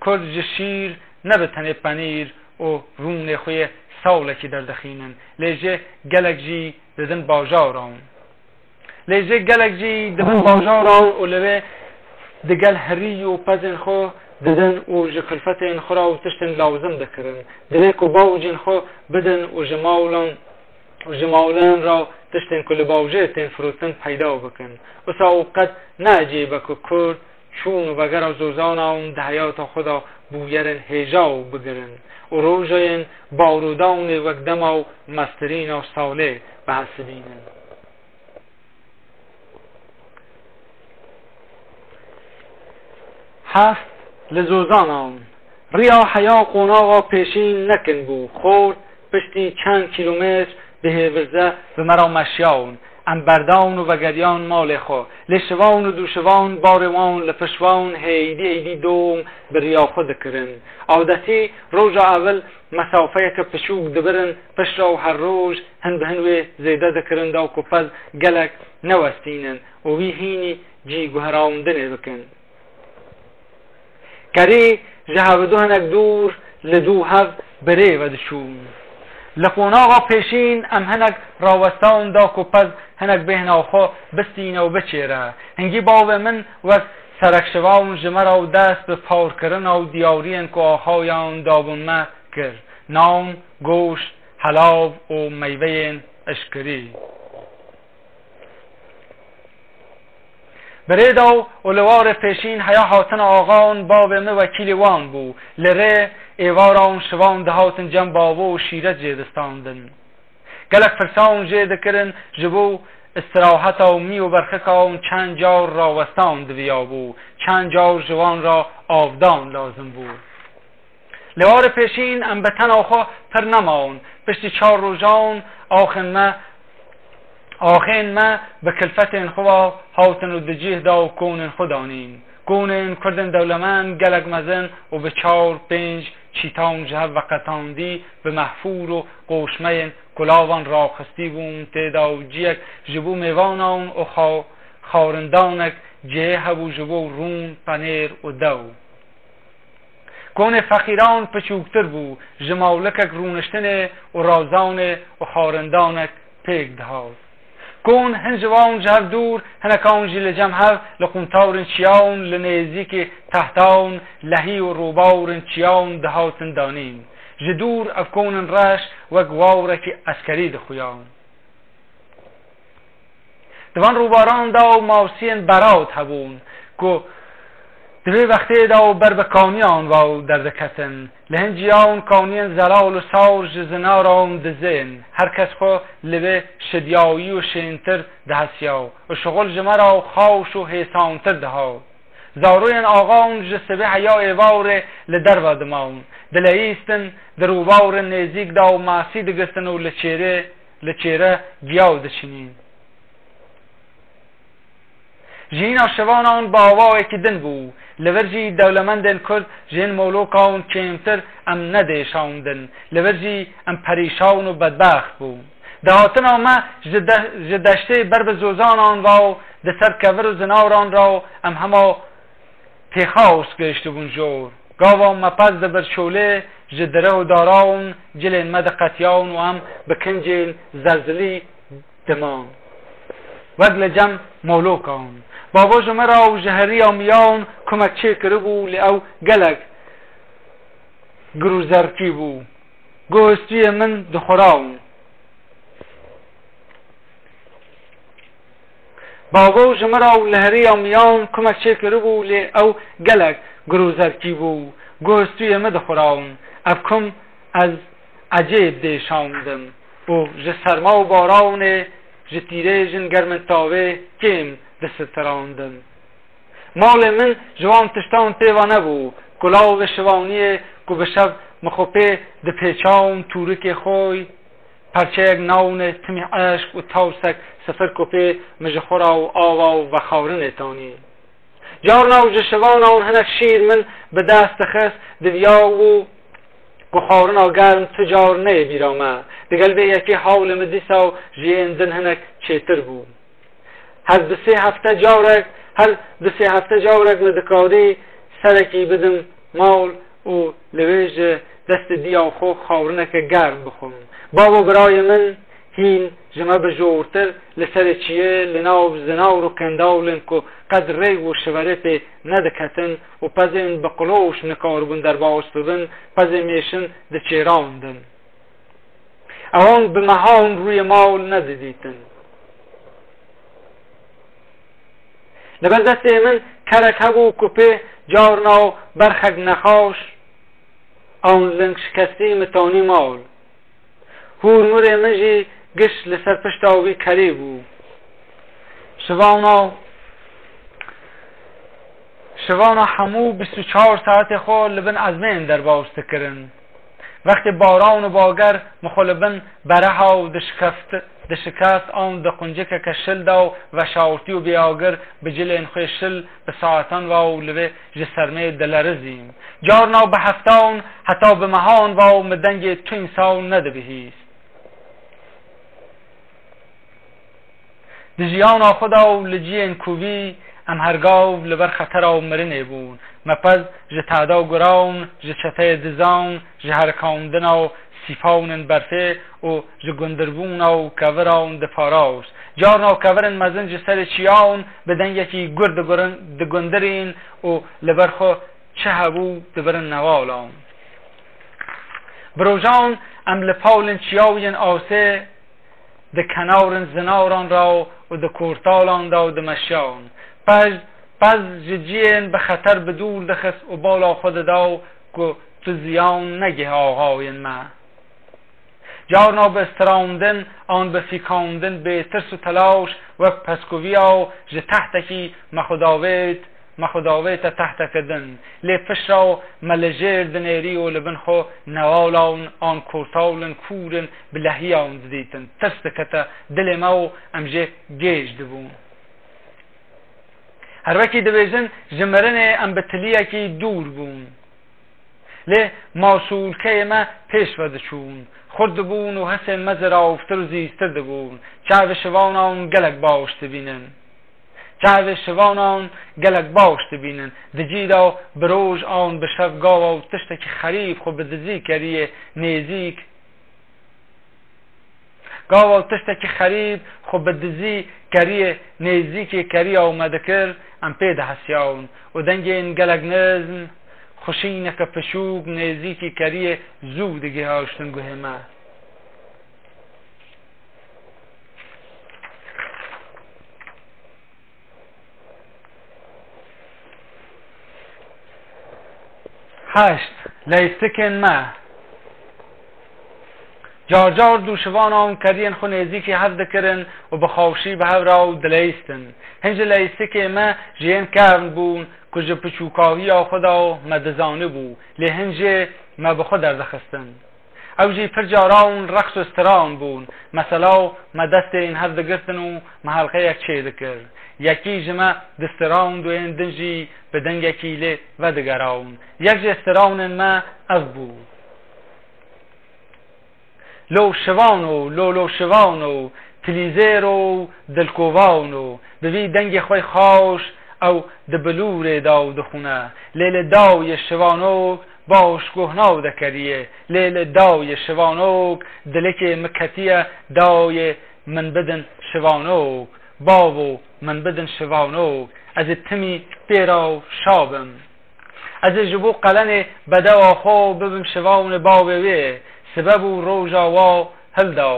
Kurd ji şîr ne bi tenê penîr û rûnê xwe yê sawlekî derdixînin, lê jê gelek jî didin bajaran. Lê jê gelek jî dibin bajaran û li vê digel herî û pezên xwe didin û ji kulfetên xwe re û tiştên lazim dikirin. Divê ku bawcên xwe bidin û ji mawlan û ji mawlan re tiştên ku li bawjê tên firotin peyda bikin. Wisa û qet ne ecêb e ku Kurd çûn û vegera zozanan di heyata xwe de bûyerên hêja û bigirin û rojeyên barodanê wek dema û mestirîna salê bihesibînin. Heft li zozanan. Riya heya qonaxa pêşîn nekin bû. Xort piştî çend kîlometr bi hêvirze bi me re meşiyawn. Em berdawn û vegeriyan malê xwe. Lê şivan û dûşivan barê wan li pişt wan hêydî hêydî dom bi riya xwe dikirin. Adetî roja ewil mesafeyeke piçûk dibirin, piştre û her roj hin bi hin wê zêde dikirin da ku pez gelek newestînin û wî hînî cî guherandinê bikin. Kerî ji hevidu hinek dûr Li dû hev bi rê ve diçûn. Li qonaxa pêşîn em hinek rawestan da ku pez hinek bêhna xwe bistîne û biçêre. Hingî bavê min wek serekşivan ji me re û dest bi parkirina û diyariyên ku axayan dabûn me kir. Nan, goşt, helav û meyveyên eşkirî. Bi rê da û li warê pêşîn heya hatina axan bavê min wekîlê wan bû. Li rê êvaran şivan dihatin cem bavo û şîret jê distandin. Gelek pirsan jê dikirin ji bo istiraheta û mî û berxika û çend car rawestan diviyabû, çend car ji wan re avdan lazim bû. Li warê pêşîn em bi tena xwe pir nemawn. Piştî çar rojan axên me, axên me bi kilfetên xwe ve hatin û di cih da û konên xwe danîn. Konên kurdên dewlemend gelek mezin û bi çar, pênc çîtan ji hev veqetandî bi mehfûr û qoşmeyên kulavan raxistî bûn tê de û ciyek ji bo mêvanan û xa-, xarindanek cihê hebû ji bo rûn, penêr û dew. Konê feqîran piçûktir bû, ji mawlikek rûniştinê û rawzanê û xarindanek pêk dihat. Kon hin ji wan ji hev dûr, hinekan jî li cem hev li quntarên çiyan, li nêzîkê tehtan, lehî û rûbarên çiyan dihatin danîn. Ji dûr ev konên reş wek wawrekî eskerî dixuyan. Di van rûbaran de û mawsiyên berawt hebûn ku di vê wextê de û ber bi kaniyan ve û derdiketin. Li hin ciyan kaniyên zelal û sawr ji zinaran dizên. Her kes xwe li vê şidyayî û şêntir dihesiya û şixul ji me re û xaş û hêsantir dihat. Zaroyên axan ji sibê heya êvarê li derve diman. Dileyîstin, di rûbarên nêzîk de û masî digistin û li çêrê, li çêre giyaw diçinîn. Jiyîna şivanan bi awayekî din bû. Li vir jî dewlemendên kurd ji hin molokan kêmtir em nedêşandin. Li vir jî em perîşan û bedbext bûn. Dihatina me ji de-, ji deştê ber bi zozanan ve û di ser kevir û zinaran re û em hema pêxaos gihiştibûn jor. Gava me pez dibir çolê, ji direh û daran cilên me diqetiyan û em bi kincên zerzilî diman. Wek li cem molokan. Bavo ji me re û ji heriya miyan kumek çêkiribû, lê ew gelek girûzerkî bû. Guh û stûyê min dixuran. Bavo ji min re û li heriya miyan kumek çêkiribû, lê ew gelek girûzerkî bû. Guh û stûyê min dixuran. Ev kum ez ecêb dêşandim û ji serma û baranê, ji tîrêjin germin tavê kêm disitirandin. Malê min ji wan tiştan tê ve nebû. Kulavê şivaniyê ku bi şev min xwe pê dipêçan tûrikê xwe, perçeyek navnê timî eşq û tawsek sifir ku pê min ji xwe re û ava û vexarinê tanî. Carna û ji şivanan hinek şîr min bi dest dixist, diviya û ku xwarina germ tu car neyê bîra me. Digel vê yekê hawlê min dîsa û ji yên din hinek çêtir bû. Her du sê hefte carek, her du sê hefte carek min dikarî serekî bidim mal û li wê ji destê diya xwe xawrineke germ bixwim. Bavo birayê min hîn ji me bi jortir li serê çiyê, li nav zinawr û qendawlên ku qet rêk û şiverê pê nediketin û pezên bi qiloş nikaribûn derbas bibin, pezê mêşin diçêrandin. Ewan bi mehan rûyê mal nedidîtin. Li ber destê min kerek hebû ku pê carna û berxek nexaş an ling şikestî min tanî mal. Hûrmûrê min jî giş li ser pişta wî kerî bû. Şivana, şivana hemû bîst û çar saetê xwe li bin ezmên derbas dikirin. Wextê baran û bager min xwe li bin bereha û dişikeft, dişikeft an di quncikeke şil de û veşartî û bêagir bi cilên xwe şil bi saetan ve û li vê ji sermê dilerizîm. Carna bi heftan heta bi mehan ve û min dengê tu însan nedibihîst. Di jiyana xwe de û li ciyên kovî Em hergav li ber xetera û mirinê bûn. Me pez ji tada û gurawn, ji çeteyê dizan, ji herikandina û sîpawnên berfê û ji gundirbûna û keviran diparast. Carna kevirên mezin ji serê çiyan bi dengekî gur digurin-, digundirîn û li ber xwe çi hebû dibirin nevalan. Bi rojan em li pawlên çiyaw yên asê di kenarên zinaran re û di kortalan de û dimeşiyan. Pez, pez ji ciyên bi xeter bi dûr dixist û bala xwe dida ku tu ziyan negih axayên me. Carna bi istirandin an bi fîkandin bê tirs û telaş wek pezkoviya û ji tehtekî me xwe davêt, me xwe davête tehteke din. Lê piştre me li jêr dinêrî û li bin xwe newalan an kortawlin kûrin bi lehiyan didîtin. Tirs dikete dilê me û em jê gêj dibûn. Her wekî dibêjin, ji mirinê em bi tiliyekî dûr bûn. Lê masûlkeyê me pêş ve diçûn. Xurt dibûn û hesên me ziravtir û zîstir dibûn. Çavê şivanan gelek baş dibînin. Çavê şivanan gelek baş dibînin. Di cî de bi roj an bi şev gava û tiştekî xerîb xwe bi dizî keriyê nêzîk. Gava û tiştekî xerîb xwe bi dizî keriyê nêzîkê keriya û me dikir, em pê dihesiyan û dengên gelek nizm, xuşîneke piçûk nêzîkî keriyê zû digihaştin guhê me. Heşt. Leyistikên me. Car car dû şivanan keriyên xwe nêzîkî hev dikirin û bi xawşî bi hev re û dileyistin. Hin ji leyistikê me ji yên kevn bûn ku ji piçûkahiya xwe de me dizanibû, lê hin jê me bi xwe derdixistin. Ew jî pir caran reqs û stiran bûn. Mesela, me destên hev digirtin û me helqeyek çêdikir. Yekî ji me distiran û yên din jî bi dengekî lê vedigeran. Yek ji stiranên me ev bû. Lo şivano, lo lo şivano, tilîzêro û dilkovano, bi vî dengê xwe xaş ew di bilûrê de û dixwine. Lê li dawiyê şivanok baş guh naw de keriye. Lê li dawiyê şivanok dilikê min ketiye dawiyê min bidin şivanok. Bavo, min bidin şivanok. Ez ê timî pê re û şa bim. Ez ê ji bo qelenê bedewa xwe bibim şivanê bavê wê. Sibe bû roja wa hilda.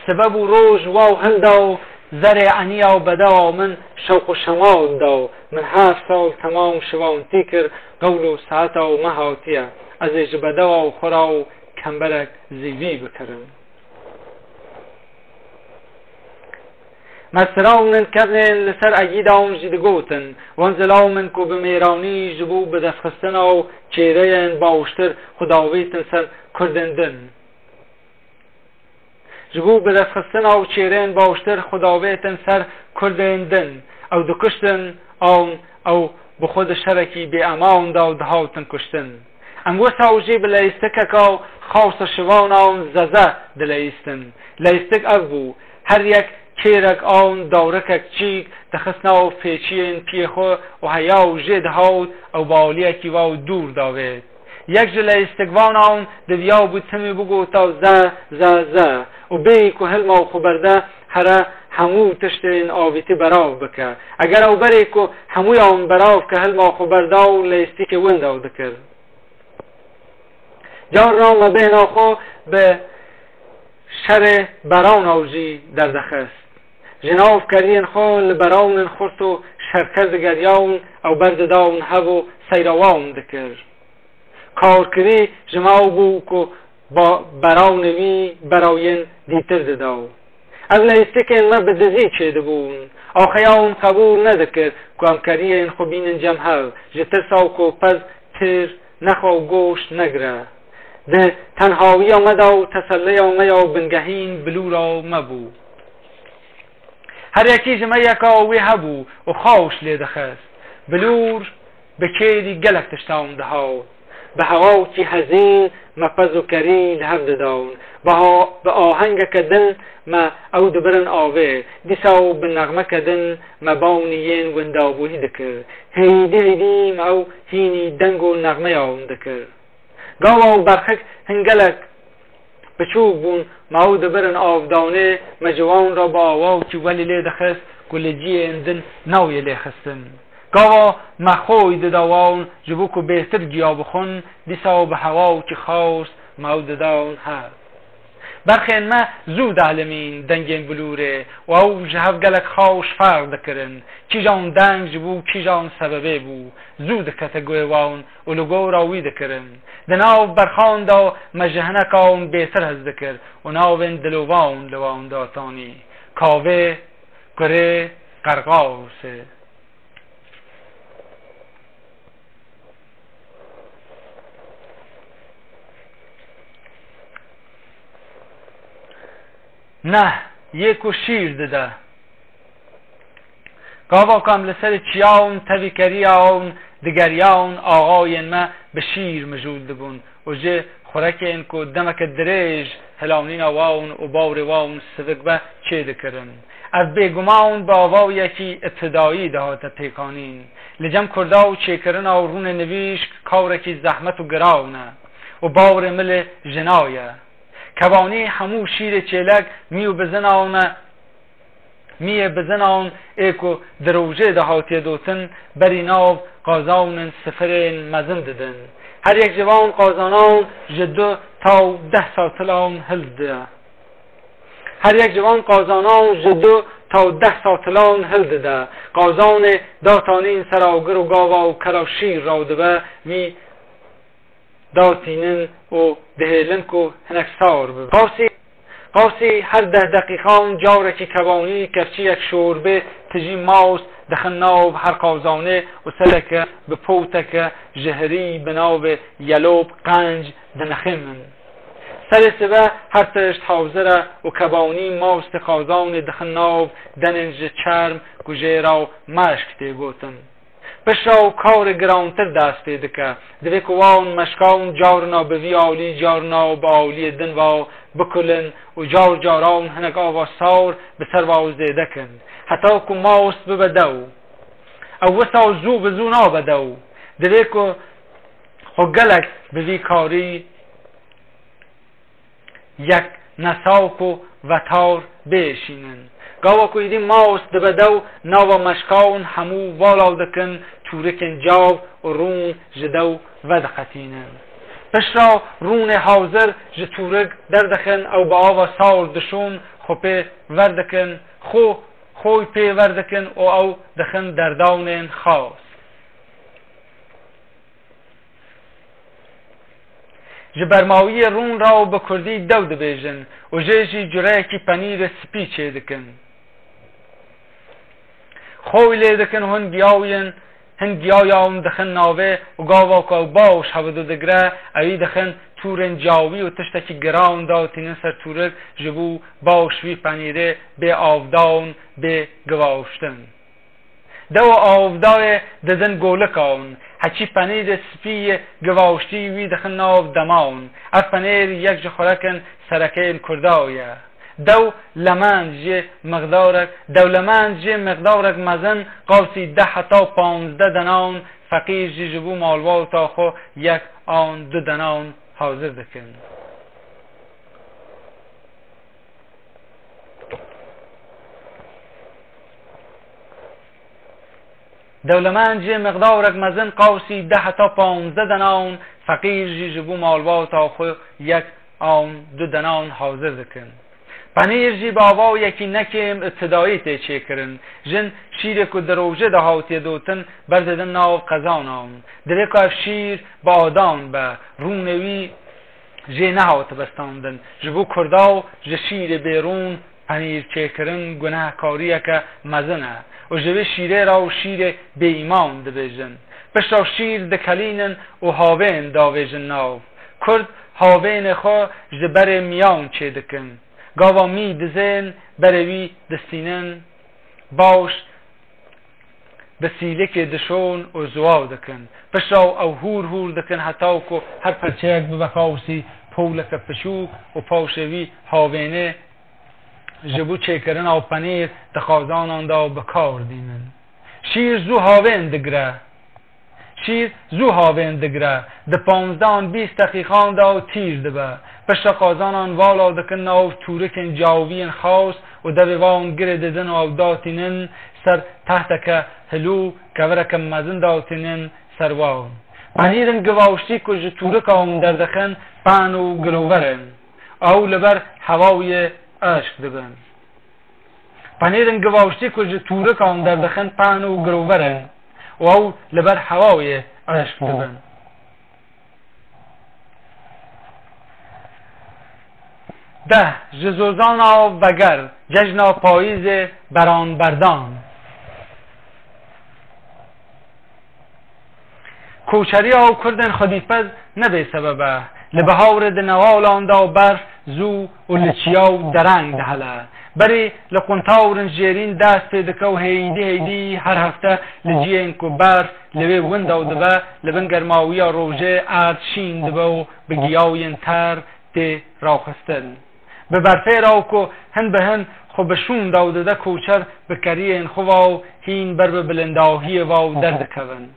Sibe bû roj wa hilda û zerê eniya û bedewa min şewq û şemal da û min her sal temam şivan tî kir, qewl û saeta û me hatiye. Ez ê ji bedewa û xwe ra û kemberek zîvî bikirim. Me sirawnin kevnên li ser egîdan jî digotin, wan zilaw min ku bi mêranî ji bo bidestxistina û çêreyên bawştir xwe davêtin ser kurdên din. Ji bo bidestxistina û çêrên bawştir xwe davêtin ser kurdên din, ew dikuştin an ew bi xwe di şerekî bêeman de û dihawtin kuştin. Em wisa û jî bi leyistikeka xawsa şivanan zeze dileyistin. Leyistik ev bû, her yek kêrek an dawrekek çîk dixist nav pêçiyên piyê xwe û heya û jê dihawt ew baliyekî wa û dûr davêt. Yek ji leyistikvanan diviya bû timî bigota ze, ze, ze û bêyî ku hilma xwe berde here hemû tiştên avîtî berav bike. Eger ew berê ku hemûyan berav ke hilma xwe berda û leyistikê winda dikir. Carna me bêhna xwe bi şerê berawna jî derdixist. Ji nav keriyên xwe li berawnin xurt û şerker digeriyawn ew berdidawn hev û seyra wan dikir. Karkirî ji me ew bû ku ba-, berawne wî berawiyên dîtir dida. Ev leyistikên me bi dizî çêdibûn. Axeya hûn qebûl nedikir ku em keriyên xwe bînin cem hev, ji tirsa ku pez pir nexwe û goşt negire. Di tenhawiya me de û teselleya me ya û bingehîn bilûra me bû. Her yekî ji me yeka wê hebû û xawş lê dixist. Bilûr bi kêrî gelek tiştan dihawt. Bi hewawkî hezîn me pez û kerî li hev didawin. Bi ha-, bi ahengeke din me ew dibirin avê. Dîsa û bi nexmeke din me bawnî yên windabûyî dikir. Hêdî hêdî me ew hînî deng û nexmeya wan dikir. Gava û berxik hin gelek biçûk bûn, me ew dibirin avdanê, me ji wan re bi awakî welî lê dixist ku li ciyên din newê lê xistin. Gava me xwî dida wan ji bo ku bêhtir giya bixwin, dîsa û bi hewawkî xaş me ew dida wan hev. Berxên me zû dehlimîn dengên bilûrê û ew ji hev gelek xaş ferq dikirin. Kîjan deng ji bo kîjan sebebê bû, zû dikete guhê wan û li gora wî dikirin. Di nav berxan de me ji hineka wan bêtir hez dikir û navên dilova wan li wan datanî. Kavê, kurê, qerqawsê. Neh, yê ku şîr dide. Gava ku em li ser çiya û tevîkeriya û digeriya û axayên me bi şîr mijûl dibûn û ji xurekên ku demeke dirêj hilanîna wan û bawerê wan sivik be çêdikirin. Ev bêguman bi avayekî îbtidayî dihate pêkanîn. Li cem Kurda û çêkirina û rûnê nivîşk karekî zehmet û giran e û bawerê min li jina ye. Kebanî hemû şîrê çêlek mî û bizina wan e. Miyê bizina wan ê ku di rojê de hatiye dotin, berî nav qazanên sifirên mezin didin. Her yek ji van qazanan ji du ta û deh satilan hildide. Her yek ji van qazanan ji du ta û deh satilan hildide. Qazanê datanîn ser agir û gava û kela şîr raw dibe, wî datînin û dihêlin ku hinek sawir bibe. Qawsî, qawsî her deh deqîqan carekî kebanî kevçiyek şorbê tijî mast dixin nav her qazanê û sereke bi poteke jihirî bi navê yelop qenc dinixînin. Serê sibe her tişt hazir e û kebanî mastê qazanê dixin nav denên ji çerm ku jê re meşk tê gotin. Piştre û karê girantir dest pê dike. Divê ku wan meşkan carna bi vî alî, carna bi aliyê din ve bikulin û car caran hinek ava sawir bi ser ve zêde kin. Heta ku mast bibe dew. Ew wisa zû bi zû nabe dew. Divê ku xwe gelek bi vî karî yek nesaw ku vetar bêşînin. Gava ku êdî mast dibe dew, nava meşkan hemû valaw dikin, tûrikên cav û rûn ji dew vediqetînin. Piştre rûnê hazir ji tûrik derdixin, ew bi ava sawir dişûn, xwe pê verdikin, xwe, xwe pê verdikin û ew dixin derdawnên xas. Ji bermawiyê rûn re û bi kurdî dew dibêjin û jê jî cureyekî penîrê spî çêdikin. Xwe lê dikin, hin giyawiyên, hin giyawiya wan dixin navê û gava ku ew baş hevidu digre, ewî dixin tûrên cawî û tiştekî giran datînin ser tûrik ji bo baş wî penîrê bê avdan, bê givaştin. Dew avdayê didin golika wan. Heçî penîrê spî yê givaştî wî dixin nav dema wan. Ev penîr yek ji xurekên sereke yên Kurda ye. Dew lemend jê miqdarek, dew lemend jê miqdarek mezin qawsî deh heta panzdeh denan feqîr jî ji bo malbata xwe yek an du denan hazir dikin. Dewlemend jê miqdarek mezin qawsî deh heta panzdeh denan, feqîr jî ji bo malbata xwe yek an du denan hazir dikin. Penîr jî bi avayekî nekêm îbtidayî tê çêkirin. Jin şîrê ku di rojê de hatiye dotin, berdidin nav qezanan. Divê ku ev şîr bi adan be, rûnê wî jê nehatibe standin. Ji bo Kurda û ji şîrê bêrûn penîr çêkirin gunehkariyeke mezin e û ji vê şîrê re û şîrê bêîman dibêjin. Piştre şîr dikelînin û havên davêjin nav. Kurd havênê xwe ji berê miyan çêdikin. Gava mî dizên berê wî distînin. Baş Bi sîlikê dişon û ziwaw dikin. Piştre ew hûr hûr dikin heta ku her perçeyek bibe qawsî powleke piçûk û pawşê wî havênê ji bo çêkirina penîr di qazanan de bi kar dînin. Şîr zû havên digire. Şîr zû havên digire. Di panzdan bîst deqîqan de tîr dibe. Piştre qazanan vala dikin nav tûrikên cawiyên xaws û devê wan girê didin û ew datînin ser tehteke hilû, kevireke mezin datînin ser wan. Penîrên givaştî ku ji tûrika wan derdixin, pan û gilover in. Ew li ber hewayê eşq dibin. Penîrên givaştî ku ji tûrikan derdixin pan û girover in û ew li ber hewayê eşq dibin. Deh, ji zozana veger, cejna payîzê beranberdan. Koçeriya û kurdên xwedîpez ne bêsebeb e. Li bihavrê di newalan de berf zû û li çiya û dereng dihele. Berî li quntawrin jêrîn dest pê dike û hêydî hêydî her hefte li ciyên ku berf li wê winda dibe, li bin germawiya rojê erd şîn dibe û bi giyawiyên ter tê raxistin. Bi berfê re ku hin bi hin xwe bi şûn de û dide koçer bi keriyên xwe ve û hîn ber bi bilindahiyê ve û derdikevin.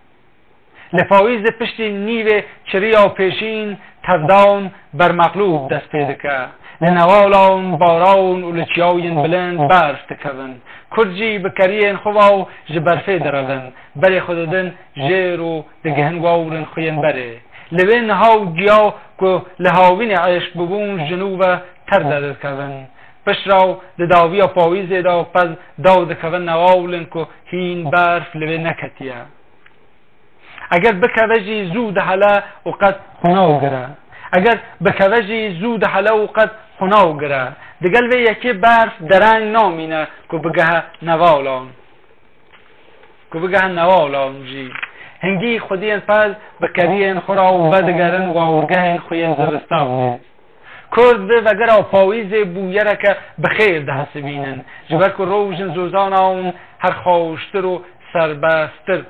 Li pawîzê piştî nîvê çiriya pêşîn tevdan bermexlûb dest pê dike. Li newalan, baran û li çiyawiyên bilind berf dikevin. Kurd jî bi keriyên xwe ve û ji berfê direvin. Berê xwe didin jêr û digihin wawrên xwe yên berê. Li wê niha û giya ku li hawînê eşq bibûn ji nû ve ter derdikevin. Piştre û di dawiya pawîzê de pez daw dikevin newawlên ku hîn berf li wê neketiye. Eger bikeve jî zû dihele û qet xwe nagire. Eger bikeve jî zû dihele û qet xwe nagire. Digel vê yekê berf dereng namîne ku bigehe nevalan. Ku bigehe newalan jî. Hingî xwediyên pez bi keriyên xwe re û vedigerin wawrgehên xwe yên zivistanê. Kurd vê vegera pawîzê bûyereke bi xêr dihesibînin. Ji ber ku rojên zozana wan her xweştir û serbesttir.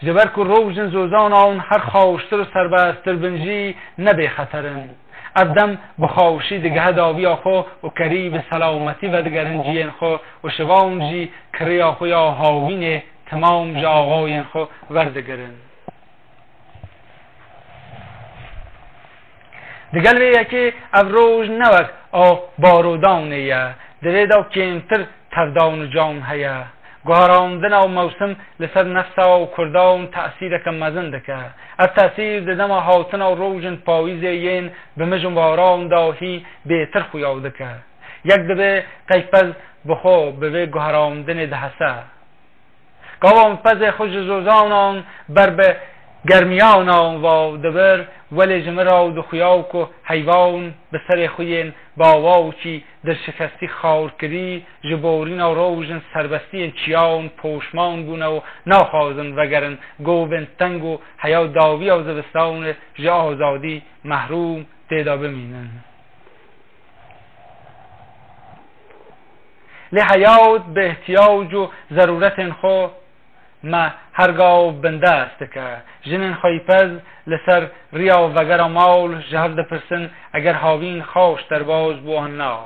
Ji ber ku rojên zozana wan her xweştir û serbesttir bin jî ne bêxeter in. Ev dem bi xweşî digehe dawiya xwe û kerî bi selametî vedigerin ciyên xwe û şivan jî kirêya xwe ya hawînê temam ji axayên xwe werdigirin. Digel vê yekê ev roj ne wek a barodanê ye. Di vê de kêmtir tevdan û can heye. Guherandina û mewsim li ser nefsa û kurdan tesîreke mezin dike. Ev tesîr di dema hatina û rojên pawîzê yên bi mij û baran de hî bêtir xuyaw dike. Yek dibe qey pez bi xwe bi vê guherandinê dihese. Gava min pezê xwe ji zozanan ber bi germiyanan ve dibir, welê ji min re dixuya ku heywan bi serê xwe yên bi awakî dilşikestî xar kirî, ji borîna rojên serbestiyên çiyan poşman bûne û naxwazin vegerin govên teng û heya dawiya zivistanê ji azadî mehrûm tê de bimînin. Lê heyat bi ihtiyac û zerûretên xwe me her gav bindest dike. Jinên xweypez li ser riya vegera mal ji hev dipirsin, eger havîn xaş derbas bû an na.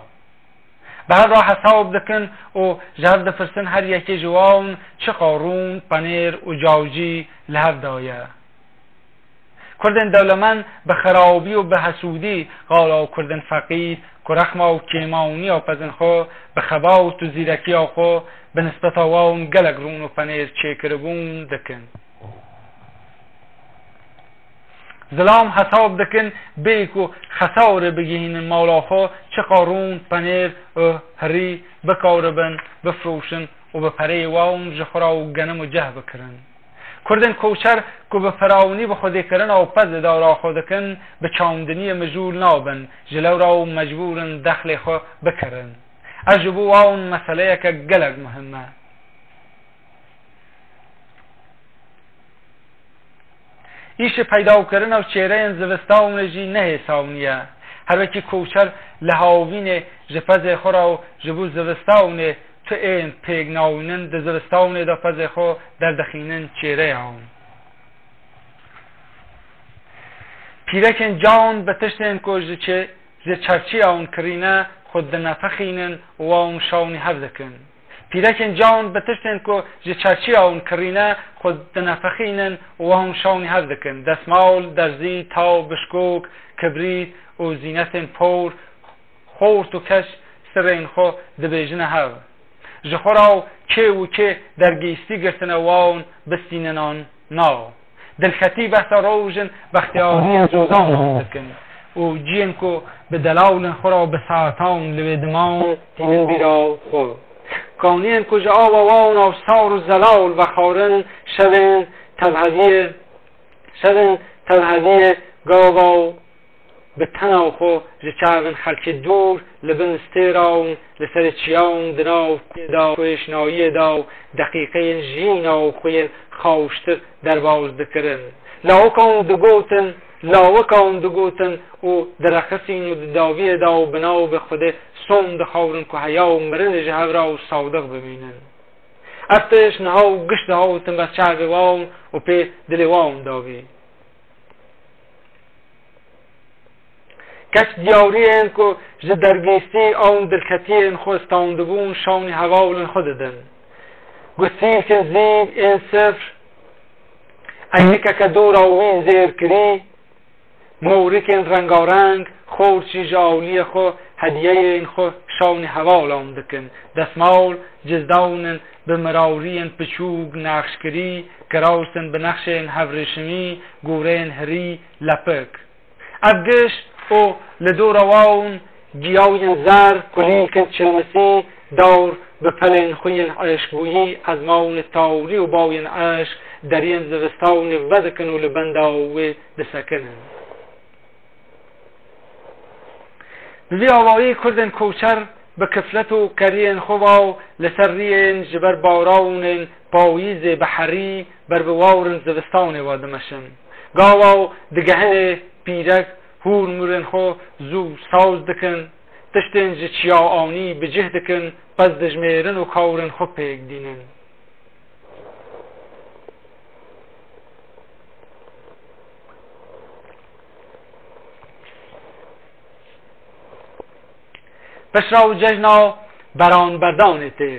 Bi hev re hesab dikin û ji hev dipirsin, her yekê ji wan çiqa rûn, penêr û cawcî li hev daye. Kurdên dewlemend bi xerabî û bi hesûdî xala kurdên feqîr ku rexma û kêmawniya pezên xwe bi xebat û zîrekiya xwe bi nisbeta wan gelek rûn û penêr çêkiribûn dikin. Zilam hesab dikin bê ku xesarê bigihînin mala xwe, çiqa rûn, penêr û hirî bikaribin bifroşin û bi pereyê wan ji xwe re û genim û ceh bikirin. Kurdên koçer ku bi firawînî bi xwedêkirina û pezê dara xwe dikin, bi çandiniyê mijûl nabin, ji lewra û mecbûr in dexlê xwe bikirin. Ev ji bo wan meseleyeke gelek muhim e. Îşê peydakirina û çêreyên zivistanê jî ne hêsan e. Her wekî koçer li havînê ji pezê xwe re û ji bo zivistanê Ên pêk nawînin di zivistanê de pezê xwe derdixînin çêreya wan. Pîrekên cawan bi tiştên ku ji çê-, ji çerçiya wan kirîne xwe dinefixînin û wan şawnî hev dikin. Pîrekên cawan bi tiştên ku ji çerçiya wan kirîne xwe dinefixînin û wan şawnî hev dikin. Desmal, derzî, taw, bişkok, kibrît û zînetên por, xort û keç sirrên xwe dibêjine hev. Ji xwe re û kê û kê dergîstî girtine wan bistînin an na. Dilxetî behsa rojin bextiyariyên codan dikin û ciyên ku bi delalên xwe re bi saetan li wê diman tînin bîra xwe. Kaniyên ku ji ava wan ew sar û zelal vexwarin şevên tevhediyê, şevên tevhediyê gava û bi tena xwe ji çavên xelkê dûr li bin stêra û li ser çiyan di nav kê de xweşnayiyê de û deqîqeyên jiyîna û xwe yên xawiştir derbas dikirin. Lawikan digotin, lawikan digotin û direqisîn û di dawiyê de û bi nav bi Xwedê som dixwarin ku heya û mirinê ji hev re û sawdix bimînin. Ev tişt niha û giş dihawtin ber çavê wan û pê dilê wan davî. Keç diyariyên ku ji dergîstî an dilxetiyên xwe standibûn şawnî hevalên xwe didin. Gustîlkên zîv ên sifr, eynîkeke dora wî zêr kirî, morikên rengareng, xorçî ji awliyê xwe hediyeyên xwe şawnî hevalan dikin. Desmal, cizdawn in bi mirawriyên piçûk nexşkirî, kirawsin bi nexşên hevrêşimî, goreyên hirî, lepik. Ev giş û li dora wan giyawiyên zer, kulîlkên çilmisî, dawr bi pelên xwe yên eşkbûyî, ezmanê tawrî û bawên eşk deriyên zivistanê vedikin û li benda wê disekinin. Bi vî awayî kurdên koçer bi kiflet û keriyên xwe ve û li ser riyên ji ber baranên payîzê bi herî ber bi wawrên zivistanê ve dimeşin. Gava û digehinê pîrek hûr mûrên xwe zû saz dikin, tiştên ji çiya anî bi cih dikin, pez dijmêrin û kawrên xwe pêk dînin. Piştre û cejna beranberdanê tê.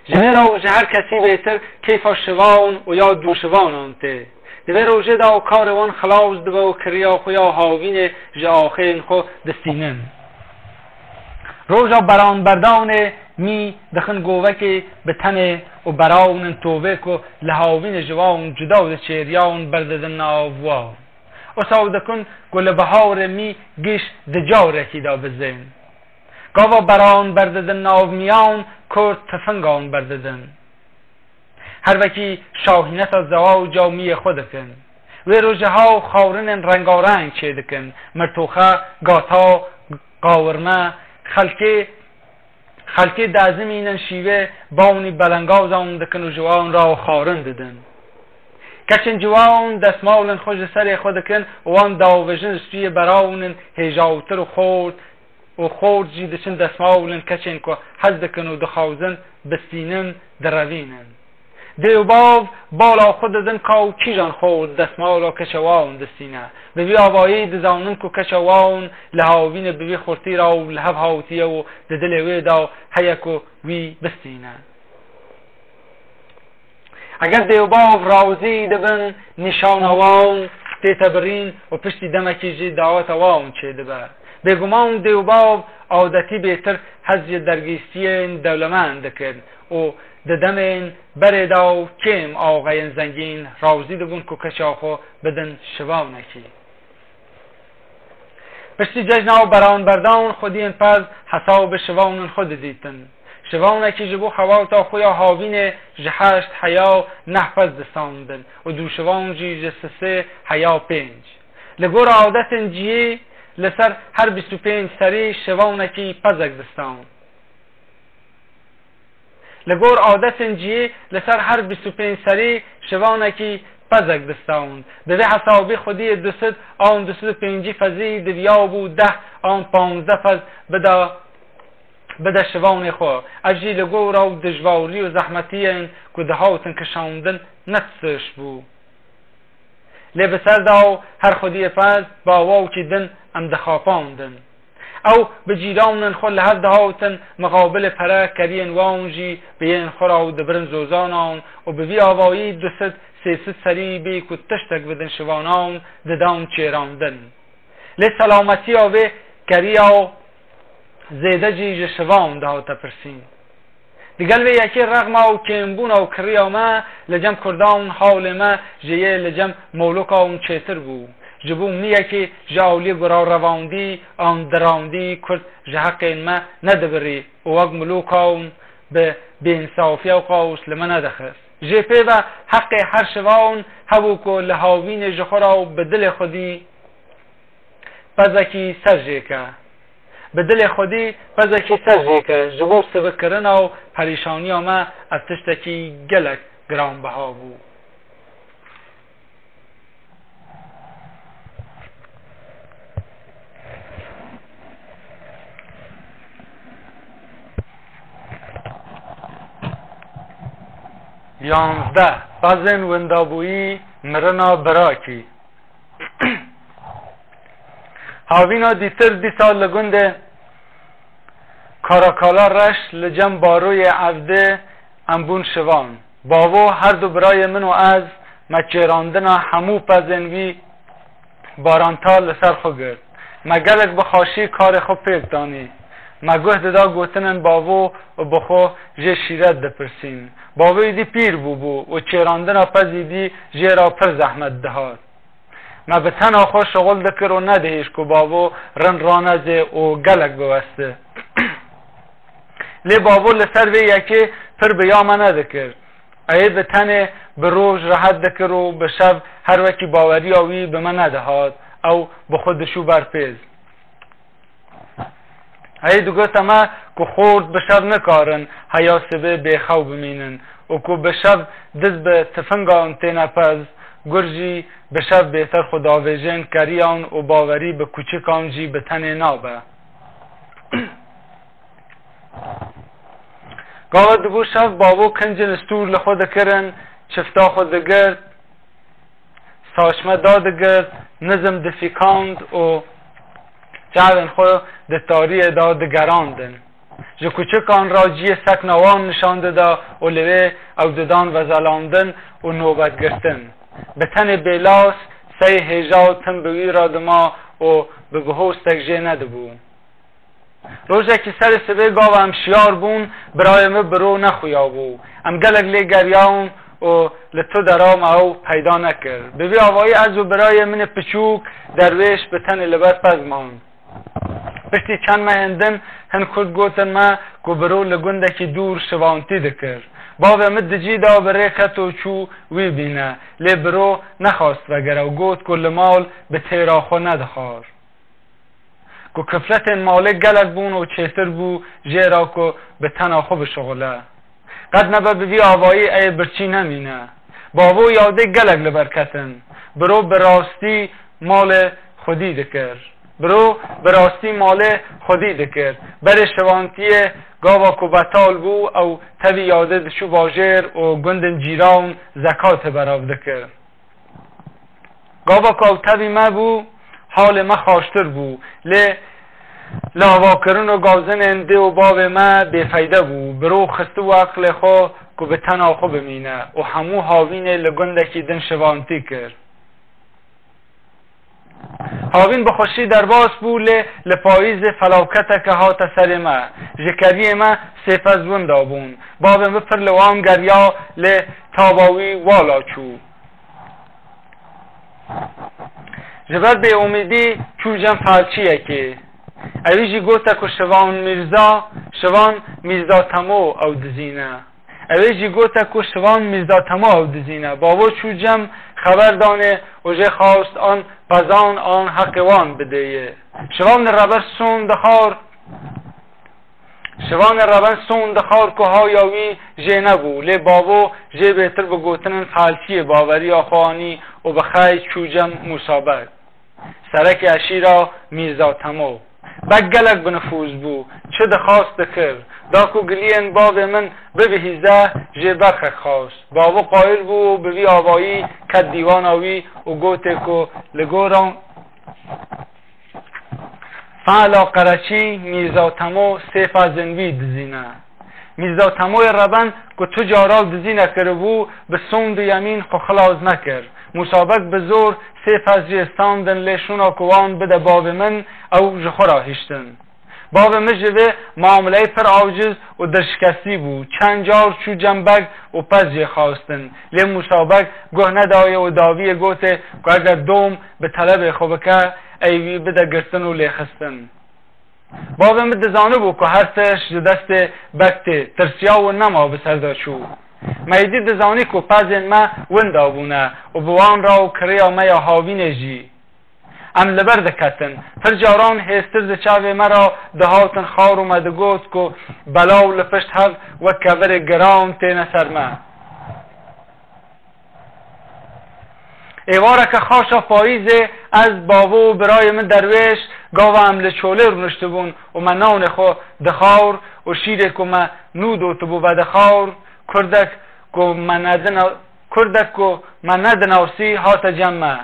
Ji vê re û ji her kesî bêtir keyfa şivan û ya dûşivanan tê. Di vê rojê de û karê wan xilas dibe û kiriya xwe ya havînê ji axeyên xwe distînin. Roja beranberdanê mî dixin govekê bi tenê û berawnin tovê ku li havînê ji wan cuda û diçêriyan berdidin nav wan. Wisa ew dikin ku li biharê mî giş di carekî de bizên. Gava beran berdidin nav miyan, kurt tifingan berdidin. Her wekî şahîneta zewaca û miyê xwe dikin. Wê rojê ha û xawrinên rengareng çêdikin. Mirtoxe, gata, qawirme, xelkê, xelkê dezimînin şîvê bawnî belengazan dikin û ji wan re xarin didin. Keçên ciwan destmawlên xwe ji serê xwe dikin û wan davêjin stûyê berawnin hêjawtir û xort û xort jî diçin destmawlên keçên ku hez dikin û dixwazin bistînin direvînin. Dê û bav bala xwe didin ka û kîjan xort destmala keça wan distîne. Bi vî avayî dizanin ku keça wan li havînê bi vî xurtî re û li hev hawtiye û di dilê wê de heye ku wî bistîne. Eger dê û bav razî dibin, nîşana wan tête birîn û piştî demekî jî daweta wan çêdibe. Bêguman dê û bav adetî bêtir hez ji dergîstiyên dewlemend dikin û di demên berê de û kêm axeyên zengîn razî dibûn ku keça xwe bidin şivanekî. Piştî cejna û beranberdan xwediyên pez hesab bi şivanên xwe didîtin. Şivanekî ji bo xewalta xwe ya havînê ji heşt heya û neh pez distandin û dûşivan jî ji sisê heya pênc. Li gor adetên cihê li ser her bîst û pênc serî şivanekî pezek distand. Li gor adetên cihê li ser her bîst û pênc serî şivanekî pezek distawnd. Bi vê hesabî xwediyê du sed an du sed û pêncî pezî diviyabû deh an panzdeh pez bida bide şivanê xwe. Ev jî li gora û dijwarî û zehmetiyên ku dihawtin kişandin ne tişt bû. Lê bi ser de û her xwediyê pez bi awakî din em dixapandin. Ew bi cîranên xwe li hev dihawtin, mixabilê pere keriyên wan jî bi yên xwe re û dibirin zozanan û bi vî avayî du sed sê sed serî bê ku tiştek bidin şivanan didan çêrandin. Lê selametiya vê keriya zêde jî ji şivan dihate pirsîn. Digel vê yekê rexma û kêmbûna û kiriya me li cem Kurdan hawlê me ji yê li cem Mewlûkan çêtir bû. Ji bo miyekê ji awliyê gura revandî an dirandî Kurd ji heqên me nedibirî û wek Mewlûkan bi bêinsafiya û qawûs li me nedixist. Jê pê ve heqê her şivan hebû ku li havînê ji xwe re û bi dilê xwedî pezekî ser jê ke. Bi dilê xwedî pezekî ser jê ke. Ji bo sivikkirina û perîşaniya me ev tiştekî gelek giranbiha bû. Yanzdeh. Pezên windabûyî, mirina birakî. Havîna dîtir dîsa li gundê Karakala Reş li cem baroyê Evdê em bûn şivan. Bavo, her du birayê min û ez me çêrandina hemû pezên wî baranta li ser xwe girt. Me gelek bi xweşî karê xwe pêk danî. Me guh dida gotinên bavo û bi xwe jê şîret dipirsîn. Bavo êdî pîr bûbû û çêrandina pezî dî jê re pir zehmet dihat. Me bi tena xwe şixul dikir û nedihîşt ku bavo rind raneze û gelek biweste. Lê bavo li ser vê yekê pir bi ya me nedikir. Ê bi tenê bi roj rehet dikir û bi şev her wekî baweriya wî bi me nedihat, ew bi xwe diçû ber pêz. Ê digote me ku xort bi şev nikarin heya sibê bêxew bimînin û ku bi şev diz bi tifingan têne pez, gur jî bi şev bêtir xwe davêjên keriyan û bawerî bi kuçikan jî bi tenê nabe. Gava dibû şev bavo kincên stûr li xwe dikirin, çifta xwe digirt, saçme dadigirt, nizm difîkand û çavên xwe di tariyê de digerandin. Ji kuçikan re ciyê sekna wan nişan dida û li wê ew didan vezelandin û nobetgirtin. Bi tenê bêlas sey hêja û tim bi wî re dima û bi bihostek jê nedibû. Rojekî serê sibê gava em şiyar bûn, birayê min biro nexuya bû. Em gelek lê geriyan û li tu dera me ew peyda nekir. Bi vî avayî ez û birayê min ê piçûk derwêş bi tenê li ber pez man. Piştî çend mehên din hin Kurd gotin me ku biro li gundekî dûr şivantî dikir. Bavê min di cî de bi rê ket û çû wî bîne. Lê biro nexwast vegere û got ku li mal bi têra xwe nedixwar. Ku kifletên malê gelek bûn û çêtir bû jê re ku bi tena xwe bişuxile. Qet nebe bi vî avayî ê birçî nemîne. Bavo yadê gelek li ber ketin. Biro bi rastî malê xwedî dikir. Biro bi rastî malê xwedî dikir. Berê şivantiyê gava ku betal bû ew tevî yadê diçû bajêr û gundên cîran zekatê berav dikir. Gava ku ew tevî me bû, halê me xaştir bû. Lê li avakirin û gazinên dê û bavê me bêfeyde bû. Biro xistibû eqlê xwe ku bi tena xwe bimîne û hemû havînê li gundekî din şivantî kir. Havîn bi xweşî derbas bû, lê li payîzê felaketeke hate serê me. Ji keriyê me sê pez winda bûn. Bavê min pir li wan geriya, lê taba wî wala çû. Ji ber bêumîdî çû cem falçiyekê. Ewî jî gote ku Şivan Mîrza, Şivan Mîrza Temo ew dizîne. Ewê jî gote ku Şivan Mîrza Temo ew dizîne. Bavo çû cem xeber danê û jê xwest an pezan an heqê wan bidêye. Şivan li reber son dixwar Şivanê reben son dixwar ku haya wî jê nebû, lê bavo jê bêtir bi gotinên falçiyê baweriya xwe anî û bi xey çû cem Mûsa Beg, serekê eşîra Mîrza Temo. Beg gelek bi nifûz bû, çi dixwast dikir. Da ku giliyên bavê min bibihîze, jê berxek xwest. Bavo qayil bû û bi vî avayî ket dîwana wî û gotê ku li gora Feela Qereçî Mîrza Temo sê pezên wî dizîne. Mîrza Temoyê Reben ku tu cara dizî nekiribû, bi sond û yemîn xwe xilas nekir. Mûsa Beg bi zor sê pez jê standin, lê şûna ku wan bide bavê min, ew ji xwe re hiştin. Bavê min ji vê mamileyê pir aciz û dilşikestî bû. Çend car çû cem Beg û pez jê xwestin. Lê Mûsa Beg guh nedaye û dawiyê gotê ku eger dom bi telebê xwe bike, ey wî bide girtin û lêxistin. Bavê min dizanibû ku her tişt ji destê Beg tê, tirsiya û nema bi ser de çû. Me êdî dizanî ku pezên me winda bûne û bi wan re û kirêya me ya havînê jî. Em li ber diketin. Pir caran hêstir di çavê me re dihatin xar û me digot ku bela û li pişt hev wek kevirê giran têne ser me. Êvareke xaş a payîzê ez, bavo û birayê min Derwêş gava em li çolê rûniştibûn û me nanê xwe dixawr û şîrê ku me nû dotibû vedixawr, kurdek ku me nedina-, kurdek ku me nedinasî hate cem me.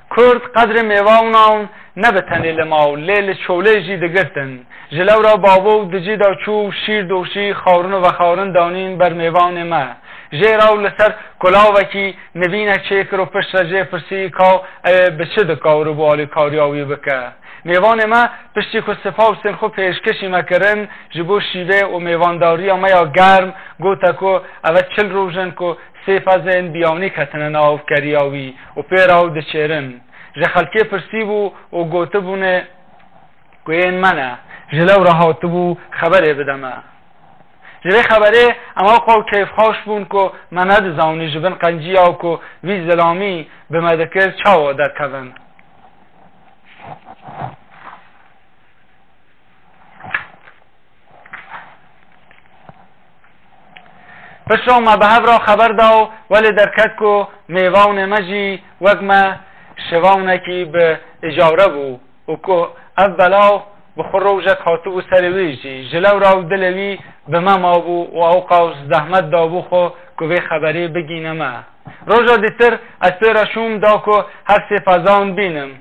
Kurd qedrê mêvanan ne bi tenê li mal, lê li çolê jî digirtin. Ji lewra bavo û dicî de çû û şîr doşî, xwarin û vexwarin danîn ber mêvanê me. Jê re û li ser kulavekî nivînek çêkir û piştre jê pirsî ka ew ê bi çi dikawiribû alîkariya wî bike. Mêvanê me piştî ku sipasên xwe pêşkêşî me kirin ji bo şîvê û mêvandariya me ya germ, gote ku ev e çil roj in ku sê pezên biyanî ketine nav keriya wî û pê re ew diçêrin. Ji xelkê pirsîbû û gotibûne ku yên me ne, ji lewra hatibû xeberê bide me. Ji vê xeberê em ewqas keyfxweş bûn ku me nedizanî ji bin qenciya ku vî zilamî bi me dikir çawa derkevin. Piştre me bi hev re xeber da û welê derket ku mêvanê me jî wek me şivanekî bi îcare bû û ku ev bela bi xwe rojek hatibû serê wî jî. Ji lewra û dilê wî bi me mabû û ewqas zehmet dabû xwe ku vê xeberê bigîne me. Roja dîtir ez pê re çûm da ku her sê pezan bînim.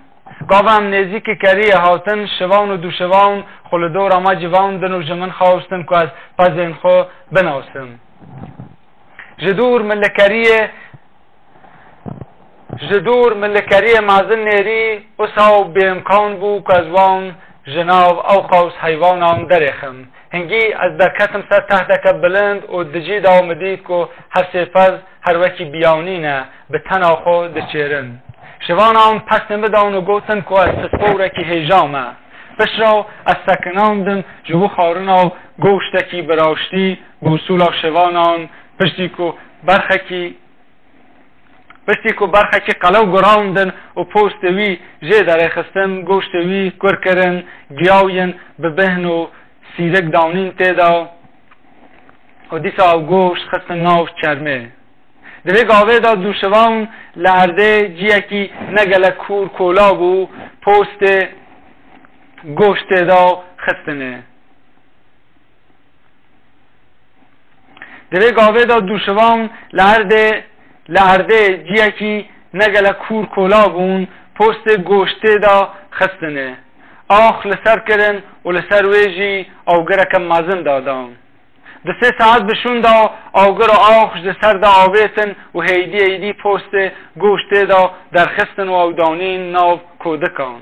Gava em nêzîkî keriyê hatin, şivan û dûşivan xwe li dora me civandin û ji min xwestin ku ez pezên xwe binasim. Ji dûr min li keriyê, ji dûr min li keriyê mezin nêrî, wisa û bêmkan bû ku ez wan ji nav ewqas heywanan derêxim. Hingî ez derketim ser tehteke bilind û di cî de min dît ku her sê pez her wekî biyanî ne, bi tena xwe diçêrin. Şivanan pestê min dan û gotin ku ez pisporekî hêja me. Piştre ez sekinandim ji bo xwarina û goştekî bi raştî bi usûla şivanan, piştî ku berxekî, piştî ku berxekî qelew gurandin û postê wî jê derêxistin, goştê wî kur kirin, giyawiyin bi bihn û sîrik danîn tê de û dîsa ew goşt xistin nav çermê. Di vê gavê de dûşivan li erdê ciyekî ne gelek kûr kola bû, postê goştê de xistine. Di vê gavê de dûşivan li erdê, li erdê ciyekî ne gelek kûr kola bûn, postê goştê de xistine. Ax li ser kirin û li ser wê jî awgireke mezin dadan. Di sê saet bi şûn de awgir û ax ji ser de avêtin û hêdî hêdî postê goştê de derxistin û ew danîn nav kodikan.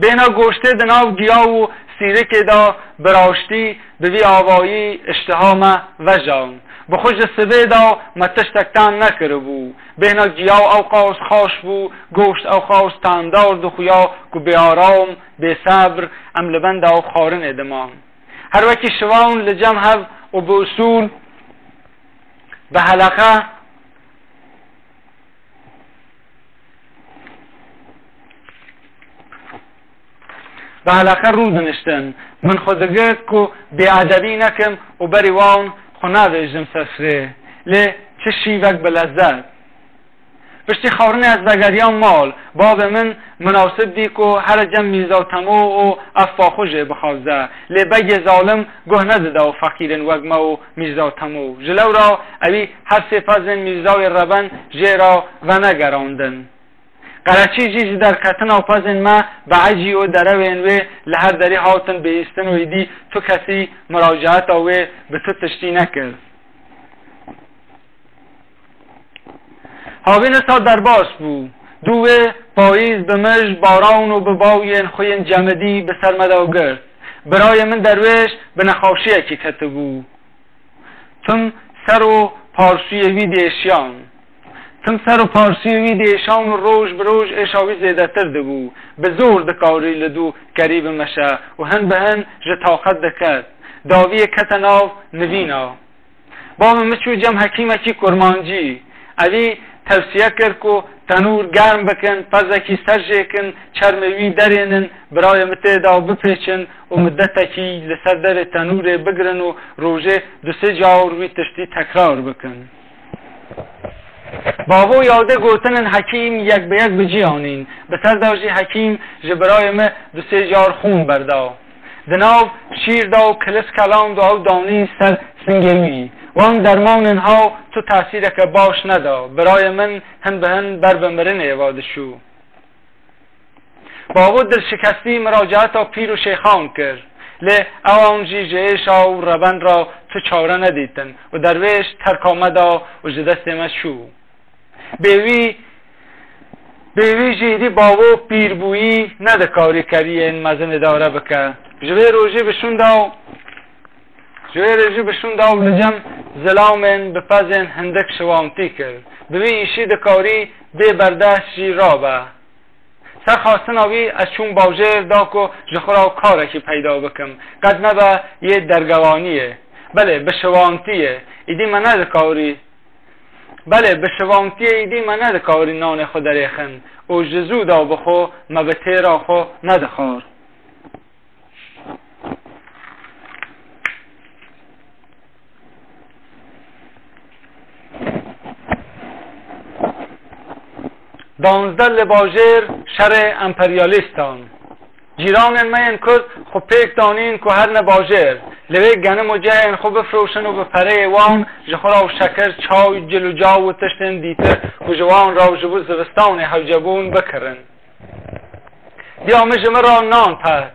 Bêhna goştê di nav giyaw û sîrikê de bi raştî bi vî avayî îştiha me vejan. Bi xwe ji sibê de me tiştek tam nekiribû. Bêhna giyaw ewqas xweş bû, goşt ewqas tamdar dixuya ku bêaram, bêsebr em li benda ew xwarinê diman. Her wekî şivan li cem hev û bi usûl, bi heleqe, bi heleqe rû diniştin. Min xwe digirt ku bêedebî nekim û berî wan xwe navêjim sefrê. Lê çi şîvek bi lezzet. Piştî xwarinê ez vegeriyam mal. Bavê min minasib dî ku here cem Mîrza Temo û effa xwe jê bixwaze. Lê begê zalim guh nedida û feqîrên wek me û Mîrza Temo. Ji lewra ewî her sê pezên Mîrzayê Reben jê re venegerandin. Qereçî jî ji derketina pezên me bi ecî û derewên wê li her derî hatin bihîstin û êdî tu kesî muracaeta wê bi tu tiştî nekir. Havîn wisa derbas bû. Dû wê payîz bi mij, baran û bi bawiyên xwe yên cemidî bi ser me de girt. Birayê min Derwêş bi nexweşiyekî ketibû. Tim ser û parsûyê wî diêşiyan. Tim ser û parsûyê wî diêşan û roj bi roj êşa wî zêdetir dibû. Bi zor dikarî li dû kerî bimeşe û hin bi hin ji taqet diket. Daviyê kete nav nivîna. Bavê min çû cem hekîmekî kurmancî. Evî tevsiye kir ku tenûr germ bikin, pezekî ser jêkin, çermê wî derênin, birayê min tê de bipêçin û midetekî li ser derê tenûrê bigirin û rojê du sê car wî tiştî tekrar bikin. Bavo yadê gotinên hekîm yek bi yek bi cî anîn. Bi ser de jî hekîm ji birayê min du sê car xûn berda. Di nav şîr de û kilis keland û ew danî ser singê wî. Wan dermanên haw tu tesîreke baş neda. Birayê min hin bi hin ber bi mirinê ve diçû. Bavo dilşikestî miracaeta pîr û şêxan kir. Lê ewan jî ji êşa û reben re tu çare nedîtin û Derwêş terka me da û ji destê me çû. Bê wî, bê wî jî êdî bavo pîrbûyî nedikarî keriyên mezin îdare bike. Ji vê rojî bi şûnda û, ji vê rojî bi şûnda û li cem zilamên bi pezên hindik şiwantî kir. Bi vî îşî dikarî bê berdest jî rabe. Ser xwestina wî ez çûm bajêr da ku ji xwe re karekî peyda bikim. Qet nebe yê dergewaniyê. Belê, bi şiwantiyê. Îdî me nedikarî. Belê, bi şiwantiyê îdî me nedikarî nanê xwe derêxin û ji zû da bi xwe me bi têra xwe nedixwar. Danzdeh li bajêr şerê emperyalîstan. Cîranên me yên Kurd xwe pêk danîn ku herine bajêr, li wê genim û cihên xwe bifroşin û bi pereyê wan ji xwe re û şekir, çay, cil û caw û tiştên dîtir ku ji wan re û ji bo zivistanê hewce bûn bikirin. Diya min ji min re nan pert.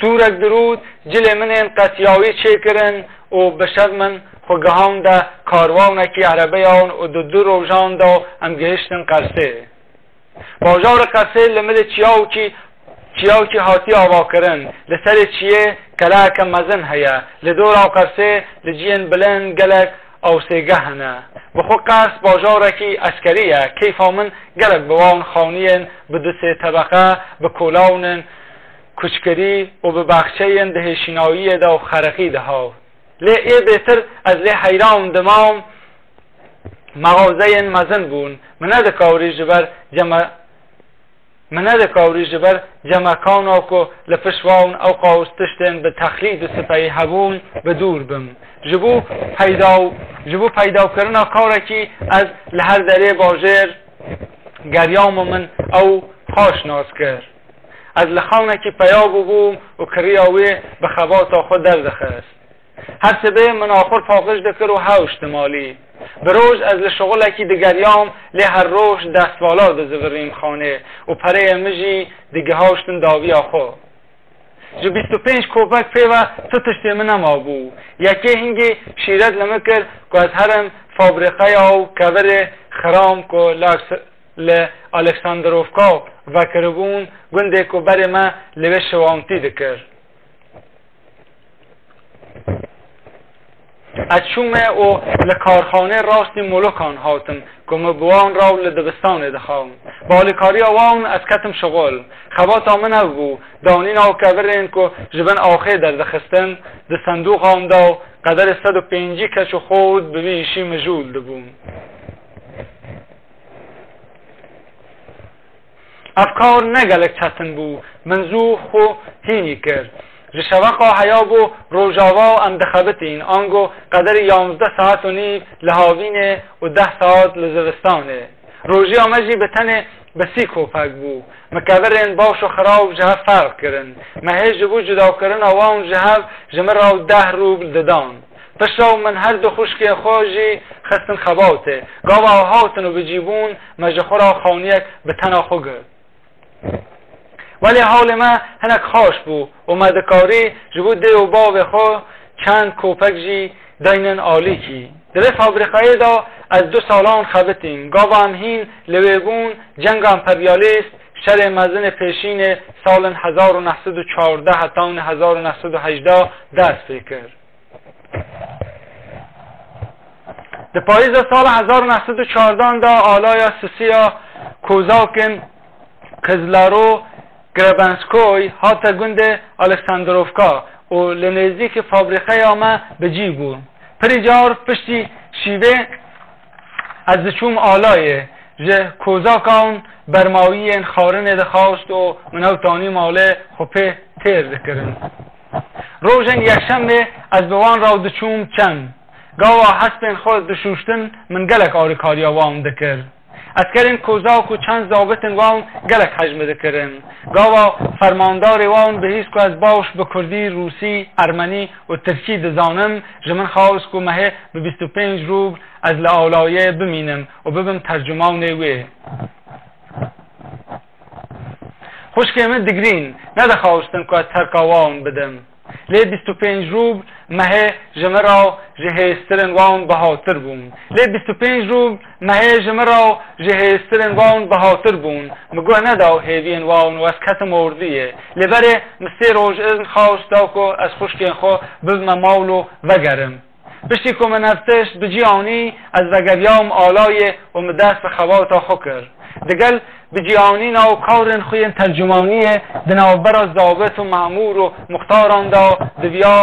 Tûrek dirût cilê min ên qetiyawî çêkirin û bi şev min xwe gihande karwanekî erebeyan û di du rojan de em gihiştin Qersê. Bajarê Qersê li milê çiyawkî, çiyawkî hatiye avakirin. Li serê çiyê keleyeke mezin heye. Li dora Qersê li ciyên bilind gelek awsêgeh hene. Bi xwe Qers bajarekî eskerî ye. Keyfa min gelek bi wan xaniyên bi du sê tebeqe, bi kolawnên kuçkirî û bi baxçeyên di hêşînayiyê de û xereqî dihat. Lê ê bêtir ez lê heyran dimam, mexazeyên mezin bûn. Min nedikarî ji ber ceme-, Min nedikarî ji ber cemekana ku li pişt wan ew qas tiştên bi texlîd û sipeyî hebûn bi dûr bim. Ji bo peyda, ji bo peydakirina karekî ez li her derê bajêr geriyam û min ew xweş nas kir. Ez li xanekî peya bûbûm û kiriya wê bi xebata xwe derdixist. Her sibê min axur paqij dikir û hewş dimalî. Bi roj ez li şixulekî digeriyam, lê her roj destvala dizivirîm xanê û pereyê min jî digihaştin dawiya xwe. Ji bîst û pênc kopek pê ve tu tiştê min nemabû. Yekê hingê şîret li min kir ku ez herim fabrîqeya û kevirê xiram ku li Aks-, li Aleksandrovka vekiribûn, gundê ku berê me li wê şiwantî dikir. Ez çûme û li karxanê rastî molokan hatim ku min bi wan re li dibistanê dixawin. Bi alîkariya wan ez ketim şixul. Xebata min ev bû, danîna û kevirên ku ji bin axê derdixistin, di sendûqan de û qederê sed û pêncî keç û xort bi vî îşî mijûl dibûn. Ev kar ne gelek çetin bû, min zû xwe hînî kir. Ji şeveqa heya bo rojava em dixebitîn, ango qederî yanzdeh saet û nîv li havînê û deh saet li zivistanê. Rojiya me jî bi tenê bi sî kopek bû. Me kevirên baş û xirab ji hev ferq kirin. Me hê ji bo cudakirina wan ji hev ji min re deh rûbl didan. Piştre min her du xwişkên xwe jî xistin xebatê. Gava ew hatin û bi cî bûn, me ji xwe re xaniyek bi tena xwe girt. Welê halê me hinek xaş bû û me dikarî ji bo dê û bavê xwe çend kopek jî deynin alîkî. Di vê fabrîkayê de ez du salan xebitîm. Gava em hîn li wê bûn, cenga emperyalîst, şerê mezinê pêşînê salên hezar û neh sed û çardeh hetanî hezar û neh sed û hejdeh dest pê kir. Di payîza sala hezar û neh sed û çardeh de alaya Sisiya kozakên Kizlaro Grebenskoy hate gundê Aleksandrovka û li nêzdîkî fabrîkeya me bi cî bû. Pirî car piştî şîvê ez diçûm alayê, ji kozakan bermawiyên xarinê dixwast û min ew tanî malê xwe pê têr dikirin. Rojên yekşemê ez bi wan re diçûm çem. Gawa hespên xwe dişûştin, min gelek alîkariya wan dikir. Eskerên kozak û çend zabitên wan gelek hej min dikirin. Gawa fermandarê wan bihîst ku ez baş bi kurdî, rûsî, ermenî û tirkî dizanim, ji min xwest ku mehê bi bîst û pênc rûbl ez li alayê bimînim û bibim tercûmanê wê. Xwişkê min digrîn, nedixwestin ku ez terka wan bidim. Lê bîst û pênc rûbl mehê ji min re ji hêztirên wan bihatir bûn. Lê bîst û pênc rûbl mehê ji min re ji hêztirên wan bihatir bûn. Min guh neda hêviyên wan û ez ketim ordiyê. Lê berê min sê roj izn xwest da ku ez xwişkên xwe bibime mal û vegerim. Piştî ku min ev tişt bi cî anî, ez vegeriyam alayê û min dest bi xebata xwe kir. Digel bicîanîna û karên xwe yên tercûmaniyê di navbera zabit û memûr û muxtaran de diviya,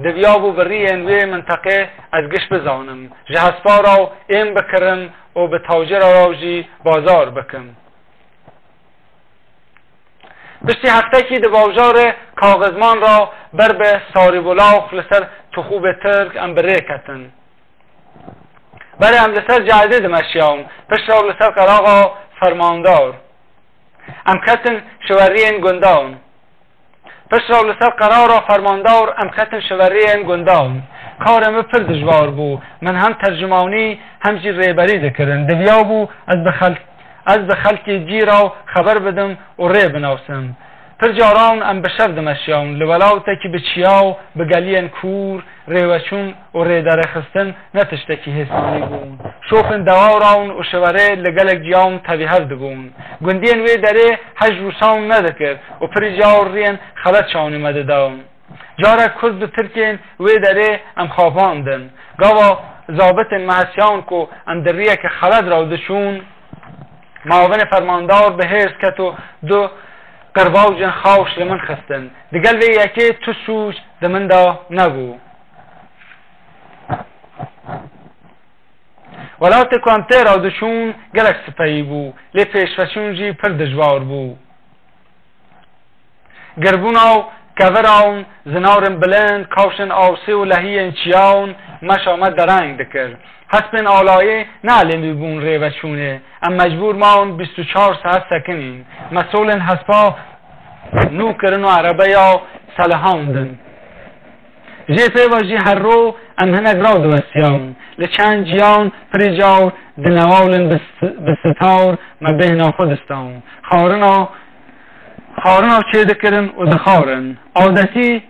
diviyabû bi riyên wê minteqê ez giş bizanim, ji hespa re êm bikirim û bi tacira re jî bazar bikim. Piştî heftekî di bajarê Kaxizman re ber bi Sarîbulax li ser Tixûbê Tirk em bi rê ketin. Berê em li ser cadê dimeşiyan, piştre li ser qeraxa fermandar. Em ketin şiweriyên gundan. Piştre li ser qerara fermandar em ketin şiweriyên gundan. Karê min pir dijwar bû. Min hem tercûmanî hem jî rêberî dikirin. Diviya bû ez bi xelk Ez bi xelkê cî re xeber bidim û rê binasim. Pir caran em bi şev dimeşiyan. Li welatekî bi çiya û bi geliyên kûr, rêveçûn û rêderêxistin ne tiştekî hêsanî bûn. Şopên dewaran û şiwerê li gelek ciyan tevî hev dibûn. Gundiyên wê derê hej rûsan nedikir û pirî car riyên xelet çawnî me didan. Carek kurd bi tirkên wê derê em xapandin. Gava zabitên me hesiyan ku em di riyeke xelet re diçûn, muavinê fermandar bi hêrs ket û du qirbawcên xaş li min xistin. Digel vê yekê tu sûc di min de nebû. Welatê ku em tê re diçûn gelek sipeyî bû, lê pêşveçûn jî pir dijwar bû. Girbûna û kevira û zinarên bilind, kawşên awsê û lehiyên çiya û meşa me dereng dikir. Hespên alayê neelîmî bûn rêveçûnê. Em mecbûr mawn bîst û çar saet sekinîn. Mesolên hespa nû kirin û erebeya selihandin. Jê pê ve jî her ro em hinek raw diwesiyan. Li çend ciyan pirî car di newalên bi s-, bi sitar me bêhna xwe distan. Xarina, xarina çê dikirin û dixarin. Adetî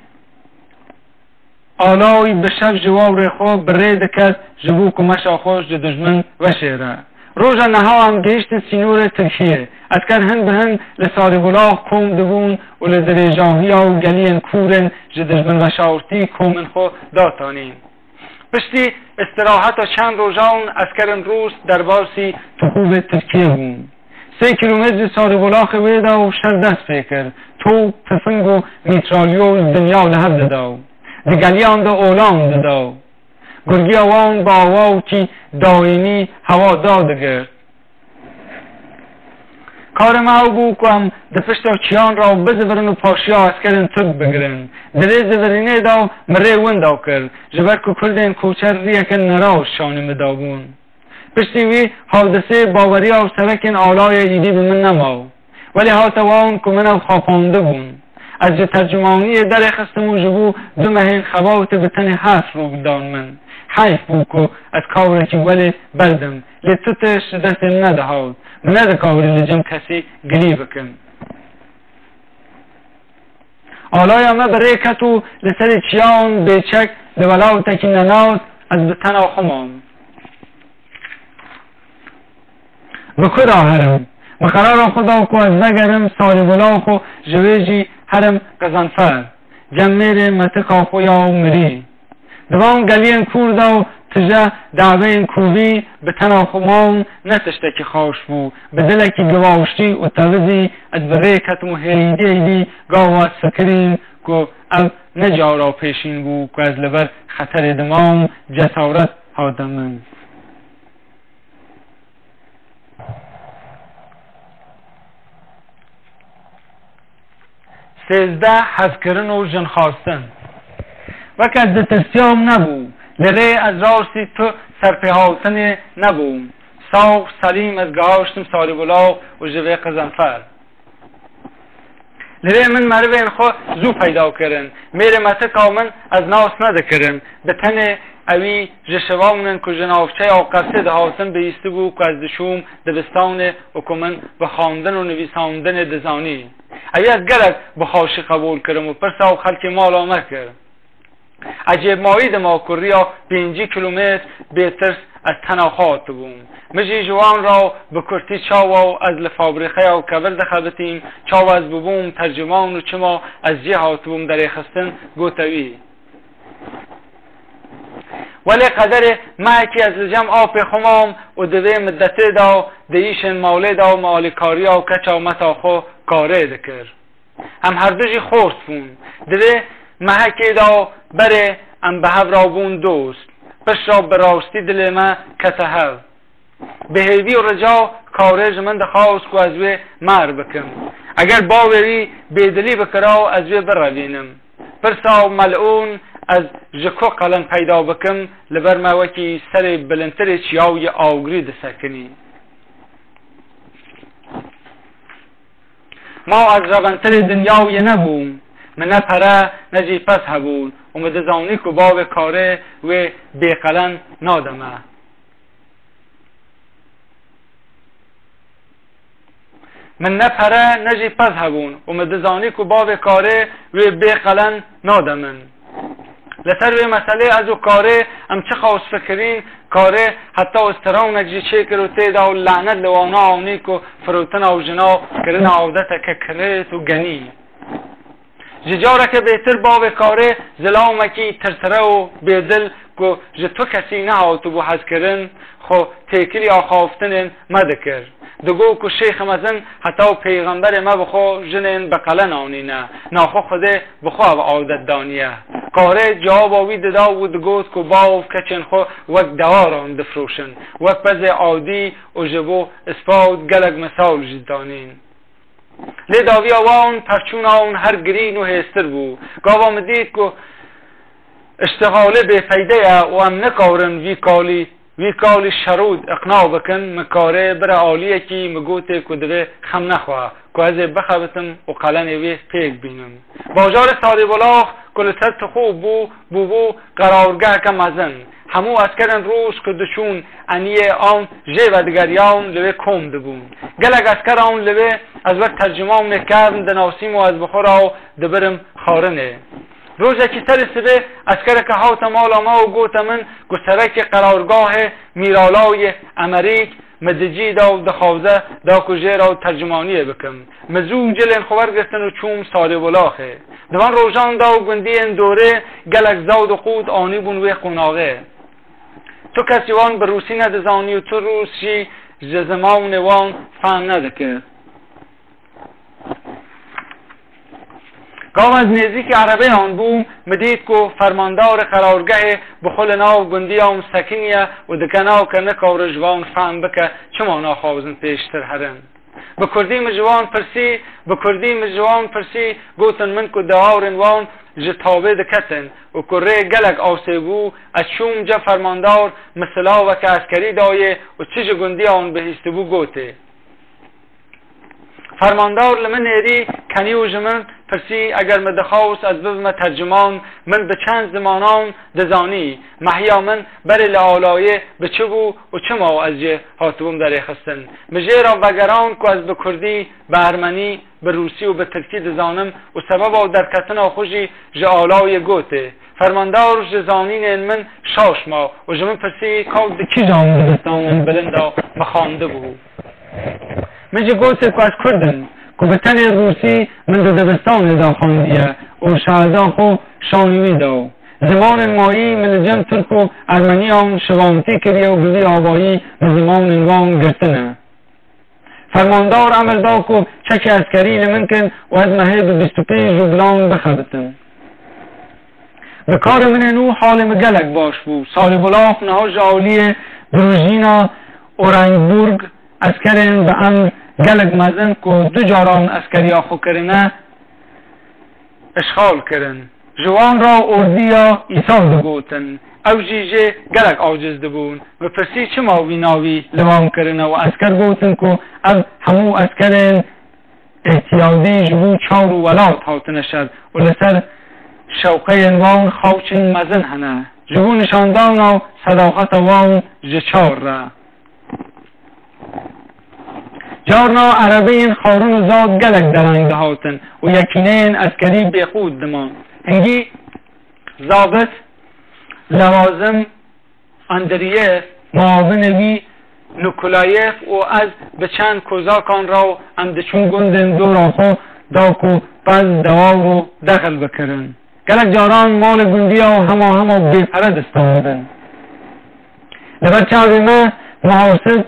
alawî bi şev ji wawrê xwe bi rê diket ji bo ku meşa xwe ji dijmin veşêre. Roja niha em gihiştin sînorê Tirkiyê. Esker hin bi hin li Sarîbulax kom dibûn û li dirêjahiya û geliyên kûrên ji dijmin veşartî komên xwe datanîn. Piştî istiraheta çend rojan eskerên rûs derbasî Tixûbê Tirkiyê bûn. Sê kîlometrî Sarîbulaxê wê de û şer dest pê kir. Top, tifing û mîtralyo li dinya li hev dida û di geliyan de olan dida. Gurgiya wan bi awakî dayînî hewa dadigirt. Karê me ew bû ku em di pişta çiyan re bizivirin û paşiya eskerên Tirk bigirin. Di vê zivirînê de min rê winda kir, ji ber ku Kurdên koçer riyeke neraş şanî min dabûn. Piştî wî hawdisê baweriya û serekên alaya êdî bi min nemaw. Welê hate wan ku min ev xapandibûn. Ez ji tercümaniyê derêxistim û ji bo du mehên xebawtê bi tenê heft rû dan min. Heyf bû ku ez kawirekî welê berdim. Lê tu tişt ji destê min nedihat. Min nedikawirî li cem kesî gilî bikim. Alaya me bi rê ket û li serê çiyan bêçek li welatekî nenawt ez bi tena xwe mam. Bi ku ra herim? Bi qerara xwe da ku ez vegerim Salîbulax û ji wê jî herim Qezenfer, cem mêrê metika xwe ya û mirî. Di van geliyên kûr de û tije daweyên kûvî bi tena xwe man ne tiştekî xweş bû. Bi dilekî givaştî û tevizî ez bi rê ketim û hêydî hêydî gava ez fikirîm ku ev ne cara pêşîn bû ku ez li ber xeterê dimam, cesaret hate min. Sêzdeh, hezkirin û jinxwastin. Wek ez ditirsiyam nebû. Li rê ez rastî tu serpêhawtinê nebûm. Sax selîm ez gihaştim Salîbulax û ji vê Qezenfer. Li rê min merivên xwe zû peyda kirin. Mêrê metika min ez nas nedikirim. Bi tenê ewî ji şivanin ku ji navçeya Qersê dihatin bihîstibû ku ez diçûm dibistanê û ku min bi xwendin û nivîsandinê dizanî. Ewî ez gelek bi xweşî qebûl kirim û pirsa û xelkê mala me kir. Ecêbmayî dima ku riya pêncî kîlometr bêtirs ez tena xwe hatibûm. Min jî ji wan re bi kurtî çawa û ez li fabrîqeya û kevir dixebitîm, çawa ez bibûm terciman û çima ez jê hatibûm derêxistin, gote wî. Welê qederê mehekî ez li cem apê xwe mam û di vê middetê de di îşên malê de û mi alîkariya û keça meta xwe karê dikir. Em herdu jî xort bûn. Di vê mehekê de berê em bi hev re bûn dost. Pişt re bi rastî dilê me kete hev. Bi hêvî û rica karê ji min dixwast ku ez wê mer bikim. Eger bavê wî bêdilî bikira, ez wê birevînim. Pirsa melûn, ez ji ku qelen peyda bikim, li ber me wekî serê bilindtirê çiyayê agirî disekinî. Ma ez reventirê dinyayê nebûm. Min ne pere ne jî pez hebûn û min dizanî ku bavê karê wê bêqelen nade me. Min ne pere ne jî pez hebûn û min dizanî ku bavê karê wê bêqelen nade min. Li ser vê meselê ez û karê em çiqas fikirîn, karê heta straunek jî çêkir û tê de û lanet li wana anî ku firotina û jina kirine adeteke kirêt û genî. Ji careke bêtir bavê karê zilamekî tirsre û bêdil ku ji tu kesî nehatibû hezkirin, xwe têkilî axaftinên me dikir. Digot ku Şêxê Mezin heta û pêxemberê me bi xwe jinên bi qelen anîne. Naxwe Xwedê bi xwe ev adet daniye. Karê cewaba wî dida û digot ku bav keçên xwe wek dewaran difiroşin, wek pezê adî û ji bo îspat gelek misal jî danîn. Lê dawiya wan perçûna wan her girîn û hêstir bû. Gava min dît ku îştixalê bêfeyde ye û em nikarin vî kalî, vî kalî şerûd iqna bikin, min karê bire aliyekî min gotê ku divê xem nexwe, ku ez ê bixebitim û qelenê wê pêk bînim. Bajarê Sarîbulax ku li ser tixû bû, bûbû qerargeheke mezin. Hemû eskerên rûs ku diçûn eniyê an jê vedigeriyan li wê kom dibûn. Gelek esker an li wê ez wek tercümanê kevn dinasîm û ez bi xwe re dibirim xwarinê. Rojekî serê sibê eskereke hate mala me û gote min ku serekê qerargahê Mîralayê Emerîk min di cî de û dixwaze da ku jê re tercümaniyê bikim. Min zû cilên xwe wergirtin û çûm Sarê Bolaxê. Di van rojan de û gundiyên dorê gelek zawd û qût anîbûn wê qonaxê. Tu kesî wan bi rûsî nedizanî û tu rûs jî ji zimanê wan fehm nedikir. Gava ez nêzîkî erebeyan bûm, min dît ku fermandarê qerargehê bi xwe li nav gundiya wan sekiniye û dike nav ke nikawre ji wan fehm bike çima naxwazin pêştir herin. Bi kurdî min ji wan pirsî, bi kurdî min ji wan pirsî, gotin min ku dewarên wan ji tabê diketin û ku rê gelek asê bû, ez çûm cem fermandar, min silaveke eskerî dayê û çi ji gundiyan bihîstibû gotê. Fermandar li min nêrî kenî û ji min pirsî, eger min dixwest ez bibime terciman, min bi çend zimanan dizanî. Mehiya min berê li alayê bi çi bû û çima ez jê hatibûm derêxistin? Min jê re vegerand ku ez bi kurdî, bi ermenî, bi rûsî û bi tirkî dizanim û sebeba derketina xwe jî ji alayê gotê. Fermandar ji zanînên min şaş ma û ji min pirsî, ka di kîjan dibistanên bilind de min xwendibû? Min jî gotê ku ez kurd im, ku bi tenê rûsî min di dibistanê de xwendiye û şahida xwe şanî wî da. Zimanên mayî min li cem tirk û ermeniyan şivantî kiriye û bi vî awayî bi zimanên wan girtine. Fermandar emir da ku çekê eskerî li min kin û ez mehê bi bîst û pênc rûblan bixebitim. Bi karê min ên û halê min gelek baş bû. Salî Bulax niha ji aliyê Grûjîna Orenburg eskerên bi emr gelek mezin ku du caran eskeriya xwe kirine, îşxal kirin. Ji wan re ordiya îsal digotin. Ew jî jê gelek aciz dibûn. Min pirsî çima wî navî li wan kirine û esker gotin ku ev hemû eskerên îtiyadî ji bo çar û welat hatine şer û li ser şewqeyên wan xewçin mezin hene. Ji bo nîşandana sedaqeta wan ji çar re. Carna erebeyên xwarin û zad gelek dereng dihatin û yekîneyên eskerî bêqût diman. Hingî zabit Lewazim Andriyev, muavinê wî Nikolayev û ez bi çend kozakan re û em diçûn gundên dora xwe da ku pez, dewar û dexil bikirin. Gelek caran malê gundiya hema hema bêpere distandin. Li ber çavê me muhasib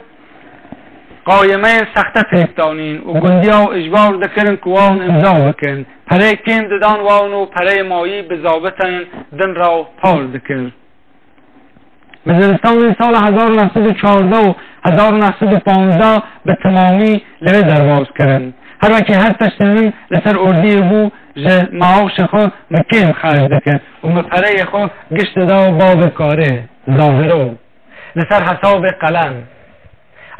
qayemeyên sexte pêk danîn û gundiya îcbar dikirin ku wan îmza bikin. Pereyê kêm didan wan û pereyê mayî bi zabitên din re par dikir. Bi zivistanên sala hezar û neh sed û çardeh û hezar û neh sed û panzdeh bi timamî li vê derbas kirin. Her wekî her tiştê min li ser ordiyê bû, ji maaşê xwe min kêm xerc dikir û min pereyê xwe giş dida bavê karê, Zahiro, li ser hesabê qelen.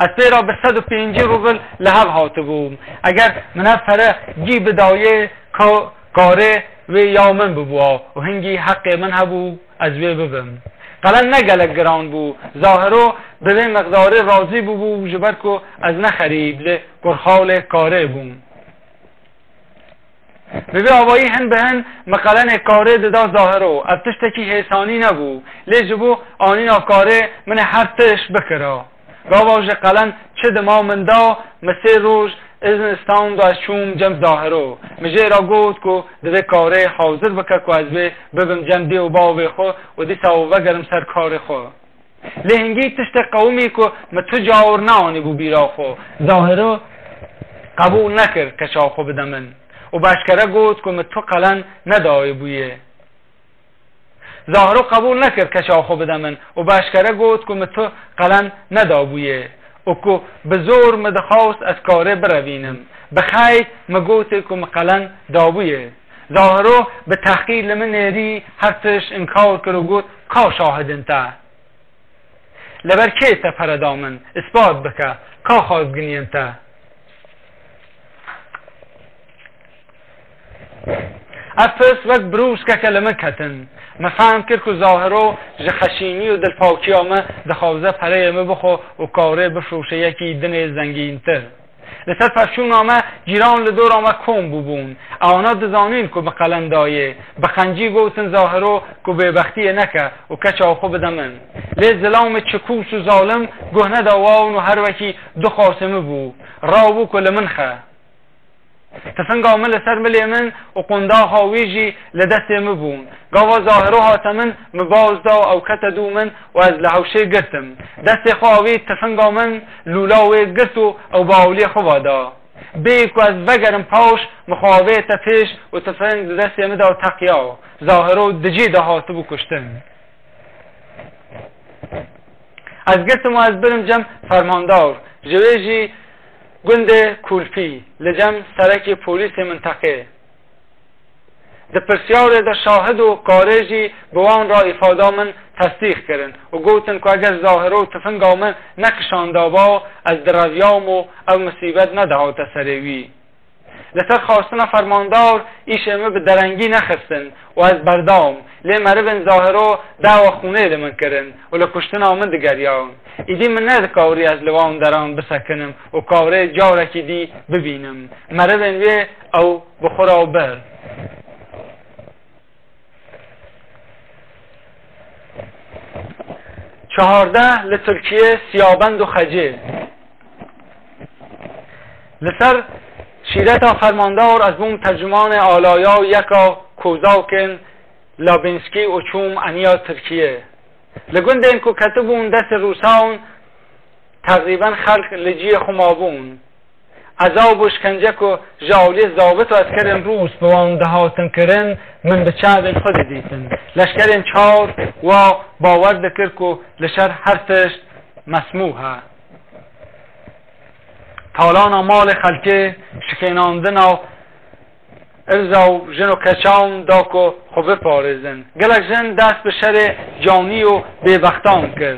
Ez pê re bi sed û pêncî rûbil li hev hatibûm. Eger min ev pere gî bidayê, ka-, karê wê ya min bibûa û hingî heqê min hebû ez wê bibim. Qelen ne gelek giran bû. Zahiro bi vê miqdarê razî bûbû, ji ber ku ez ne xerîb, lê kurxalê karê bûm. Bi vî awayî hin bi hin min qelenê karê dida Zahiro. Ev tiştekî hêsanî nebû. Lê ji bo anîna karê min ê her tişt bikira. Gava ji qelen çi dima min da, min sê roj izn stan da ez çûm cem Zahiro. Min jê re got ku divê karê hazir bike ku ez wê bibim cem dê û bavê xwe û dîsa û vegerim ser karê xwe. Lê hingî tiştê qewimî ku min tu cawir neanîbû bîra xwe. Zahiro qebûl nekir keça xwe bide min û bi eşkere got ku min tu qelen nedayê bûyê. Zahiro qebûl nekir keça xwe bide min û bi eşkere got ku min tu qelen nedabûyê û ku bi zor min dixwast ez karê birevînim. Bi xeyr min gotê ku min qelen dabûyê. Zahiro bi tehqîr li min nêrî her tişt înkar kir û got, ka şahidên te? Li ber kê te pere da min? Îspat bike. Ka xwazginiyên te? Ev pirs wek birûskeke li min ketin. Min fehm kir ku Zahiro ji xeşînî û dilpakiya min dixwaze pereyê min bixwe û karê bifroşe yekî dinê zengîntir. Li ser pevçûna me cîran li dora me kom bûbûn. Ewana dizanîn ku min qelen dayê. Bi qencî gotin Zahiro ku bêbextiyê neke û keça xwe bide min. Lê zilamê çikûs û zalim guh neda wan û her wekî du xasê min bû. Rabû ku li min xe. Tifinga min li ser milê min û qundaxa wî jî li destê min bûn. Gava Zahiro hate min, min baz da û ew kete dû min û ez li hewşê girtim. Destê xwe avît tifinga min, lûla wê girt û ew bi awliyê xwe va da. Bêyî ku ez vegerim paş, min xwe avête pêş û tifing di destê min de teqiya. Zahiro di cî de hatibû kuştin. Ez girtim û ez birim cem fermandar, ji wê jî gundê Kulpî, li cem serekê polîsê minteqê. Di pirsyarê de şahid û karê jî bi wan re îfada min tesdîq kirin û gotin ku eger Zahiro tifinga min nekişandaba, ez direviyam û ev misîbet nedihate serê wî. Li ser xwastina fermandar îşê min bi derengî nexistin û ez berdam, lê merivên Zahiro dawa xûnê li min kirin û li kuştina min digeriyan. Îdî min nedikawrî ez li wan deran bisekinim û karê carekî dî bibînim. Merivên wê ew bi xwe re bir. Çehardeh li Tirkiyê Siyabend û Xecê. Li ser şîreta fermandar ez bûm tercûmanê alaya û yeka kozakên Labinskî û çûm eniya Tirkiyê. Li gundên ku ketibûn destê Rûsan, teqrîben xelk li cihê xwe mabûn. Ezab û şikence ku ji aliyê zabit û eskerên Rûs bi wan dihatin kirin, min bi çavên xwe didîtin. Leşkerên çar wa bawer dikir ku li şer her tişt mesmûh e. Talana malê xelkê, şikênandina irza û jin û keçan da ku xwe biparêzin. Gelek jin dest bi şerê canî û bêbextan kir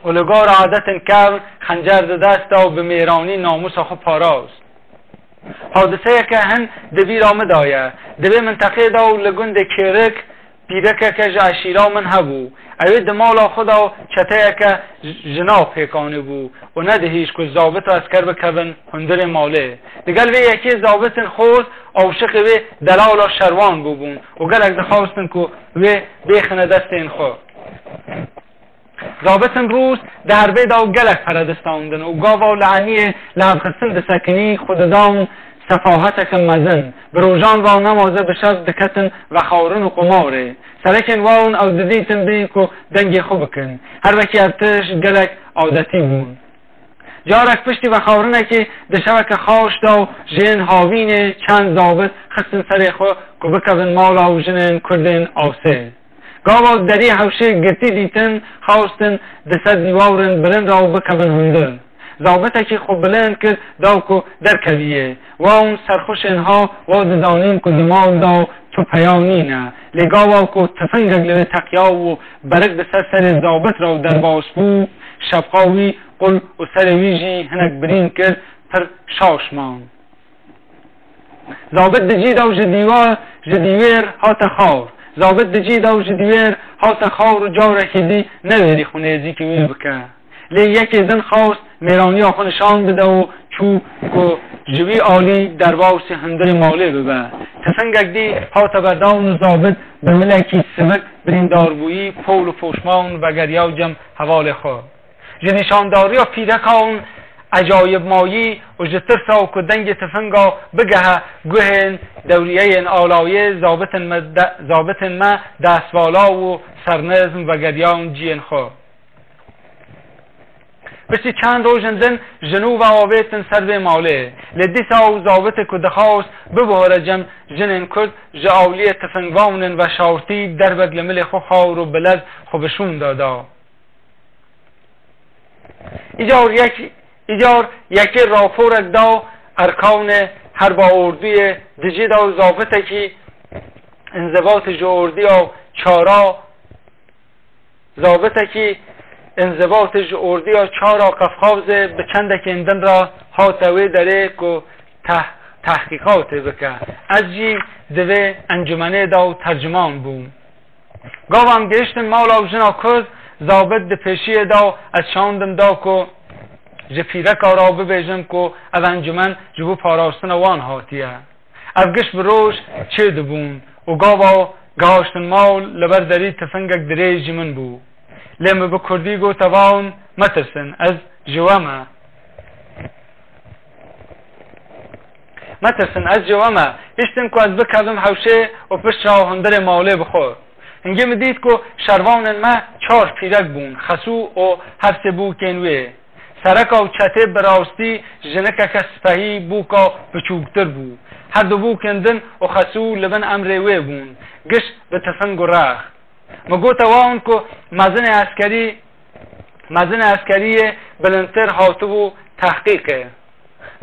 û li gor adetên kevn xencer di dest da û bi mêranî namûsa xwe parast. Hadiseyeke hin di bîra min de ye. Di vê minteqê de û li gundê Kêrik pîrekeke ji eşîra min hebû. Ewê di mala xwe de çeteyeke jina pêk anîbû û nedihîşt ku zabit û esker bikevin hundirê malê. Digel vê yekê zabitên xort aşiqê wê delala şervan bûbûn û gelek dixwastin ku wê bêxine destên xwe. Zabitên Rûs di herbê de gelek pere distandin û gava li eniyê li hevxistin disekinî xwe didan sefaheteke mezin. Bi rojan va nemaze bi şev diketin vexwarin û qumarê. Serekên wan ew didîtin bê ku dengê xwe bikin. Her wekî ev tişt gelek adetî bûn. Carek piştî vexwarinekê di şeveke xaş de û jên havînê çend zabit xistin serê xwe ku bikevin mala û jinên Kurdên Awsê. Gava derî hewşê girtî dîtin, xawestin di ser dîwarên bilind re bikevin hundir. Zabitekî xwe bilind kir, da ku derkeviyê. Wan serxweşên ha wa dizanîn ku di mal de tu peya nîne. Lê gava ku tifingek li wê teqiya û berik bi ser serê zabit re derbas bû, şepqa wî qul û serê wî jî hinek birîn kir, pir şaş man. Zabit di cî de û ji dîwa-, ji dîwêr hate xawr. Zabit di cî de û ji dîwêr hate xawr û carekî dî newêrî xwe nêzîkî wî bike. Lê yekê din xwest mêraniya xwe nîşan bide û çû ku ji wî alî derbasî hundirê malê bibe. Tifingek dî hate berdan û zabit bi milekî sivik birîndar bûyî, pol û poşman vegeriya cem hevalê xwe. Ji nîşandariya pîreka wan ecayibmayî û ji tirsa ku dengê tifinga bigehe guhên dewriyeyên alayê, zabitên me de-, zabitên me destvala û sernizm vegeriyan ciyên xwe. Piştî çend rojên din ji nû ve avêtin ser vê malê. Lê dîsa û zabitê ku dixwast bibihore cem jinên Kurd ji awliyê tifingvanên veşartî derbek li milê xwe xawr û bi lez xwe bi şûn de da. Îcar yek-, îcar yekê raporek da erkanê herba orduyê di cî de û zabitekî înzevatê ji ordiya çara, zabitekî înzevatê ji ordiya çara Qefqazê bi çendekên din re hate wê derê ku teh-, tehqîqatê bike. Ez jî di vê encûmenê de û tercûman bûm. Gava em gihiştin mala û jina Kurd, zabit di pêşiyê de û ez şandim da ku ji pîreka re bibêjim ku ev encûmen ji bo parastina wan hatiye. Ev giş bi roj çê dibûn û gava gihaştin mal, li ber derî tifingek dirêj ji min bû. Lê min bi kurdî got, "Evan, metirsin, ez ji we me." Metirsin, ez ji we me. Hiştin ku ez bikevim hewşê û piştre hundirê malê bi xwe. Hingê min dît ku şervanên me çar pîrek bûn, Xesû û her sê bûkên wê. Sereka û çetê bi rastî jinikeke spehî bûka biçûktir bû. Her du bûkên din û Xesû li bin emrê wê bûn. Giş bi tifing û rex. Min gote wan ku mezinê eskerî, mezinê eskeriyê bilindtir hatibû tehqîqê.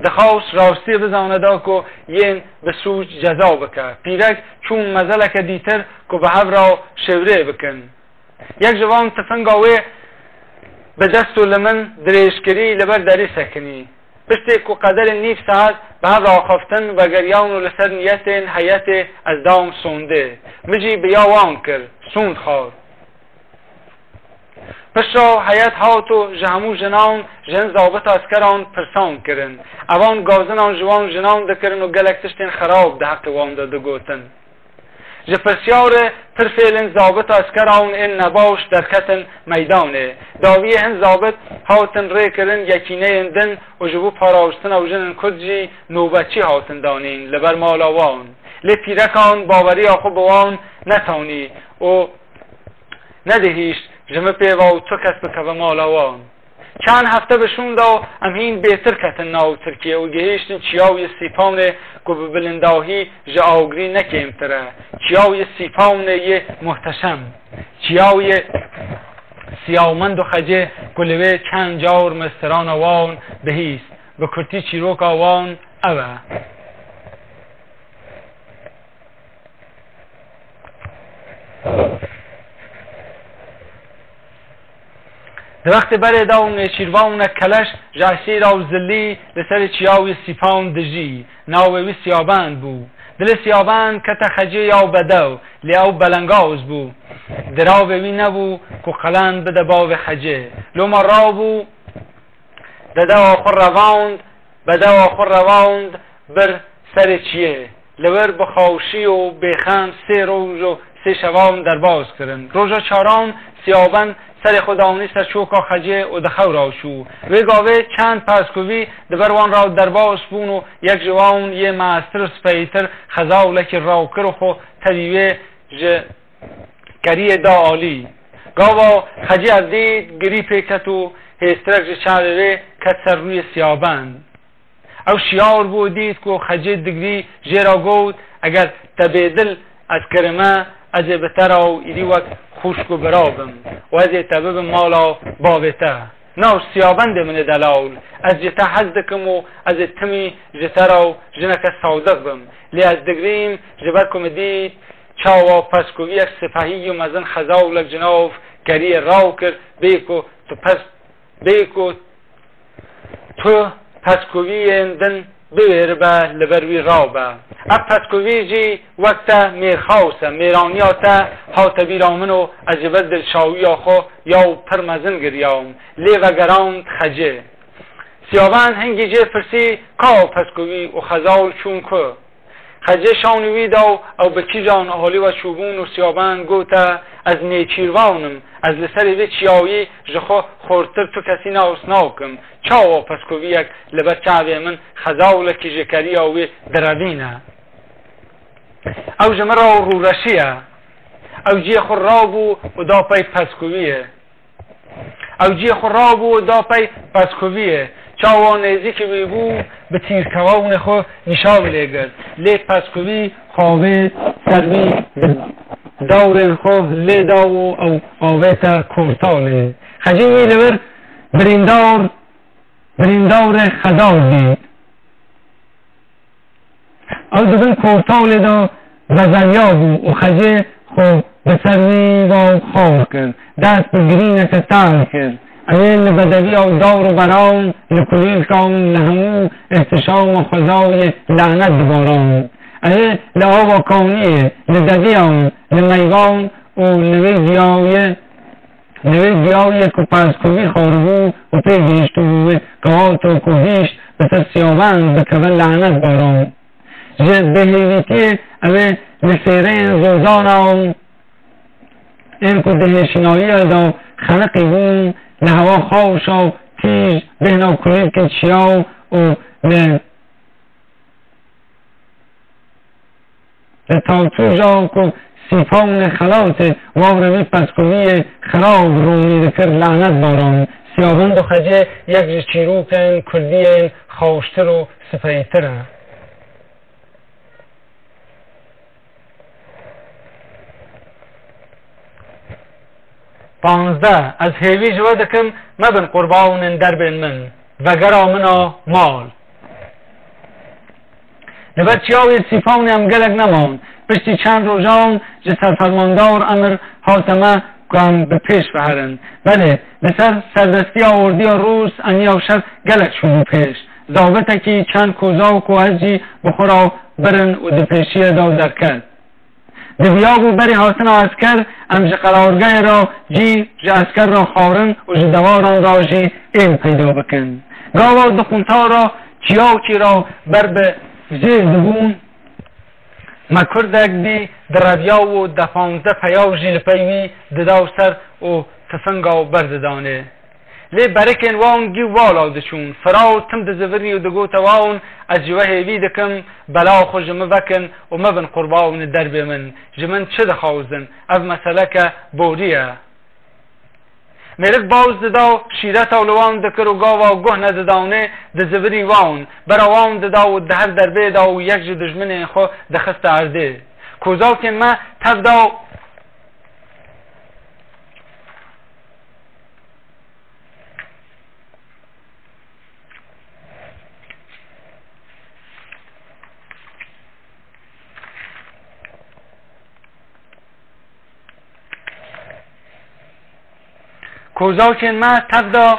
Dixwast rastiyê bizane da ku yên bi sûc ceza bike. Pîrek çûn mezeleke dîtir ku bi hev re şêwrê bikin. Yek ji van tifinga wê bi dest û li min dirêjkirî li ber derî sekinî. Piştê ku qederê nîv saet bi hev re axaftin, vegeriyan û li ser niyetên heyetê ez dawim sondê. Min jî bi ya wan kir, sond xwar. Piştre heyet hat û ji hemû jinan, ji hin zabita eskeran pirsan kirin. Evan gazinan ji wan jinan dikirin û gelek tiştên xerab di heqê wan de digotin. Ji pirsyarê pir fêlin zabita eskeran ên nebaş derketin meydanê. Dawiyê hin zabit hatin rêkirin yekîneyên din û ji bo parastina jinên Kurd jî nobetçî hatin danîn li ber mala wan. Lê pîrekan baweriya xwe bi wan netanî û nedihîşt ji min pê ve û tu kes bikeve mala wan. Çend hefte bi şûn de û em hîn bêtir ketin nav Tirkiye û gihîştin Çiyawiyê Sîpawnê ku bi bilindahî ji Awgirî ne kêmtir e. Çiyawiyê Sîpawnê yê muhteşem. Çiyawiyê Siyawmend û Xecê ku li wê çend car me strana wan bihîst. Bi kurtî çîroka wan ev e. Di wextê berê de û nêçîrvan û keleş ji esîra û zilî li serê Çiyawê Sîpawn dijî. Navê wî Siyabend bû. Dilê Siyabend kete Xecê ya bedew, lê ew belengawz bû. Diravê wî nebû ku qelen bide bavê Xecê. Loma rabû, dedewa xwe revand, bedewa xwe revand bir serê çiyê. Li wir bi xawşî û bêxem sê roj û sê şevan derbas kirin. Roja çaran Siyabend serê xwe danî ser çoka Xecê û dixewra û çû. Vê gavê çend peskovî di ber wan re derbas bûn û yek ji wan yê mestir û sipeytir xezawlekî raw kir û xwe tevî wê ji keriyê da alî. Gava Xecê ev dît, girî pê ket û hêstirek ji çavê wê ket ser rûyê Siyabend. Ew şiyar bû, dît ku Xecê digirî, jê re got, eger te bêdil ez kirime, ez ê bi te re û êdî wek xwişk û bira bim û ez ê te bibim mala bavê te. Na Siyabendê min ê delal, ez ji te hez dikim û ez ê timî ji te re û jineke sadiq bim. Lê ez digirîm, ji ber ku min dît çawa peskoviyek sipehî û mezin xezawlek ji nav keriyê raw kir, bê ku tu pes, bê ku tu peskoviyên din biwêribe, li ber wî rabe. Ev peskovî jî wek te mêrxaws e, mêraniya te hate bîra min û ez ji ber dilşawiya xwe ya û pir mezin giriyam. Lê vegerand Xecê. Siyabend hingî jê pirsî, ka ew peskovî û xezawl çûn ku? Xecê şanî wî da û ew bi kîjan alî we çûbûn û Siyabend gote, ez nêçîrvan im, ez li serê vê çiyawî ji xwe xortir tu kesî nas nakim. Çawa peskoviyek li ber çavê min xezawlekî ji keriya wê direvîne? Ew ji min re rûreşiye. Ew cihê xwe rabû û da pey peskoviyê. Ew cihê xwe rabû û da pey peskoviyê. Çawa nêzîkî wî bû, bi tîrkewanê xwe nîşan lê girt. Lê peskovî xwe avêt ser wî, bi dawrên xwe lê da û ew avête kortalê. Xecê wî li wir birîndar, birîndarê xezal dît. Ew di bin kortalê de bezeliya bû û Xecê xwe bi ser wî ve xar kir. Dest bi girîneke serd kir. Ew ê li bedeviya û dawr û beran, li kulîlkan, li hemû îhtişama xwezawiyê lanet dibaran. Ew ê li ava kaniyê, li deviyan, li meyvan û li wê giyawiyê Li wê giyawiyê ku peskovî xwaribû û pê gihiştibû wê, qewata ku hişt bi ser Siyabend bikeve lanet baran. Ji bêhêvîtiyê ew ê li sêreyên zozana û ên ku di hêşînayiya de xeniqî bûn, li hewa xawşa û tîj bêhna kulîlkên çiyaw û li Li tavçûja ku sîpawnê xelatê wawrê wî peskoviyê xirab ronî dikir lanet baran. Siyabend û Xecê yek ji çîrokên kurdiyên xawştir û sipeytir e. Panzdeh. Ez hêvî ji we dikim, mebin qurbanên derbên min. Vegera min a mal. Li ber çiyawê Sîfawnê em gelek nemawn. Piştî çend rojan ji serfermandar emir hate me ku em bi pêş ve herin. Belê, li ser serdestiya ordiya Rûs eniya şer gelek çûbû pêş. Zabitekî çend koza ku ez jî bi xwe re birin û di pêşiyê de derket. Diviyabû berî hatina esker em ji qerargehê re cî ji esker re xwarin û ji dewaran re jî êl peyda bikin. Gava di quntara çiyawkî re ber bi jêr dibûn, me kurdek dî direviya û deh panzdeh peyav jî li pey wî dida ser û tifinga berdidanê. Lê berikên wan gî vala diçûn. Firar tim dizivirî û digote wan, ez ji we hêvî dikim, bela xwe ji min vekin û mebin qurbanê derbê min. Ji min çi dixwazin? Ev meseleke borî ye. Mêrik bawz dida û şîreta li wan dikir û gava guh nedidanê dizivirî wan. Bera wan dida û di her derbê de û yek ji dijminên xwe dixiste erdê. Kozakên me tev da Kozakên me tev da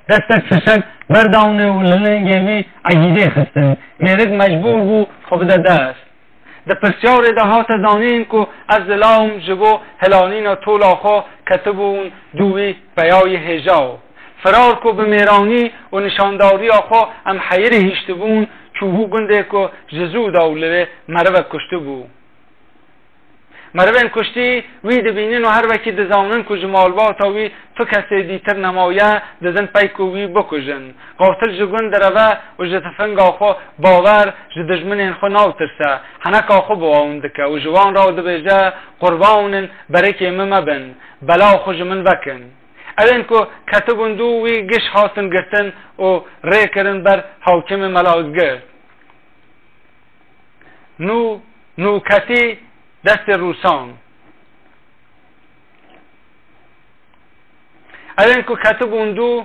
destek fişek berdawne û li lingê wî egîdê xistin. Mêrik mecbûr bû xwe bide dest. Di pirsyarê de hate zanîn ku ev zilam ji bo hilanîna tola xwe ketibûn dû wî peyayê hêja. Firar ku bi mêranî û nîşandariya xwe em heyirî hiştibûn, çûbû gundê ku ji zû de û li wê merivek kuştibû. Merivên kuştî wî dibînin û her wekî dizanin ku ji malbata wî tu kesê dîtir nemaye, didin pey ku wî bikujin. Qatil ji gund direve û ji tifinga xwe bawer ji dijminên xwe natirse, heneka xwe bi wan dike û ji wan re dibêje, qurbanên berikê min mebin, bela xwe ji min vekin. Ewên ku ketibûn dû wî giş hatin girtin û rê kirin ber hakimê Malazgirt. Nû, nûketî destê Rûsan. Ewên ku ketibûn dû,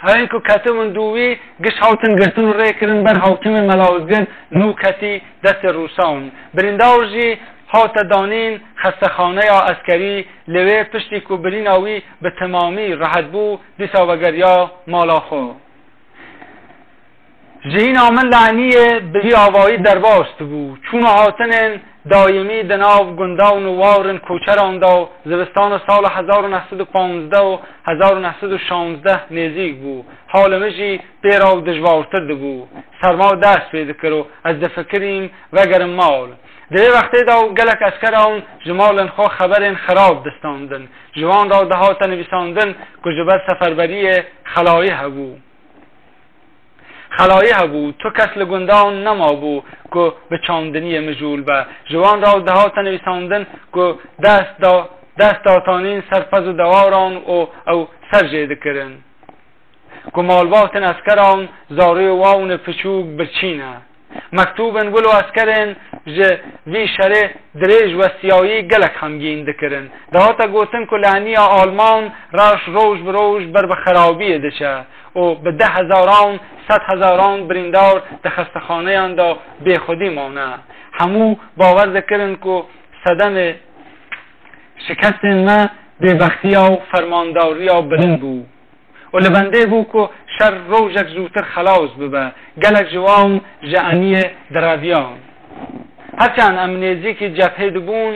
ewên ku ketibûn dû wî giş hatin girtin û rê kirin ber hakimê Malazgirt, nûketî destê Rûsan. Birîndar jî hate danîn xestexaneya eskerî, lê wê piştî ku birîna wî bi temamî rehet bû, dîsa vegeriya mala xwe. Jiyîna min li Eniyê bi vî avayî derbas dibû. Çûn û hatinên dayîmî di nav gundan û warên koçeran de û zivistana sala hezar û neh sed û panzdeh û hezar û neh sed û şazdeh nêzîk bû. Halê min jî pê re dijwartir dibû. Serma dest pê dikir û ez difikirîm vegerim mal. Di vê wextê de û gelek esker an ji malên xwe xeberên xerab distandin. Ji wan re dihate nivîsandin ku ji ber seferberiyê xelayî hebû. Xelayî hebû, tu kes li gundan nemabû ku bi çandiniyê mijûl be. Ji wan re dihate nivîsandin ku dest da, dest datanîn ser pez û dewaran û ew ser jê dikirin. Ku malbatên eskeran zarê wan û piçûk birçî ne. Mektûbên wil û eskerên ji vî şerê dirêj westiyayî gelek xemgîn dikirin. Dihate gotin ku li Eniya Alman reş roj bi roj ber bi xerabiyê diçe û bi deh hezaran, sed hezaran birîndar di xestexaneyan de bêxwedî mane. Hemû bawer dikirin ku sedemê şikestên me bêbextiya û fermandariya bilind bû. Û li bendê bû ku şer rojek zûtir xelas bibe. Gelek ji wan ji Eniyê direviyan. Her çend em nêzîkî cephê dibûn,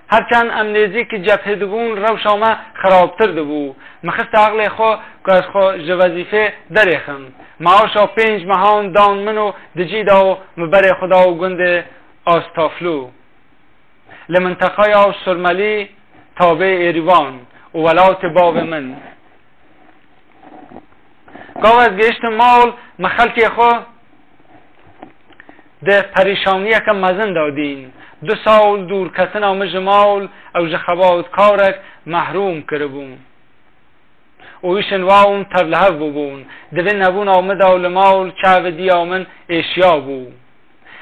her çend em nêzîkî cephê dibûn, rewşa me xerabtir dibû. Min xiste aqlê xwe ku ez xwe ji wezîfê derêxim. Maaşa pênc mehan dan min û di cî de û min berê xwe da û gundê Astaflû. Li minteqaya Surmelî tabê Êrîvan û welatê bavê min. Gava ez gehiştim mal, min xelkê xwe di perîşaniyeke mezin de dîn. Du sal dûrketina min ji mal ew ji xebatkarek mehrûm kiribû. Û îşên wan tevlihev bûbûn. Di vê nebûna min de û li mal çavê diya min êşiya bû.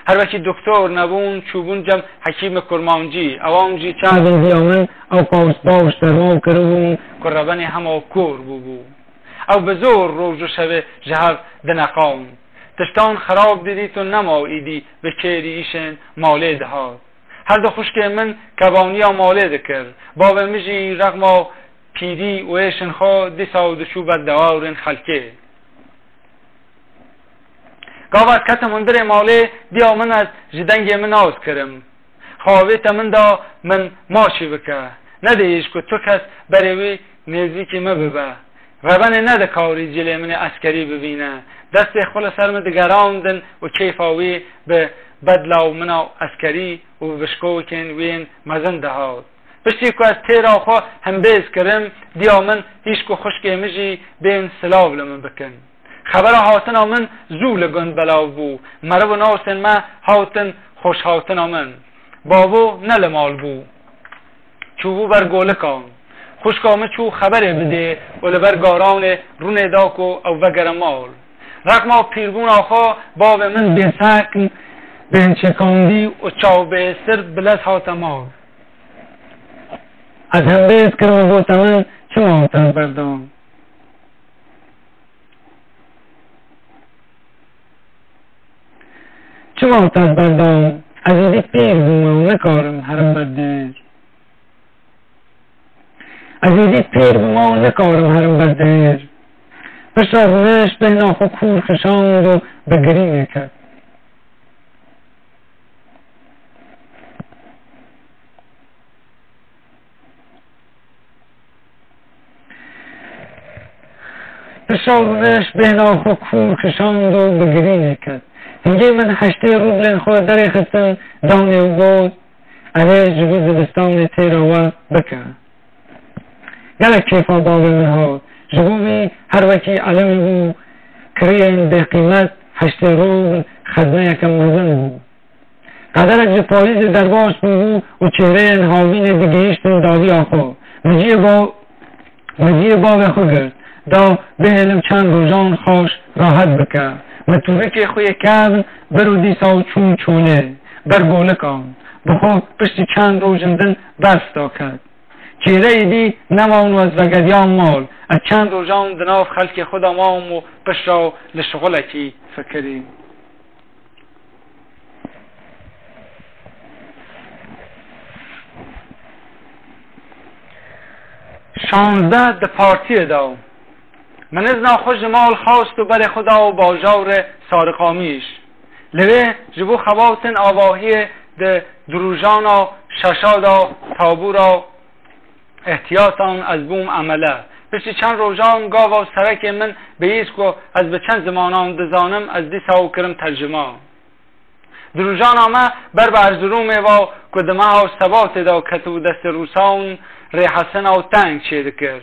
Her wekî doktor nebûn, çûbûn cem hekîmê kurmancî. Ewan jî çavên diya min ew qawş bawş derman kiribûn ku rebenê hema kor bûbû. Ew bi zor roj û şevê ji hev dineqan. Tiştan xirab didît û nema êdî bi kêrî îşên malê dihat. Her du xwişkên min kebaniya malê dikir. Bavê min jî rexma pîrî û êşên xwe dîsa diçû ber dewarên xelkê. Gava ez ketim hundirê malê, diya min ez ji dengê min nas kirim. Xwe avête min da min maçî bike. Nedihêj ku tu kes berê wî nêzîkî min bibe. Rebenê nedikarî cilê min ê eskerî bibîne. Destê xwe li ser min digerandin û kêfa wî bi bedla û mina eskerî û bi bişkokên wî yên mezin dihat. Piştî ku ez têra xwe hembêz kirim, diya min hîşk û xwişkê min jî bên silav li min bikin. Xebera hatina min zû li gund belav bû. Meriv û nasên me hatin xweşhatina min. Bavo ne li mal bû. Çûbû ber golikan. Xwişka min çû xeberê bidê û li ber garanê rûnê da ku ew vegere mal. Rexma pîrbûna xwe bavê min bêsekn, bênçekandî û çavbêstir bi lez hate mal. Ez hembêz kirim û gote min, çima te ez berdam? Çima te ez berdam? Ez êdî pîr bûme û nikarim herim ber dêr. Ez êdî pîr bûme û nikarim herim ber dêr. Piştre rûnişt, bêhna xwe kûr kişand û bi girînê ket. Pişta rûnişt, bêhna xwe kûr kişand û bi girînê ket. Hingê min heştê rûblên xwe derêxistin danê û got, Erê, ji bo zivistanê têra we bike. Gelek kêfa bavê min hat. Ji bo wî her wekî elimê û kiriyên bêqîmet heştê rûbl xezneyeke mezin bû. Qederek ji payîzê derbas bûbû û çêreyên havînê digihîştin dawiya xwe. Min ciyê ba-, min ciyê bavê xwe girt, da bihêlim çend rojan xweş rahet bike. Min tûrikê xwe yê kevn bir û dîsa çûn çolê, ber golikan. Bi xwe piştî çend rojin din berf daket. Çêreyê dî nemawn û ez vegeriyam mal. Ez çend rojan di nav xelkê xwe de mam û piştre li şixulekî fikirî. Şazdeh di partiyê de. Min izna xwe ji mal xwest û berê xwe da û bajarê Sariqamîş. Li wê ji bo xebatên avahiyê di dirûjana şeşa de tabûra ehtiyatan ez bûm emele. Piştî çend rojan gava û serekê min bihîst ku ez bi çend zimanan dizanim, ez dîsa û kirim tercima. Dirûjana me ber bi Erzirûmê va ku di meha Sebatê de ketibû destê Rûsan, rêhesina û teng çêdikir.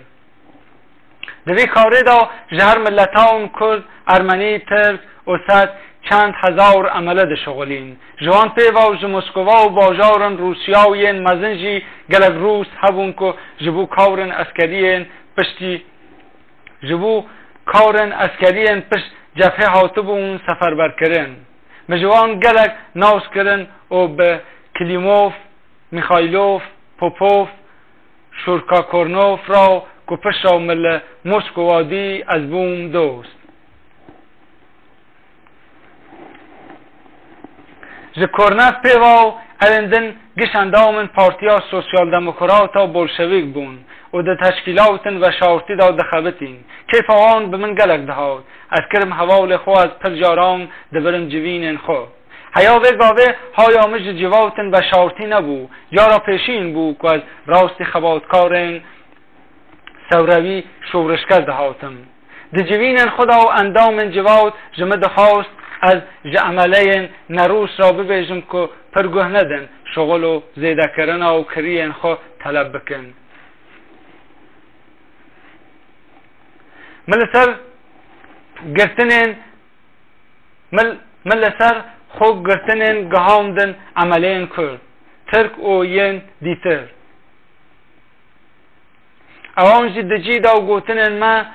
Di vî karê de ji her mileta û Kurd, Ermenî, Tirk, Oset çend hezar emele dişixulîn. Ji wan pê ve û ji Moskova û bajarên Rûsya û yên mezin jî gelek Rûs hebûn ku ji bo karên eskeriyên piştî, ji bo karên eskeriyên pişt cephê hatibûn seferberkirin. Min ji wan gelek nas kirin û bi Klîmov, Mîxaylov, Popov, Şurkakornov ra ku pişta min li Moskova dî ez bûm dost. Ji Kornev pê ve û evên din giş endamên Partiya Sosyal Demokrata Bolşevîk bûn û di teşkîlatin veşartî de dixebitîn. Kêfa wan bi min gelek dihat. Ez kirim hevalê xwe, ez pir caran dibirim civînên xwe. Heya vê gavê haya min ji civatên veşartî nebû. Cara pêşîn bû ku ez rastî xebatkarên sewrewî şorişger dihatim. Di civînên xwe de û endamên civat ji min dixwast ez ji emeleyên nerûs re bibêjim ku pir guh nedin şixul û zêdekirina û kiriyên xwe teleb bikin. Min li ser girtinên Min, min li ser xwe girtinên gihandin emeleyên Kurd, Tirk û yên dîtir. Ewan jî di cî de û gotinên me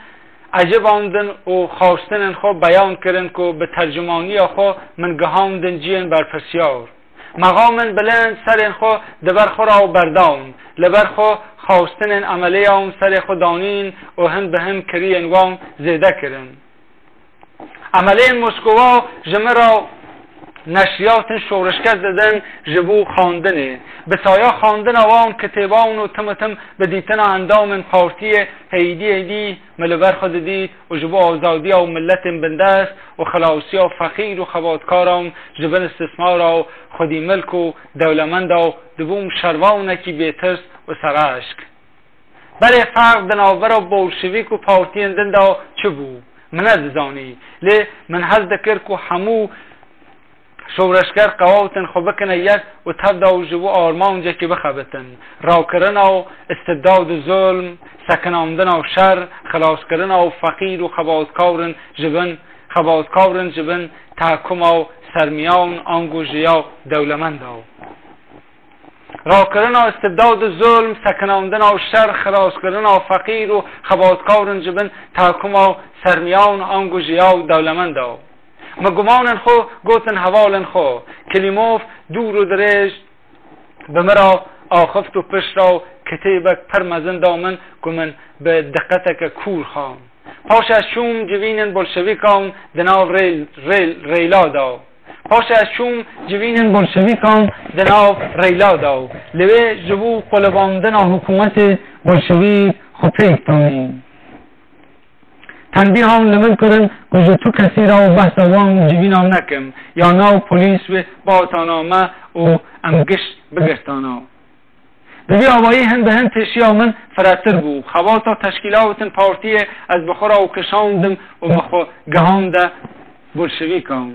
ecibandin û xwestinên xwe beyan kirin ku bi tercumaniya xwe min gihandin ciyên berpirsiyar. Mexamên bilind serên xwe di ber xwe re berdan, li ber xwe xwestinên emeleyan serê xwe danîn û hin bi hin kiriyên wan zêde kirin. Emelên Moskova ji min re neşriyatên şoreşger didin ji bo xwendinê. Bi saya xwendina wan kitêban û tim û tim bi dîtina endamên partiyê heydî heydî min li ber xwe didît û ji bo azadiya û miletên bindest û xelasiya feqîr û xebatkaran ji bin istismara û xwedîmilk û dewlemenda dibûm şervanekî bêtirs û sereşk. Berê ferq di navbera bolşevîk û partiyên din de çi bû? Min nedizanî. Lê min hez dikir ku hemû şoreşger qewatên xwe bikine yek û tev de û ji bo armancekî bixebitin. Rakirina û istibdad û zulm, sekinandina û şer, xilaskirina û feqîr û xebatkarin ji bin, xebatkarin ji bin tehkuma û sermiyan ango jiya dewlemenda. Rakirina istibdad û zulm, sekinandina û şer, xilaskirina feqîr û xebatkarin ji bin tahkuma û sermiyan ango jiya û dewlemenda. Min gumanên xwe gotin hevalên xwe. Klîmov dûr û dirêj bi min re axift û pişt re kitêbek pir mezin da min ku min bi diqeteke kûr xwend. Paşê ez çûm civînên bolşevîkan di nav rêl, rêl, rêla de. Paşê ez çûm civînên bolşevîkan di nav rêla de. Li wê ji bo qulibandina hikûmetê bolşevîk xwe pêk danî. Tenbîhan li min kirin ku ji tu kesî re û behsa wan civînan nekim, ya nav polîs wê biatana me û em giş bigirtana. Bi vî awayî hin bi hin pêşiya min firehtir bû. Xebata teşkîlatên partiyê ez bi xwe re û kişandim û bi xwe gihande bolşevîkan.